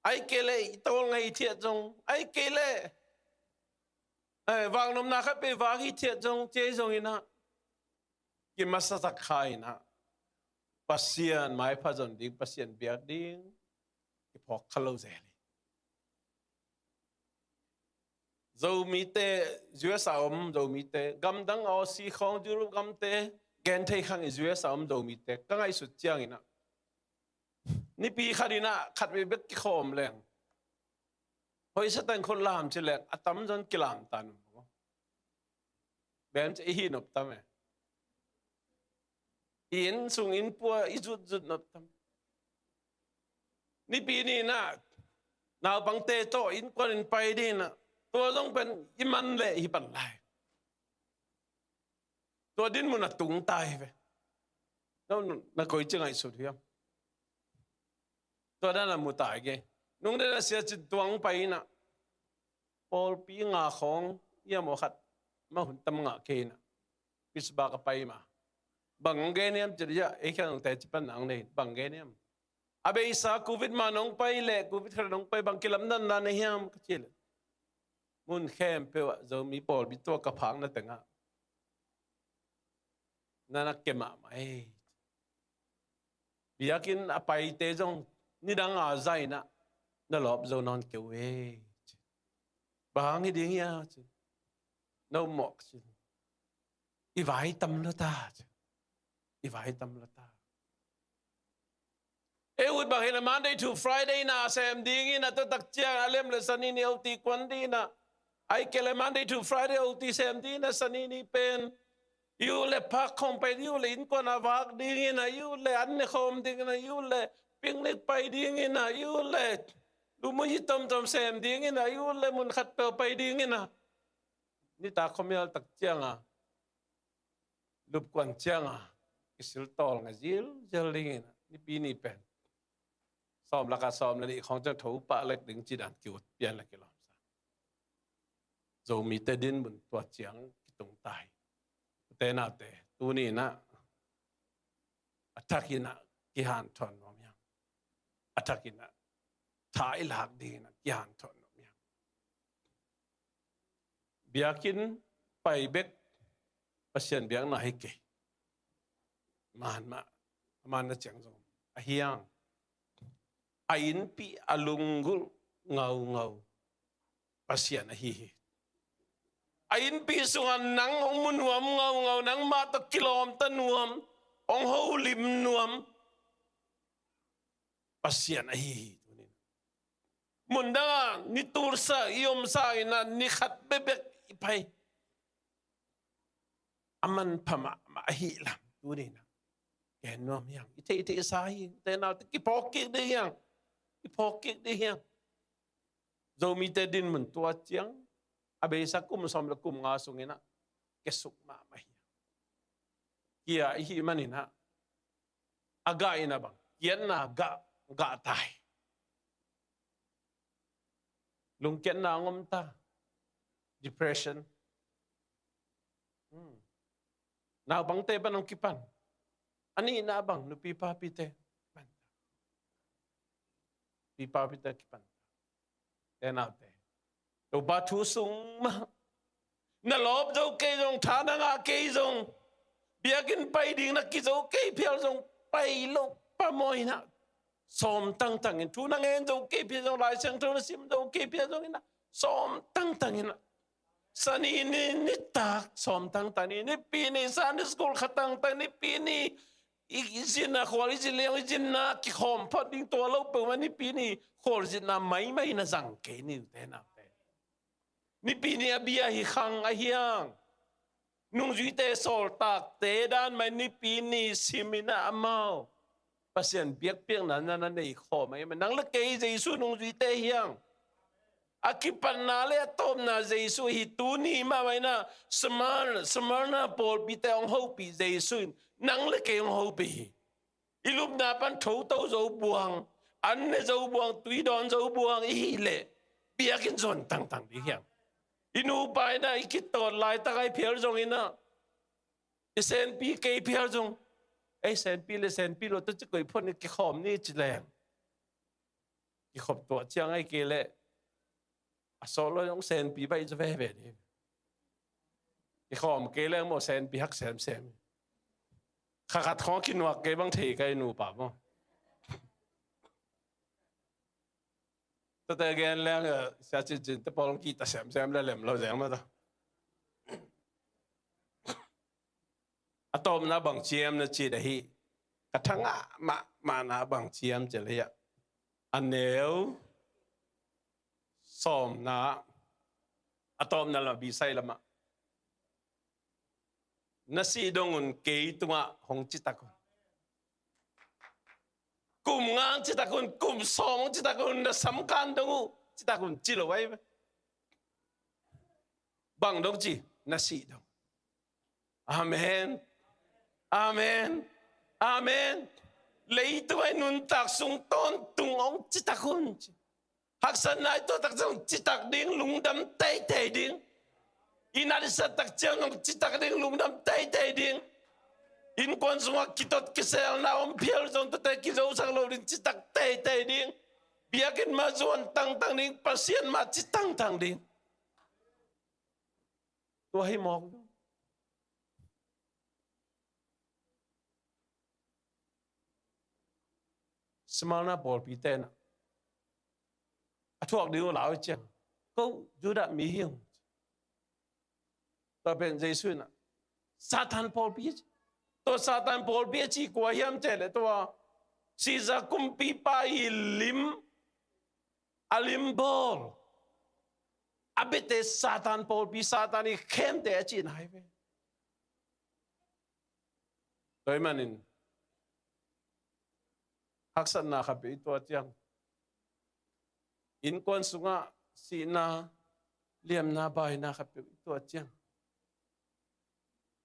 ai kei leh i tawl ngai thiat zong, ai kei leh eh, vangnopna khat peuh vak hi thiat zong, ci zong in ah kimasasak kha in ah Pasian maipha zon ding, Pasian biak ding i phawk kha lo zel hi. Zomite, U S a om Zomite, gamdang Aussie khawng, Europe gamte, gen thei khang i U S a om Zomite ka ngaihsut ciangin ah nipi khat in ah khat vei bek kikhawm leng hoih sa teng khut lam ci leng a tamzaw in kilam ta nung. Bem ci i hih nop tam e. I inn sung inn pua i zutzut nop tam. Nipi ni in ah naupangte tawh innkuan in pai ding in ah tua zong pen i man leh hi pan lai. Tua dinmun a tung ta hi ve. Na, na koi ci ngaihsut hiam? Tua dan a mu ta hi kei. Nung den a Sia Cin Tuang pai in ah pawlpi nga khawng ia maw khat mah hun tam ngah kei in ah Pittsburgh a pai mah. Bang gen hiam ci leh, ei khang teci pan nang nei, bang gen hiam? A beisa Covid mah nong pai leh, Covid khat nong pai, bang kilamdandan na hiam ka ci leh, mun khempeuh ah Zomi pawlpi tua ka phakna tengah na na ke mahmah ei. Biakinn a paite zong nidang a zainah na lawp zo nawn kei uh ei. Bang hang hi ding hia ci. Na um mawk ci. I vai tam lo ta ci. I vai tam lo ta. E ut bang hi na Monday to Friday na sem ding in a, tua tak ciang a lem le Sani ni O T kuan ding in a, ai ke le Monday to Friday O T sem ding in a, Sani ni pen i ut le park khawng pai ding, i ut le innkuan a vak ding in a, i ut le an ne khawm ding in a, i ut le picnic pai ding in a, i ut le lumuhi tomtom sem ding in a, i ut le mun khat peuh pai ding in a. Nitak khuamial tak ciang a lupkuan ciang a kisil tawl ngai zilzial ding in a, nipi ni pen sawm lak a sawm le nih khawng ciang tho pah lek ding ci dan ki-ut pian le kilawm sa. Zomite dinmun tua ciang kitung ta hi. Ute naute, tuni in a, a thak in a kihanthawn nuam hiam? A thak in a tha i lak ding in a kihanthawn nuam hiam? Biakinn pai bek Pasian biakna hi kei. Man mah, a man na ciang zong a hiang, a innpi a lunggulh ngaungau Pasian ahi hi. A innpi sungah nang hong mu nuam ngaungau, nangmah tawh kilawmta nuam, hong holim nuam Pasian ahi hi. Tunin mundangah ni tulsa i omsa inah ni khat bekbek i pai a manpha mahmah ahi lam tunin ah gen nuam hiang. I theihtheihsa hi. Tenau te kiphawk kik ding hiang. Kiphawk kik ding hiang. Zomite dinmun tua ciang a beisa kum sawm le kum nga sunginah kiasuk mahmah hi. Kia i hih maninah a gah inah bang kiatna gah, gah tai. Lungkiatna ngomta. Depression. Hmm. Naupangte pan hong kipan. A nihna bang nupi papite panta. Nupi papite kipanta. Te naute, Topa thu sung mah. Na lawp zo kei zong, tha na ngah kei zong, biakinn pai ding na kizo kei phial zong, pai lo phamawh inah sawm tangtangin, thu na ngen zo kei phial zong, Lai Siangtho na sim zo kei phial zong inah sawm tangtang inah, Sani ni nitak sawm tangtang ni, Nipi ni Sunday school khat tangtang, Nipi ni i, i zinna khual, i zinliang, i zinna kikhawm phot ding tua lo peuhmah, Nipi ni khualzinna maimai na zang kei ni, ute naute. Nipi ni a bia hi khang a hiang. Nungzuite sawltakte dan mai Nipi ni sim inah amau Pasian biakpiakna na na nei khawm ahi mah. Nang le kei Jesu nungzuite hiang. A kipatna le a tawpna Jesu hi. Tuni mahmah inah Smyrna, Smyrna pawlpite hong hopih Jesu in nang le kei hong hopih hi. I lupna pan thoto zo buang, an ne zo buang, tui dawn zo buang i hih leh biakinn zuan tangtang ding hiang. I nupa inah i kitawt laitak a i phial zong inah i senpi kei phial zong, ei senpi le senpi lo, tua ci koih phot ni, kikhawm ni ci leng. Kikhop tuah ciang ahi kei leh a sawt lo zong senpi baih zaw veve ni. Kikhawm kei leng maw senpi hak semsem. Kha khat khawng kinuak kei bang thei ka i nupa maw. Tate gen leng, eh, sia cincin te pawl hong kihta semsem le lem lo zeng mah ta. A tawpna bang ciam na cih ahi, ka thangah mahmahna bang ciam cih ahi a, a neu sawmna, a tawpna lam, bisai lamah, na sih dong un kei tungah hong citak un. Kum nga hong citak un, kum sawm hong citak un, na samkan dong uh citak un ci lo ahi ve. Bang dong ci, na sih dong. Amen. Amen. Amen. Leitung a i nuntak sung tawntung hong citak un ci. Haksatna i tuah tak ciang citak ding, lungdam teitei ding. I nat i sat tak ciang zong citak ding, lungdam teitei ding. Innkuan sungah kitot kiselna om phial zong tuate kizosak lo ding, citak teitei ding. Biakinn mah zuan tangtang ding, Pasian mah ci tangtang ding. Tua hi mawk. Smyrna pawlpi tenah a thuak ding uh lau i ciang, ko Judah mi hi ung. Tua pen Jesu inah Satan pawlpi a ci. Tua Satan pawlpi a ci kua hiam cih leh tua Caesar kumpipa i lim, a lim bawl a biate Satan pawlpi, Satan i khemte a cihna hi ve. Tua ahih manin haksatna khatpeuh i tuah ciang, innkuan sungah sihna, liamna, baina khatpeuh i tuah ciang,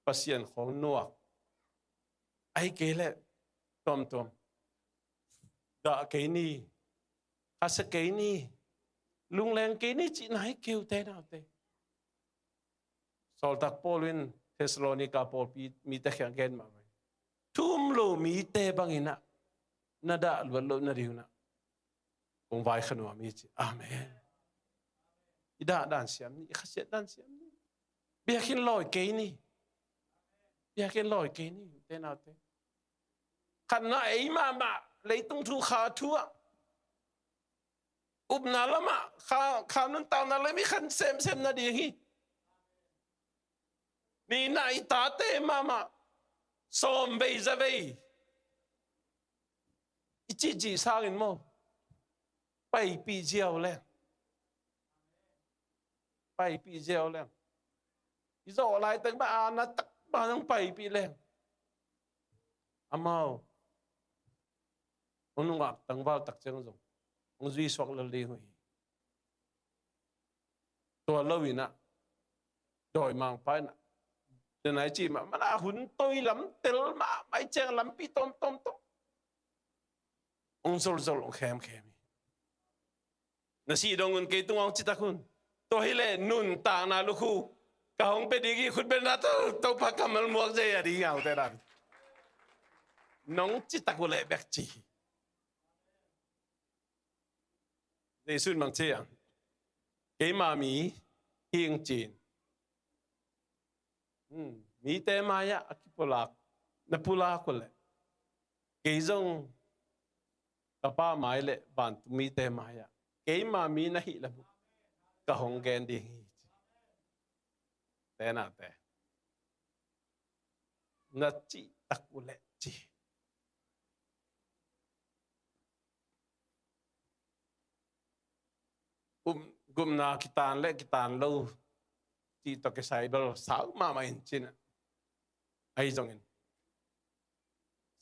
Pasian khawng nuak. Ahih kei leh tuamtuam gah kei ni, hasia kei ni, lungleng kei ni cihna hi kei uh te naute. Sawltak Paul in Thessalonica pawlpi mite kiang gen mahmah hi. Thu um lo mite bangin ah na dah luat loh nading un ah kong vaikhak nuam hi ci. Amen. I dah dan siam ni, i khasiat dan siam ni. Biakinn lawi kei ni. Biakinn lawi kei ni, ute naute. Khatna, ei mahmah leitung thu, kha thu ah, upna lamah, kha, kha nuntakna lam i khan semsem nading hi. Nihna i tate mahmah sawm vei za vei i cihcih sangin maw, paipih ziau leng. Paipih ziau leng. I zawh laitak mah a na tak mah zong paipih leng. Amau hong nungak tangval tak ciang zong hong zuisuak lel ding uh hi. Tua lo inah dawimangpa inah, denai cih mah mana hun toi lam tel mah mai ciang lampi tawmtawm tawh hong zolzol hong khemkhem hi. Na sih dong un, kei tungah hong citak un. Tua hileh nuntakna lukhu ka hong pia ding hi, khut beng na to, Topa kammal muak zei a ding hi a, ute dan. Nong citak uh leh bek ci hi. Jesu in bang ci hiam? Keima mi hi ing ci-in, hmm, mite mai-ah a kipulak, na pulak uh leh kei zong ka Pa mai leh vantung mite mai-ah keima mi na hih lam uh ka hong gen ding hi, ci. Tenate, na cihtak uh leh ci. Um, gupna kitan le kitan lo cih tawh kisai bel sau mahmah in cin ah. Ahi zongin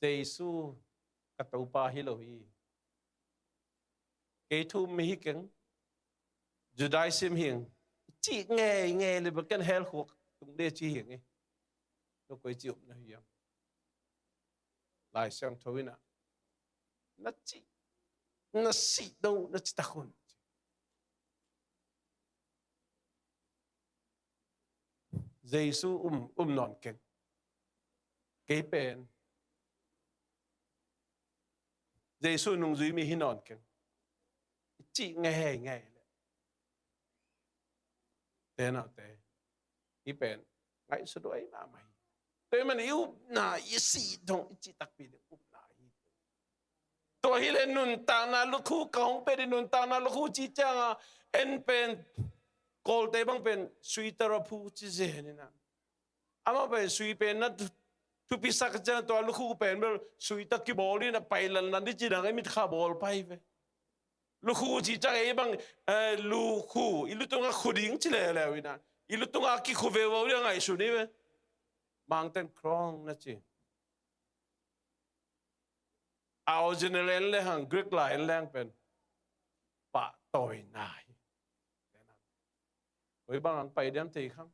Jesu ka Topa hi lo hi. Kei thu-um mi hi keng, Judaism hi ing, cih ngeingei le bel ken hell khuk tung ding ci hi ing. Tua koi ci upna hiam? Lai Siangtho inah na cih, na sih dong na citak un. Jesu um, um nawn keng. Kei pen Jesu nungzui mi hi nawn keng, i cih ngeingei leh. Tenate, hih pen ngaihsut huai mahmah hi. Tua ahih manin i upna, i sih dong i cih takpi ding upna hi. Tua hileh nuntakna lukhu ka hong pia ding, nuntakna lukhu cih ciangin en pen Kawlte bang pen sui tara phu ci zen inah. Amah pen sui pen na thu-, thupisak ciang tua lukhu pen bel sui tawh kibawl inah pai lanlan ding ci dang, ei mitkha bawl pai ve. Lukhu cih ciang ei bang, eh, lukhu, i lutungah khu ding ci leuleu inah, i lutungah kikhu veuvo ding a ngaihsun hi ve. Mangten crown na ci. A original en lehang, Greek lai en lehang pen pahtawina hi. Koi bang ang pai diam thei khang.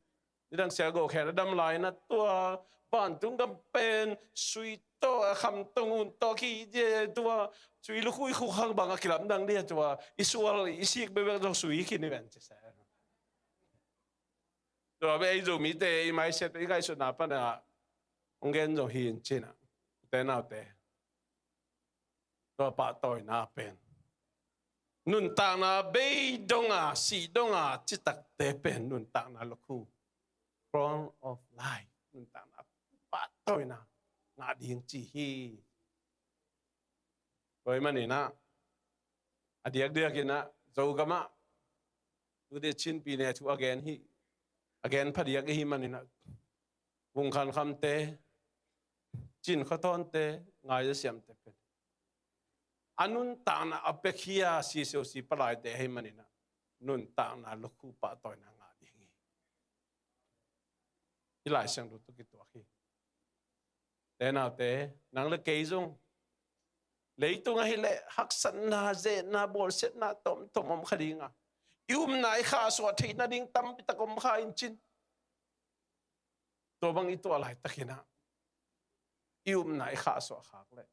Nidang sia go khen a dam lai na tua vantung gam pen sui tawh, a kham tawh, ngun tawh ki, tua sui lukhu i khuk hang bang a kilamdang dia tua i sual i sik bekbek zong sui khin i ven ci sa. Tua bek ei Zomite i mindset, i ngaihsutna pan a hong gen zong hi in cin ah. Ute naute, tua pahtawina pen nuntakna bei dong a, sih dong a citakte pen nuntakna lukhu, crown of life, nuntakna pahtawina ngah ding ci hi. Tua ahih manin ah, a diakdiak in ah, Zogam ah, tute Chin Pyine thu a gen hi, a gen phadiak i hih manin ah, Vung Khan Khamte, Cin Khaw Thawnte, Ngai Za Siamte pen a nuntakna a pia khia C C O C palaite ahih manin ah, nuntakna lukhu pahtawina ngah ding hi. Hih Lai Siangtho tawh kituak hi. Te naute, nang le kei zong leitung ahih leh haksatna, zetna, bawlsiatna tomtom om kha ding a, i upna i khahsuah theih nading tampi tak om kha in cin. Tua bang i tuah laitakin ah, i upna i khahsuah khak leh,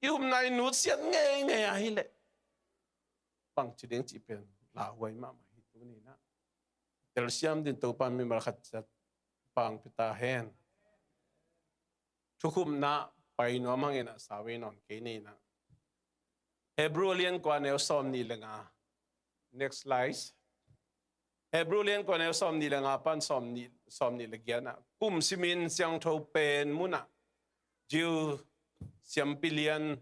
i upna i nutsiat ngeingei ahih leh, bangci ding cih pen lauhuai mahmah hi. Tuni in ah telsiam dingin Topa'n mimal khat ciat pang pia ta hen. Thukhupna pai nuam hangin ah sau ei nawn kei ni in ah. Hebrew lian kua, neu sawmnih le nga. Next slide. Hebrew lian kua, neu sawmnih le nga pan sawmnih, sawmnih le giat ah, kum simin siangtho pen munah Jew siampi lian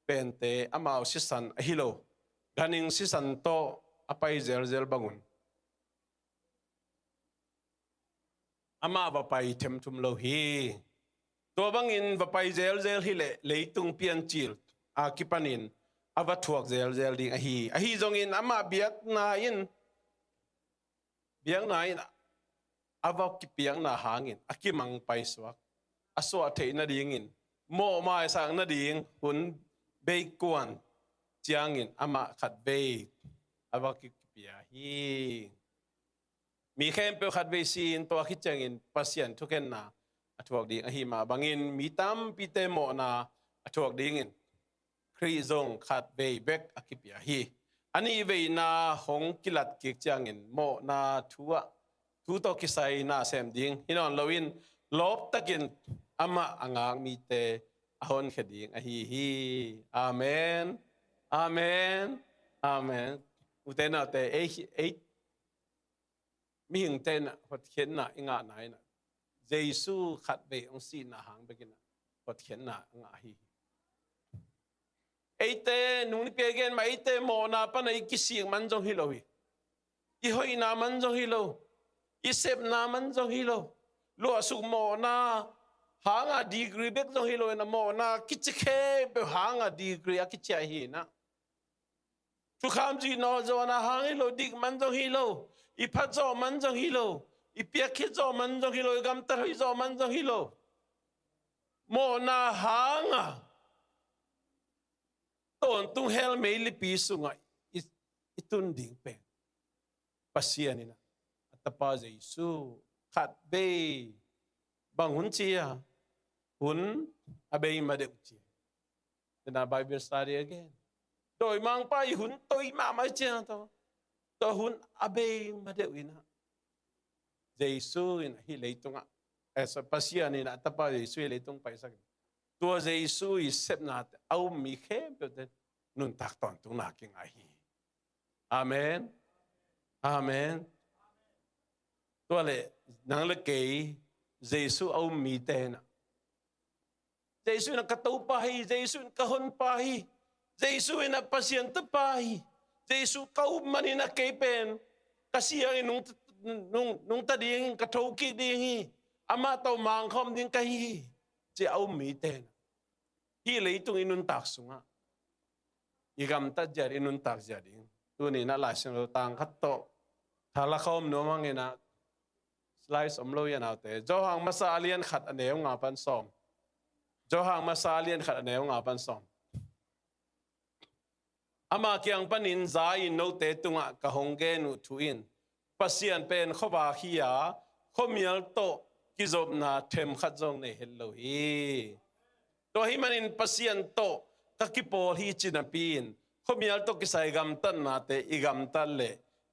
pente amau sisan ahi lo, ganhing sisan tawh a pai zelzel bangun amah va pai themthum lo hi. Tua bangin va pai zelzel hileh leitung piancil a kipanin a va thuak zelzel ding ahi. Ahi zongin amah biakna in, biakna in a va kipiakna hangin a kimang paisuak, a suah theih nadingin, mawh maisak nading hun beikuan ciangin amah khatvei a va kipia hi. Mi khempeuh khatvei si-in tua khit ciangin Pasian thukhenna a thuak ding ahi mah bangin mi tampite mawhna a thuak dingin Khrih zong khatvei bek a kipia hi. A nihveina hong kilat kik ciangin mawhna thu ah thu tawh kisai na sem ding hi nawn loin lawptakin amah a ngak mite a honkhia ding ahi hi. Amen. Amen. Amen. Ute naute, ei, ei mihingte in hotkhiatna i ngahna in Jesu khatvei hong sihna hang bekin hotkhiatna a ngah hi. Eite nung nipi a gen mah eite mawhna pana i kisik man zong hi lo hi. I hoihna man zong hi lo. I sepna man zong hi lo. Luahsuk mawhna hanga degree bek zong hi lo in a mawhna kici khempeuh hanga degree a kiciah hi na. Thukham zuih nawh zawhna hang hi lo, dik man zong hi lo, i phat zawh man zong hi lo, i piak khit zawh man zong hi lo, i gamtat hoih zawh man zong hi lo. Mawhna hanga tawntung hell meilipi sungah i, i tun ding pen Pasian in a tapa Jesu khatvei bang hun cia, hun a bei ma deuh cia. Tena Bible study again. Dawimangpa i hun toi mahmah ciang tawh, tua hun a bei ma deuh in a Jesu in hih leitungah, eh, so Pasian in a tapa Jesu hih leitung paisak in tua Jesu i sepnate a um mi khempeuhte nuntak tawntungna kingah hi. Amen. Amen. Tua le nang le kei Jesu a um mite in a Jesu in a ka topa hi, Jesu in ka honpa hi, Jesu in a Pasian tapa hi, Jesu ka up manin a kei pen ka siangin nung, nung, nungta ding hi, ka thokik ding hi, amah tawh mangkhawm ding ka hi hi, ci a um mite in a hih leitung i nuntak sungah i gamtat zia, i nuntak zia ding. Tuni in a Lai Siangtho tang khat tawh thala khawm nuam hang in a slides om lo hi a naute. Johan Masa a lian khat a neu nga pan sawm. Johan Masa a lian khat a neu nga pan sawm. Ama kiang panin za in note tungah ka hong gen uh thu in Pasian pen khuavak hi a, khuamial tawh kizopna themkhat zong nei het lo hi. Tua hih manin Pasian tawh ka kipawl hi ci napi in khuamial tawh kisai gamtatnate i gamtat le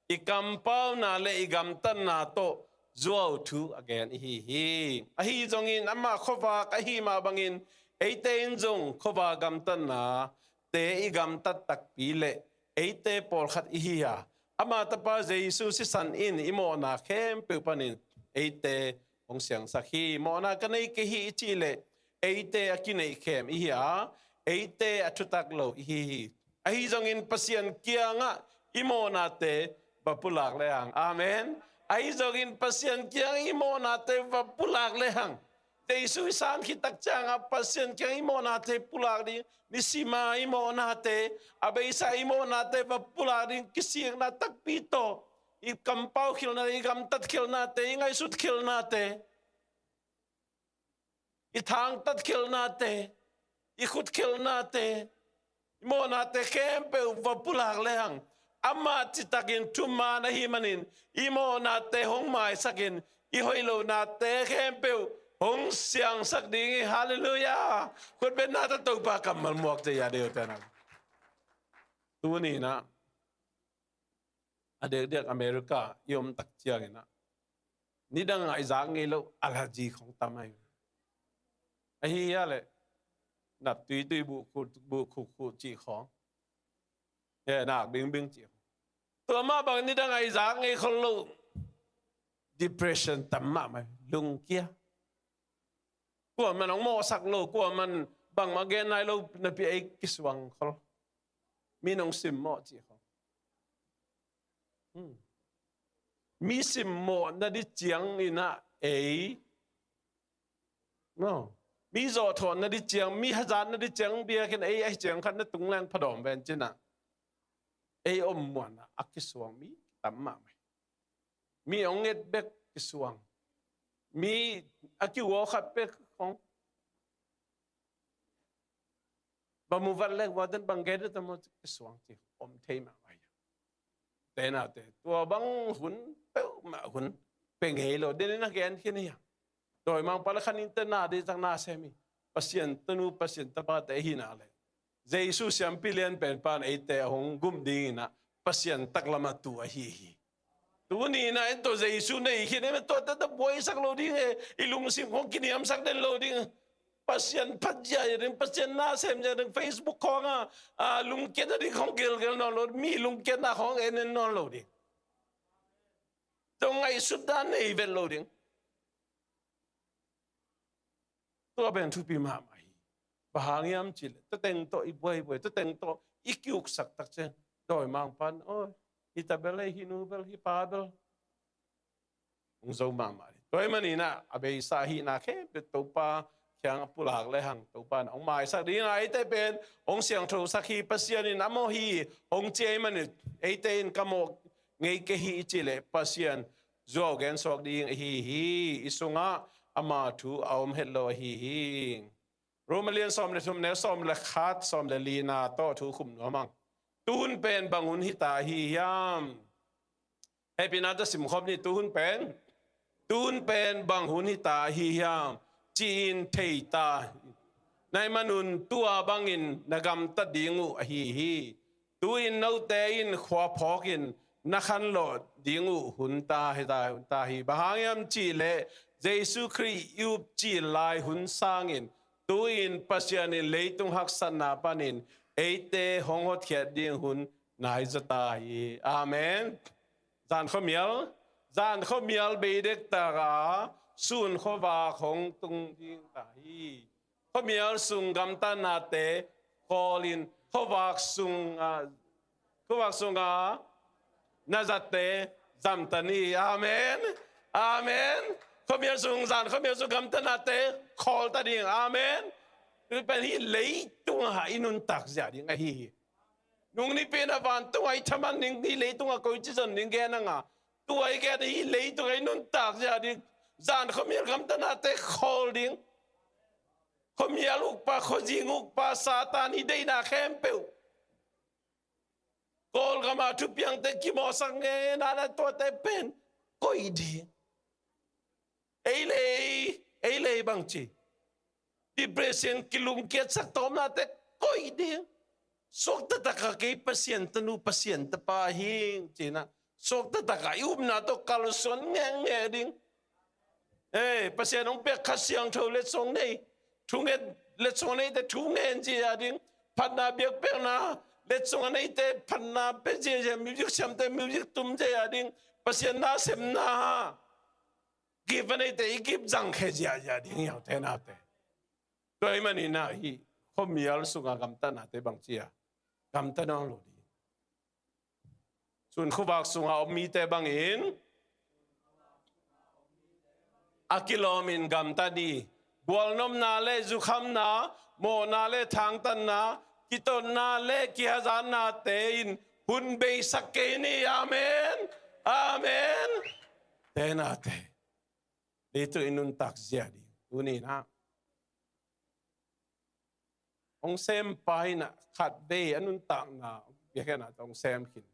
i kampauna le i gamtatna tawh zuau thu a gen ihi hi. Ahi zongin amah khuavak ahi mah bangin eite in zong khuavak gamtatna te i gamtat takpi le eite pawlkhat ihi a, ama tapa Jesu sisan in i mawhna khempeuh panin eite hong siangsak hi. Mawhna ka nei kei hi i cih le eite a kineihkhem ihi a, eite a thutak lo ihi hi. Ahi zongin Pasian kiangah i mawhnate va pulak lehang. Amen. Ahi zongin Pasian kiangah i mawhnate va pulak lehang Jesu i san khit tak ciangah Pasian kiang i mawhnate pulak ding, nisima i mawhnate, a beisa i mawhnate va pulak ding, kisikna takpi tawh i kampau khelnate, i gamtat khelnate, i ngaihsut khelnate, i thangtat khelnate, i khut khelnate, i mawhnate khempeuh va pulak lehang amah citakin thuman ahih manin i mawhnate hong maisakin i hoih lohnate khempeuh hong siangsak ding hi. Halleluiah. Khutbetna tawh Topa kammal muak cia deuh tena. Tuni in a a diakdiak America i om tak ciangin a nidang a i zak ngei lo allergy khong tam ahi. Ahi hia le nap tuitui buh khukhu cih khong, he nak bingbing cih khong. Tua mah bang nidang a i zak ngei khol lo depression tam mahmah, lungkia. Kuaman hong mawhsak lo, kuaman bangmah gen nai lo napi ei kisuang khol. Mi nong simmawh cih khol. Hmm. Mi simmawh na di ciang in a ei, no, mi zawh thawn na di ciang, mi hazat na di ciang biakinn ei ahi ciang khat na tung leng phadawm ven cin ah, ei om muan ah a kisuang mi tam mahmah hi. Mi hong et bek kisuang. Mi a kiuaw khat bek hong ba mu vat lek vat den bang gen ta mo kisuang ci om thei mahmah hi. Te na te tua bang hun peuhmah hun pe ngei lo den in a gen khin hi. Dawimangpa le khan in te na di tak na sem hi. Pasian tanu Pasian tapa te hi na le Jesu siampi lian pen pan eite a hong gum ding in ah Pasian taklam a tu ahi hi. Tuni in ah en tawh Jesu nei khin em, tua tata buaisak lo ding e, i lungsim khong kiniamsak den lo ding. Pasian phatzia ding, Pasian na semzia ding, Facebook khong a, a lungkiat a ding khong gelgel nawn lo, mi lungkiatna khong en en nawn lo ding. Tua ngaihsut dan nei vet lo ding. Tua pen thupi mahmah hi. Bang hang hiam cih leh tua teng tawh i buaibuai, tua teng tawh i kiuksak tak ciang dawimangpan, oi, hi ta bel ei, hi nu bel, hi pa bel hong zo mahmah hi. Tua ahih manin ah a beisa ahihna khempeuh Topa kiang a pulak le hang Topa in hong maisak ding a, eite pen hong siangthosak hi. Pasian in a mawh hi hong ci ahih manin eite in ka mawh ngei kei hi i cih leh Pasian zuau gen suak ding ahi hi. I sungah ama thu a om het lo ahi hi. Rom a lian sawm le thum, neu sawm le khat, sawm le lina tawh thu khum nuam ang. Tuhun pen bang hun hita ahi hiam? Hehpihna tawh simkhop ni. Tuhun pen, tuhun pen bang hun hita ahi hiam ci-in thei ta. Nai manun tua bangin na gamtat ding uh ahi hi. Tu-in note in khua phawkin na khanlawh ding uh hun ta hi ta, ta hi. Bang hang hiam cih leh Jesu Khrih i up cil lai hun sangin tu-in Pasian in leitung haksatna panin eite hong hotkhiat ding hun nai zaw ta hi. Amen. Zan khuamial, zan khuamial beidek taka sun khuavak hong tung ding ta hi. Khuamial sung gamtatnate khawlin khuavak sung, ah, khuavak sunga na zatte zamta ni. Amen. Amen. Khuamial sung, zan khuamial sung gamtatnate khawlta ding. Amen. Pen hi leitunga i nuntak zia ding ahi hi. Nung nipi in a vantung a i thaman ding, hi leitung a koici zon ding gen anga. Tua i gen hi leitung a i nuntak zia ding. Zan khuamial gamtatnate khawl ding. Khuamial ukpa, khuazing ukpa, Satan i deihna khempeuh Kawlgam a thupiangte kimawhsak ngei nana tuate pen koih ding. Ei lei, ei lei bang ci. Depression kilungkiatsak tawmnate koih ding. Suakta taka kei Pasian tanu Pasian tapa hing cina. Suakta taka i upna tawh kalsuan ngenge ding. Ei, Pasian hong piak Kha Siangtho letsong nei. Thunget letsong nei te thungen zia ding. Phatna biakpiakna letsong a nei te phatna pe zia zia, music siam te music tum zia ding. Pasian na semna ha. Gift a nei te i gift zang khe zia zia ding, yaute naute. Tua ahih manin ah hi khuamial sunga gamtatnate bang cia gamta nawn lo ding. Sun khuavak sunga om mite bangin a kilawmin gamta ni. Gualnopna le zukhamna, mawhna le thangtanna, kitotna le kihazatnate in hun beisak kei ni. Amen. Amen. Tenate. Leitung i nuntak zia ding. Tuni in ah hong sem pa in ah khatvei a nuntakna biakinn ah hong sem khin.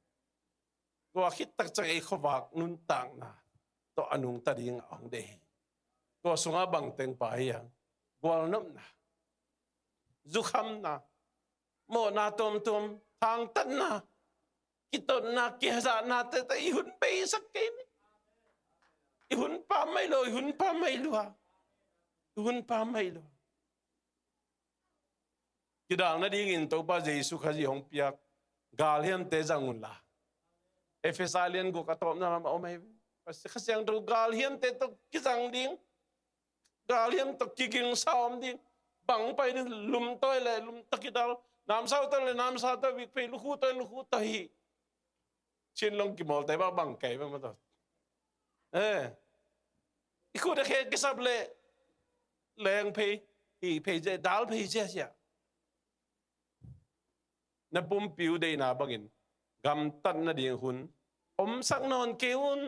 Tua khit takciang ei khuavak nuntakna tawh a nungta ding a hong deih hi. Tua sungah bangteng pa hi a, gualnopna, zukhamna, mawhna tuamtuam, thangtatna, kitotna, kihazatna tete i hun beisak kei ni. I hun pam mai lo, i hun pam mai lua. I hun pam mai lo. Kidal nadingin Topa Jesu Khazih hong piak galhiamte zang unla. Efesa lian guk a tawpna lam a om ahi. Kha Siangtho galhiamte tawh kizang ding. Galhiam tawh kigingsa om ding. Bang pai ding, lumtawi le lumtawi kidal. Namsau tawi le namsau tawi, vikphei lukhu tawi lukhu tawi hi. Chin long kimawlte bang bang kei bang ma taw. Eh. I khut a khe kisap leh leng phei, hih phei cia, dal phei cia sia. Na pumpi uh deihna bangin gamtat nading hun omsak nawn kei un.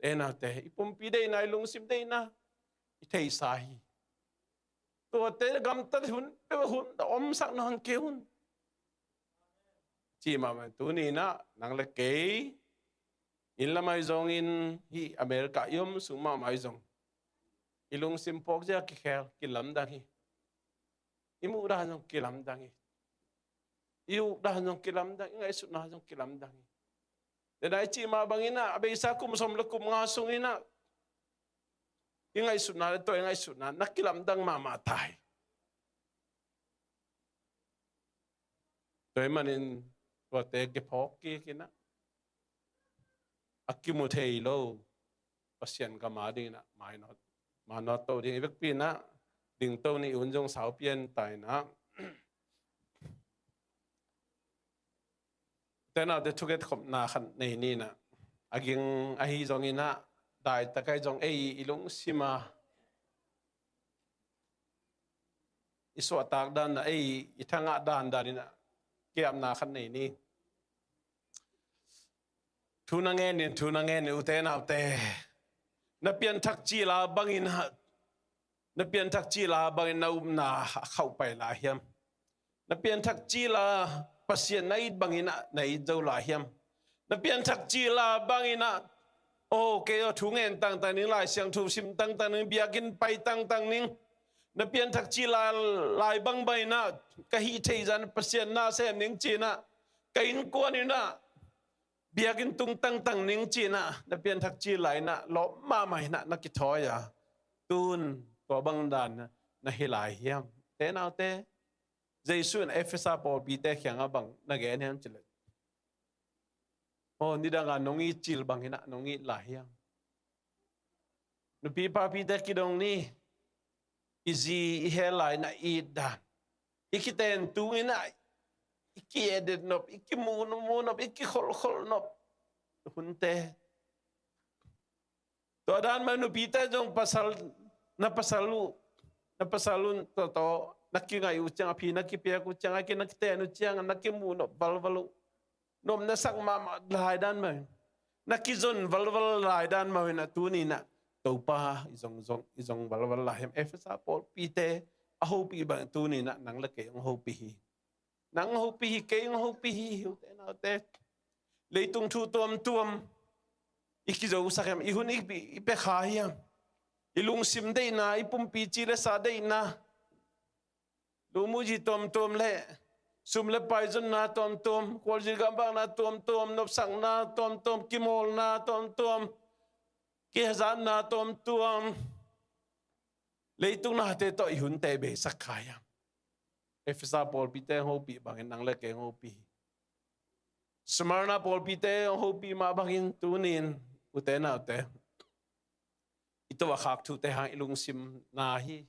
E naute, i pumpi deihna, i lungsim deihna i theihsa hi. Tuate gamtat hun peuh hun omsak nawn kei un. Ci mahmah. Tuni inah nang le kei, inn lam ahi zongin, hih America i om sung mahmah ahi zong, i lungsim phawk zia kikhel, kilamdang hi. I muh dan zong kilamdang hi. I uk dan zong kilamdang, i ngaihsutna zong kilamdang hi. Dena i cih mah bangin ah, a beisa kum sawm le kum nga sungin ah, i ngaihsutna le tua i ngaihsutna na kilamdang mahmah ta hi. Tua ahih manin tuate kiphawk kik inah, a kimu thei lo Pasian gam a ding inah mainawt, mainawt to ding. I vekpi inah dingto ni un zong sau pian ta inah. Ute naute, thuketkhopna khat nei ni inah. A ging ahi zong inah, daitak ahi zong ei i lungsim a i suahtak dan a, ei i thangah dandan inah kiapna khat nei ni. Thu na ngen in, thu na ngen in, ute naute. Na pianthak cil a bangin, na pianthak cil a bangin na upna a khauh pai lai hiam? Na pianthak cil a Pasian na it bangin ah na it zo lai hiam? Na pianthak cil a bangin ah, oh, kei aw thu ngen tangtang ning, Lai Siangtho sim tangtang ning, biakinn pai tangtang ning. Na pianthak cil a lai bangbang inah, ka hih theih zah Pasian na sem ning ci inah, ka innkuan inah biakinn tung tangtang ning ci inah, na pianthak cil a inah lawp mahmah inah na kithawi a, tun tua bang dan na hi lai hiam? Ute naute, Jesu in Efesa pawlpite kiangah bang na gen hiam cih leh, aw, nidang a nong it cil bang inah nong it lai hiam? Nupi papite kidong ni. I zi i hell lai inah i it dan, i kiten tung inah i kiedet nop, i kimu nop, mu nop, i kikholhkholh nop hunte. Tua dan mah nupite zong pasal, na pasal uh, na pasal un tawh, tawh na kingaih uh ciang, a phi na kipiak uh ciang, a ki na kiten uh ciang, na kimu nop valval uh. Nopna sak mahmah lai dan mah, na kizon valval lai dan mah inah, tuni inah Topa i zong, zong, i zong valval lai hiam? Efesa pawlpite a hopih bang tuni inah nang le kei hong hopih hi. Nang hopih hi, kei hong hopih hi, ute naute. Leitung thu tuamtuam i kizosak hiam? I hun i, i pia kha hiam? I lungsim deihna, i pumpi ci le sa deihna, lumuzi tuamtuam le sum le pai zonna tuamtuam, khualzin gambakna tuamtuam, nopsakna tuamtuam, kimawlna tuamtuam, kihazatna tuamtuam, leitung nate tawh i hunte beisak kha hiam? Efesa pawlpite hong hopih bangin nang le kei hong hopih hi. Smarna pawlpite hong hopih mah bangin tuni in, ute naute, i tuahkhak thute hang i lungsim na hi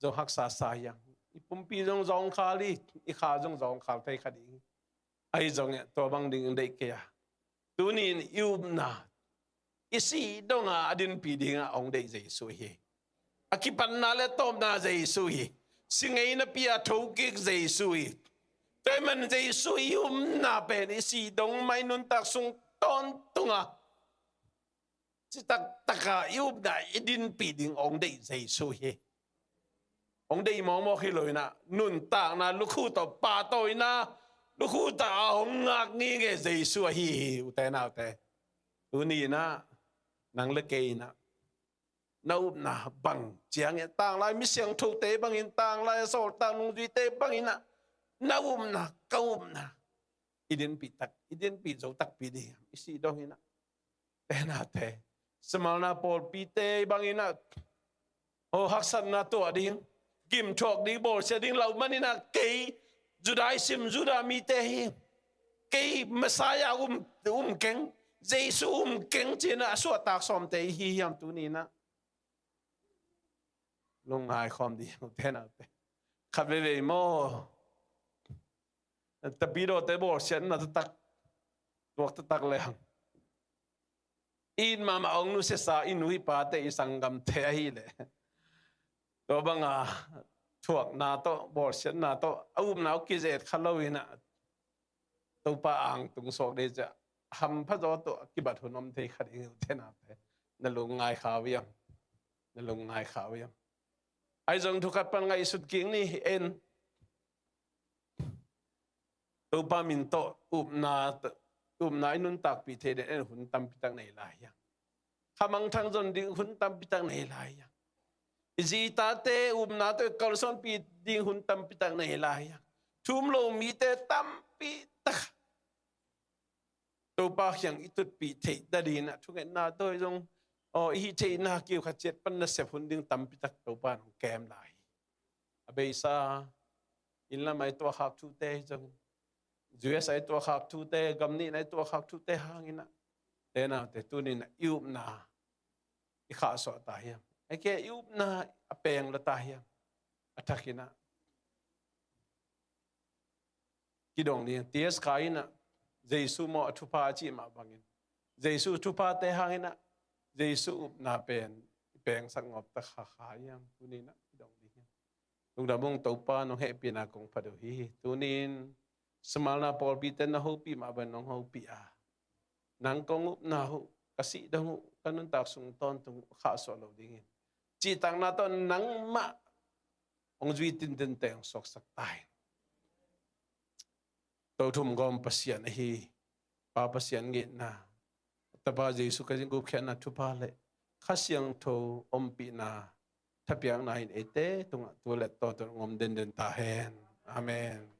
zong haksa sa hi hang. I pumpi zong zawngkhal hi, i kha zong zawngkhal thei kha ding hi. Ahi zongin tua bang ding deih kei a, tuni in i upna, i sih dong a a dinpih dingah hong deih Jesu hi. A kipatna le tawpna Jesu hi. Singei napi a thokik Jesu hi. Tua ahih man Jesu i upna pen i sih dong mah i nuntak sung tawntung a, citak taka i upna i dinpih ding hong deih Jesu hi. Hong deih mawkmawk hi lo inah, nuntakna lukhu tawh, pahtawina lukhu tawh a hong ngak ngitnget Jesu ahi hi, ute naute. Tuni inah nang le kei inah na upna bang ciangin, tanglai mi siangthote bangin, tanglai a sawltak nungzuite bangin ah, na upna, ka upna i dinpih tak, i dinpih zo takpi ding hiam? I sih dong inah, ute naute, Smarna pawlpite bangin ah, aw, haksatna tuah ding, gimthuak ding, bawlsia ding, lau man inah, kei Judaism, Judah mite hi, kei Messiah um, um keng, Jesu um keng ci inah a suahtak sawmte i hi hiam tuni inah? Lungngai khawm ding, ute naute. Khat veivei maw, tapidawte bawlsiatna taktak, tuak taktak le hang, i inn mahmah hong nusiasa i nu i pate, i sanggamte ahih leh tua banga thuakna tawh, bawlsiatna tawh a upna uh kizet kha lo in ah, Topa ang tung suak ding ciang hampha zaw tawh a kibat hun om thei kha ding hi uh te nate. Na lungngai kha uh hiam? Na lungngai kha uh hiam? Ahi zong thu khat pan ngaihsut kik ni, en. Topa min tawh upna, upna i nuntakpih theih dingin en hun tampi tak nei lai hiam? Kha mangthang zon ding hun tampi tak nei lai hiam? I zi i tate upna tawh i kalsuanpih ding hun tampi tak nei lai hiam? Thu um lo mite tampi tak Topa kiang i tutpih theih nadingin ah thungetna tawh zong, aw, i hih theihna kiu khat ciat pan nasep hun ding tampi tak Topa in hong kem lai hi. A beisa inn lam ah i tuahkhak thute hi zongin, U S a i tuahkhak thute, gam nihna i tuahkhak thute hangin ah, te naute, tuni-in ah i upna i khahsuah ta hiam? Ahih kei leh i upna a peng lo ta hiam? A thakin ah kidong ding. T S Kai in ah, Jesu maw a thupha a cih mah bangin, Jesu thuphate hangin ah Jesu upna pen i pengsak ngawp ta kha kha hiam? Tuni-in ah kidong ding hiam? Lungdam ung, Topa nong hehpihna kong phat uh hi. Tuni-in Smyrna pawlpite na hopih mah bangin nong hopih a, nang kong upna uh, ka sih dong uh, ka nuntak sung tawntung uh khahsuah lo dingin, cihtakna tawh nangmah hong zui tintinte hong suaksak ta hen. Tothum gawm Pasian ahi Pa Pasian ngeina, Tapa Jesu Khrih gupkhiatna thupha le Kha Siangtho ompihna thapiakna in eite tungah tu le tawtun hong om denden ta hen. Amen.